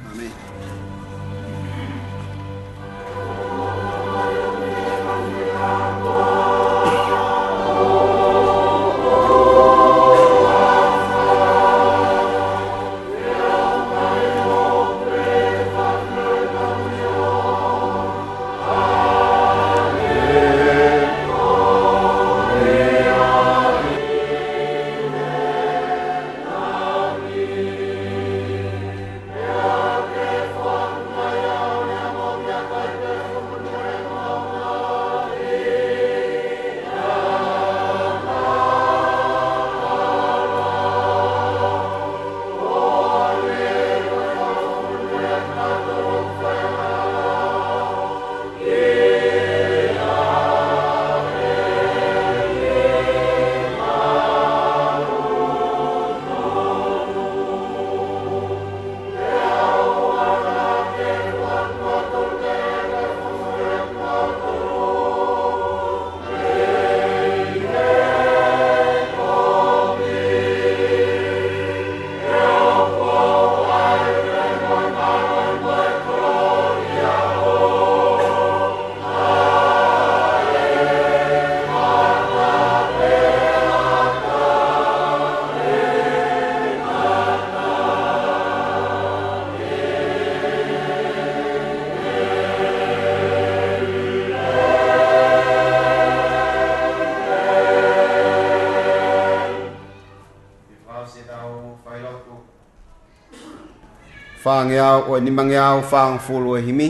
Fāngeau ʻo e nimangeau fāngofulu ʻo e himi,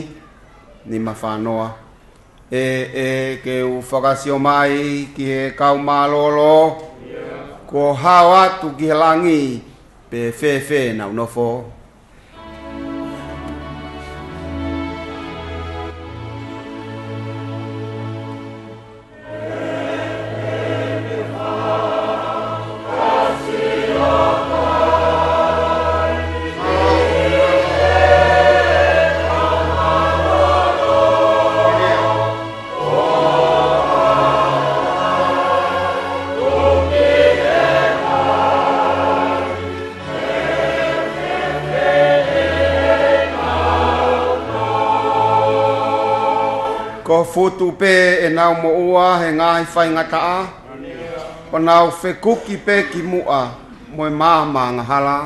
nima fā noa. ʻE, ʻe, ke u fakasio mai ki he kau mālōlō, kuo hao atu ki he langi, pe fēfē ʻenau nofo. Ko futu pē ʻenau moʻua he ngaahi faingataʻa, ʻo nau fekuki pē ki muʻa mo e maama angahala.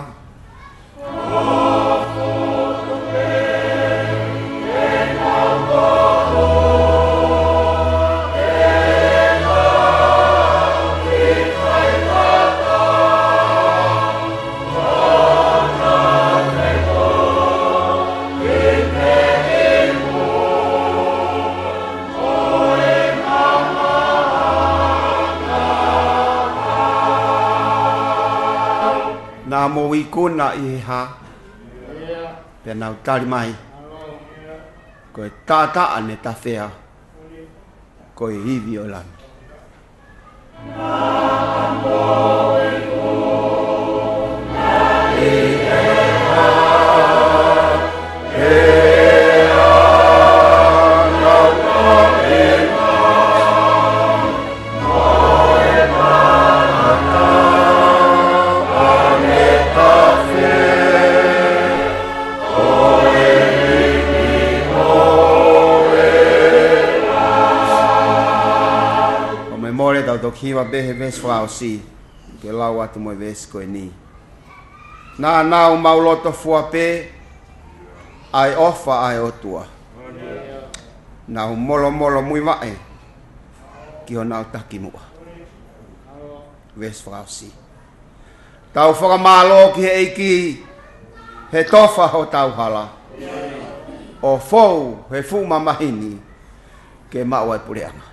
Naʻa mou ikuna ʻi he hā, pea nau tali mai, ko e taʻataʻa ne tafea, ko e ivi ʻo e langi. ʻO mei mole tau toki hiva pē he veesi fakaʻosi, ke lau atu mo e veesi ko eni. Naʻa nau maʻuloto fua pē ʻa e ʻofa ʻa e ʻOtua. Nau molomolo muivaʻe ki honau takimuʻa. Veesi fakaʻosi. Tau fakamālō ki he ʻEiki he tofa hotau hala, ʻo fou he fuʻu mamahi ni ke maʻu ʻa e puleʻanga.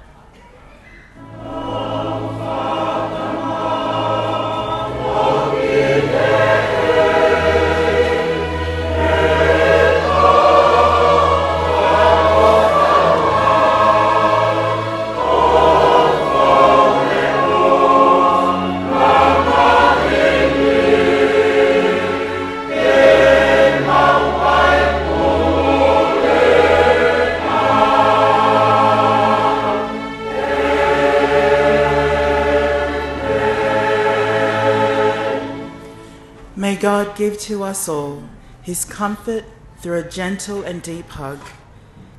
May God give to us all his comfort through a gentle and deep hug,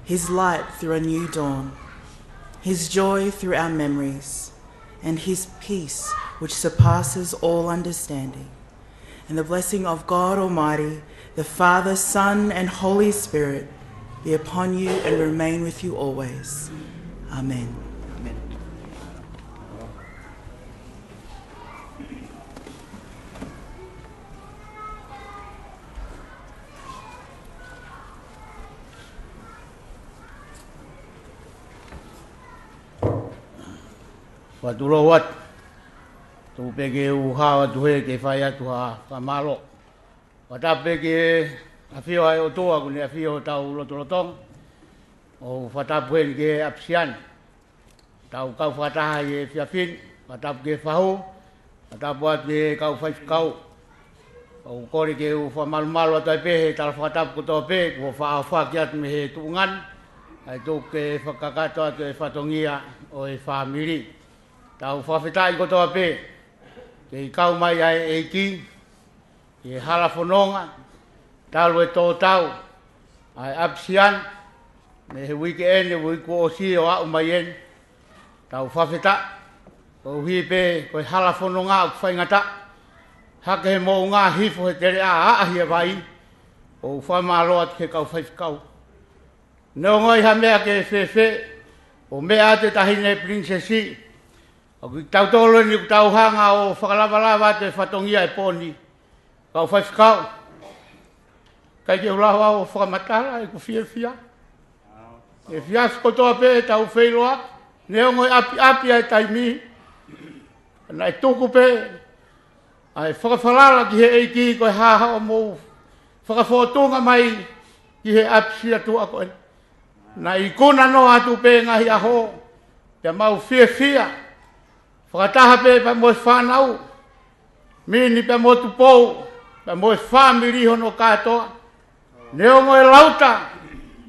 his light through a new dawn, his joy through our memories, and his peace which surpasses all understanding. And the blessing of God Almighty, the Father, Son, and Holy Spirit, be upon you and remain with you always. Amen. Amen. Fakatulou atu. Tuku pē ke u hao atu hē ke fai atu ha fakamālō. Fakatapu pē ki he ʻafio ʻa e ʻOtua kuo ne ʻafio hotau lotolotonga. ʻO fakatapu heni ki he ʻApisiana, tau kau fakataha ʻi he efiafi ni. Fakatapu ki he fahu, fakatapu atu ki he kau faifekau. ʻOku ou kole ke u fakamalumalu atu ai pē he tala fakatapu kotoa pē kuo faʻa ʻohofaki atu mei he tuʻunga ni, kae tuku ke fakakakato atu e fatongia ʻo e fāmili. Tau fakafetaʻi kotoa pē, kei kau mai ʻa e ʻEiki ki he hala fononga, talu e tō tau ʻa e ʻApisiana mei he uike ʻeni, uike kuo ʻosi ʻo aʻu mai eni. Tau fakafetaʻi, koeʻuhi pē ko e hala fononga ʻoku faingataʻa, hake he moʻunga, hifo he teleʻa, ʻaʻahi e vai. ʻOku ou fakamālō atu ki he kau faifekau. Neongo ʻi ha meʻa ke fēfē, ʻo meʻa atu e Taʻahine Pilinisesi, ʻoku ʻikai ke tau tolo ni, ʻoku tau hanga ʻo fakalavalava atu e fatongia e pō ni. Kau faifekau, ʻIkai ke u lava ʻo fakamatala ʻeku fiefia. ʻI he efiafi kotoa pē ʻetau feiloaki, neongo e ʻapiʻapi ʻa e taimi, naʻe tuku pē ʻa e fakafalala ki he ʻEiki ko e hā haʻamou fakafōtunga mai ki he ʻapisia tuʻa ko eni. Naʻe ikuna noa atu pē ngaahi ʻaho, pea mau fiefia fakataha pē pea mo e fānau, Mini pea mo Tupou, pea mo e fāmili hono kātoa. Neongo e lauta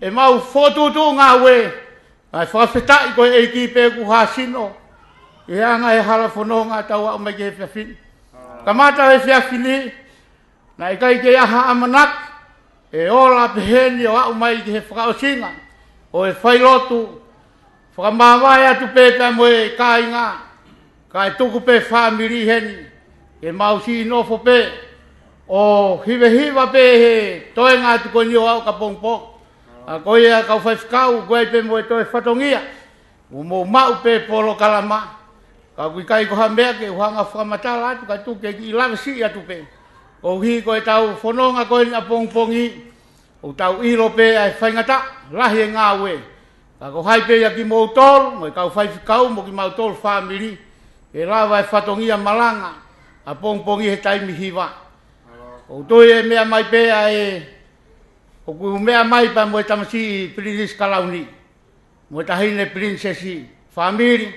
ʻemau fokotuʻutuʻu ngāue, kae fakafetaʻi ko e ʻEiki pē kuo hāsino ʻi he anga e hala fononga ʻetau aʻu mai ki he efiafi ni. Kamata he efiafi ni, naʻe ʻikai ke ʻi ai ha ʻamanaki ʻe ola pehē ni ʻo aʻu mai ki he fakaʻosinga ʻo e failotu. Fakamāvae atu pē pea mo e kāinga, kae tuku pē fāmili heni ke mau siʻi nofo pē ʻo hivehiva pē he toenga atu ko eni ʻo aʻu ki ʻapongipongi. ʻA ko ia kau faifekau, ko e pē mo e toe fatongia, ʻoku mou maʻu pē polokalama. Ka ʻoku ʻikai ko ha meʻa ke u hanga fakamatala atu, kae tuku ke kiʻi lave siʻi atu pē. Koeʻuhi ko ʻetau fononga ko eni ʻapongipongi, ʻoku tau ʻilo pē ʻa e faingataʻa lahi e ngāue. Ka ko hai pē ia kimoutolu, mo e kau faifekau, mo kimautolu fāmili, ke lava e fatongia malanga ʻapongipongi he taimi hiva. ʻOku toe meʻa mai pē ʻa e, ʻoku meʻa mai pea mo e tamasiʻi Pilinisi Kalauni mo e Taʻahine Pilinisesi, fāmili,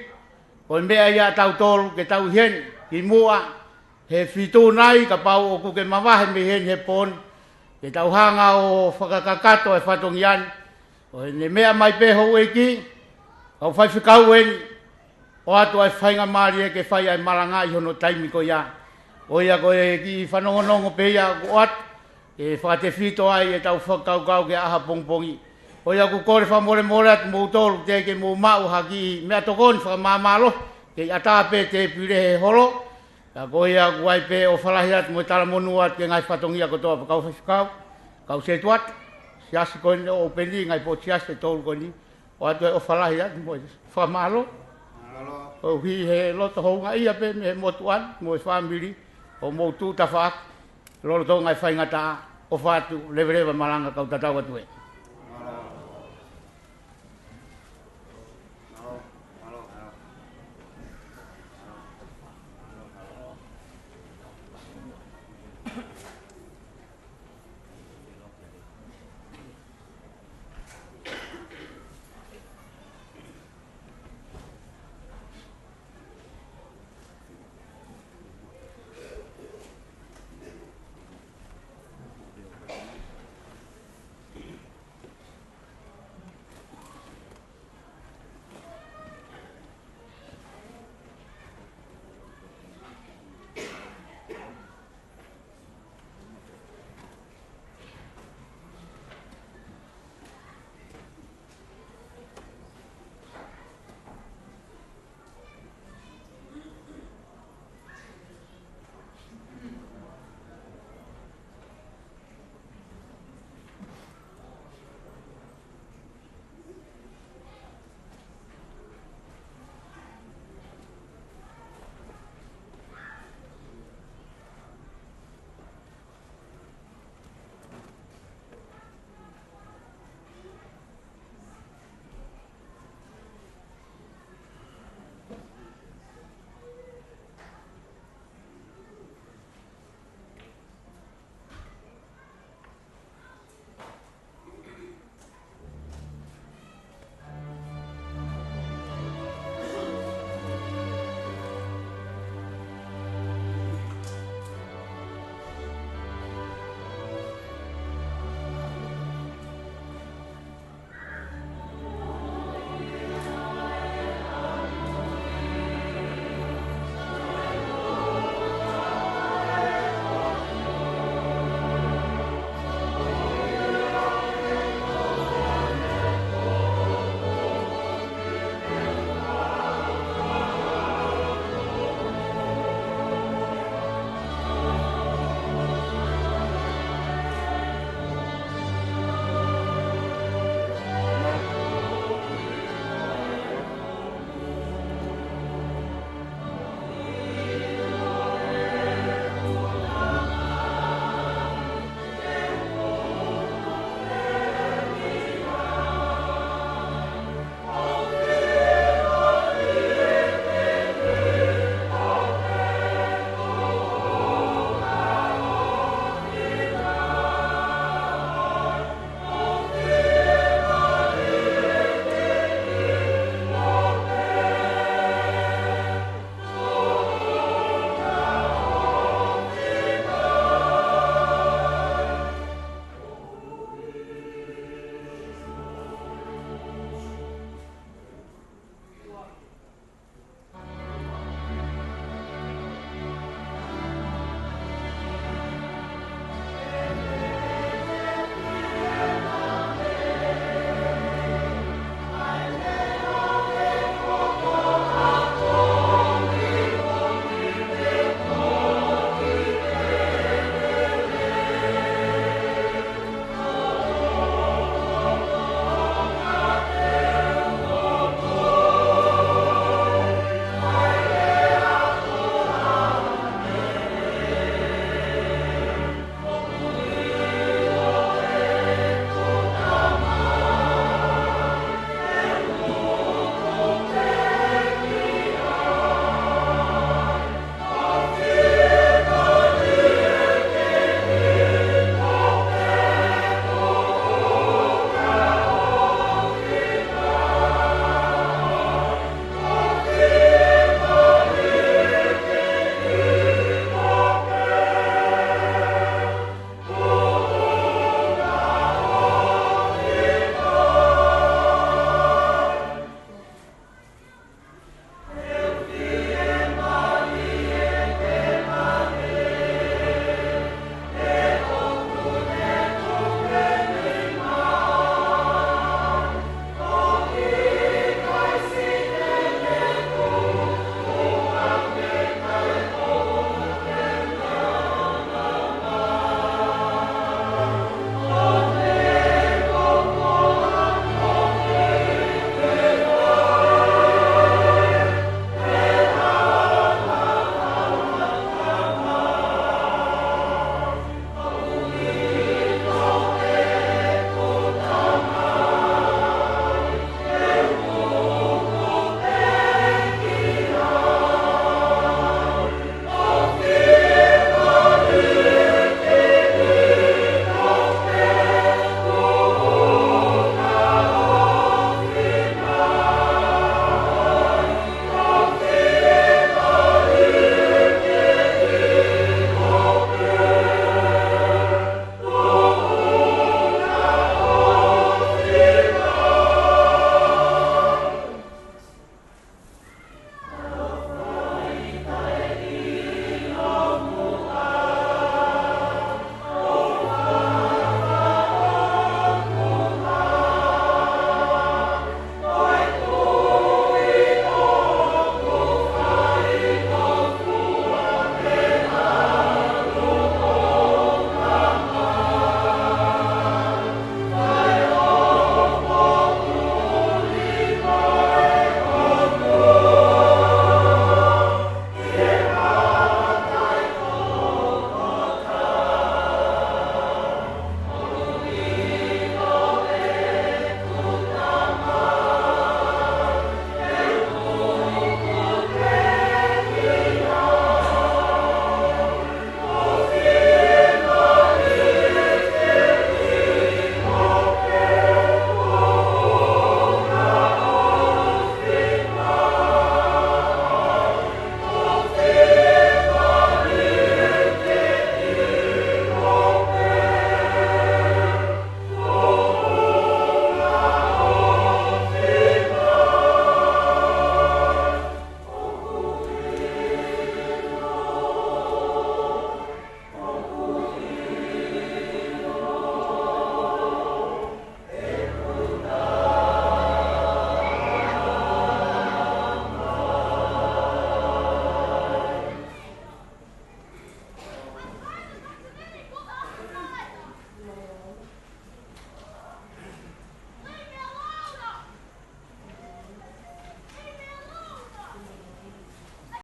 ko e meʻa ia ʻatautolu ke tau ʻi heni kimuʻa he feituʻu nai, kapau ʻoku ke mavahe mei heni he pō ni, ke tau hanga ʻo fakakakato e fatongia ni. ʻO ʻene meʻa mai pē houʻeiki, kau faifekau eni, ʻoatu ʻa e faingamālie ke fai ʻa e malanga ʻi hono taimi ko ia. Ko ia ko e kiʻi fanongonongo pē ia ʻoku ʻoatu ke fakatefito ai ʻetau fakakaukau ki he ʻaho ʻapongipongi. Ko ia ʻoku kole fakamolemole atu kimoutolu teʻeki ke mou maʻu ha kiʻi meʻatokoni fakamāmālohi, kei ʻatā pē tēpile he holo. Ka ko ia ʻoku ʻi ai pē ʻofa lahi atu mo e talamonū atu ki he ngaahi fatongia kotoa, kau faifekau, kau sētuata, siasi ko eni ʻoku ʻoupeni, ngaahi potu siasi ʻe tolu ko eni, ʻoatu e ʻofa lahi atu mo e fakamālō. Mālō. ʻOku ʻi he loto houngaʻia pē mei he motuʻa ni mo e fāmili, ʻoku mou tuʻu tafaʻaki lolotonga e faingataʻa. ʻOfa atu, leveleva malanga, kau tatau atu ē.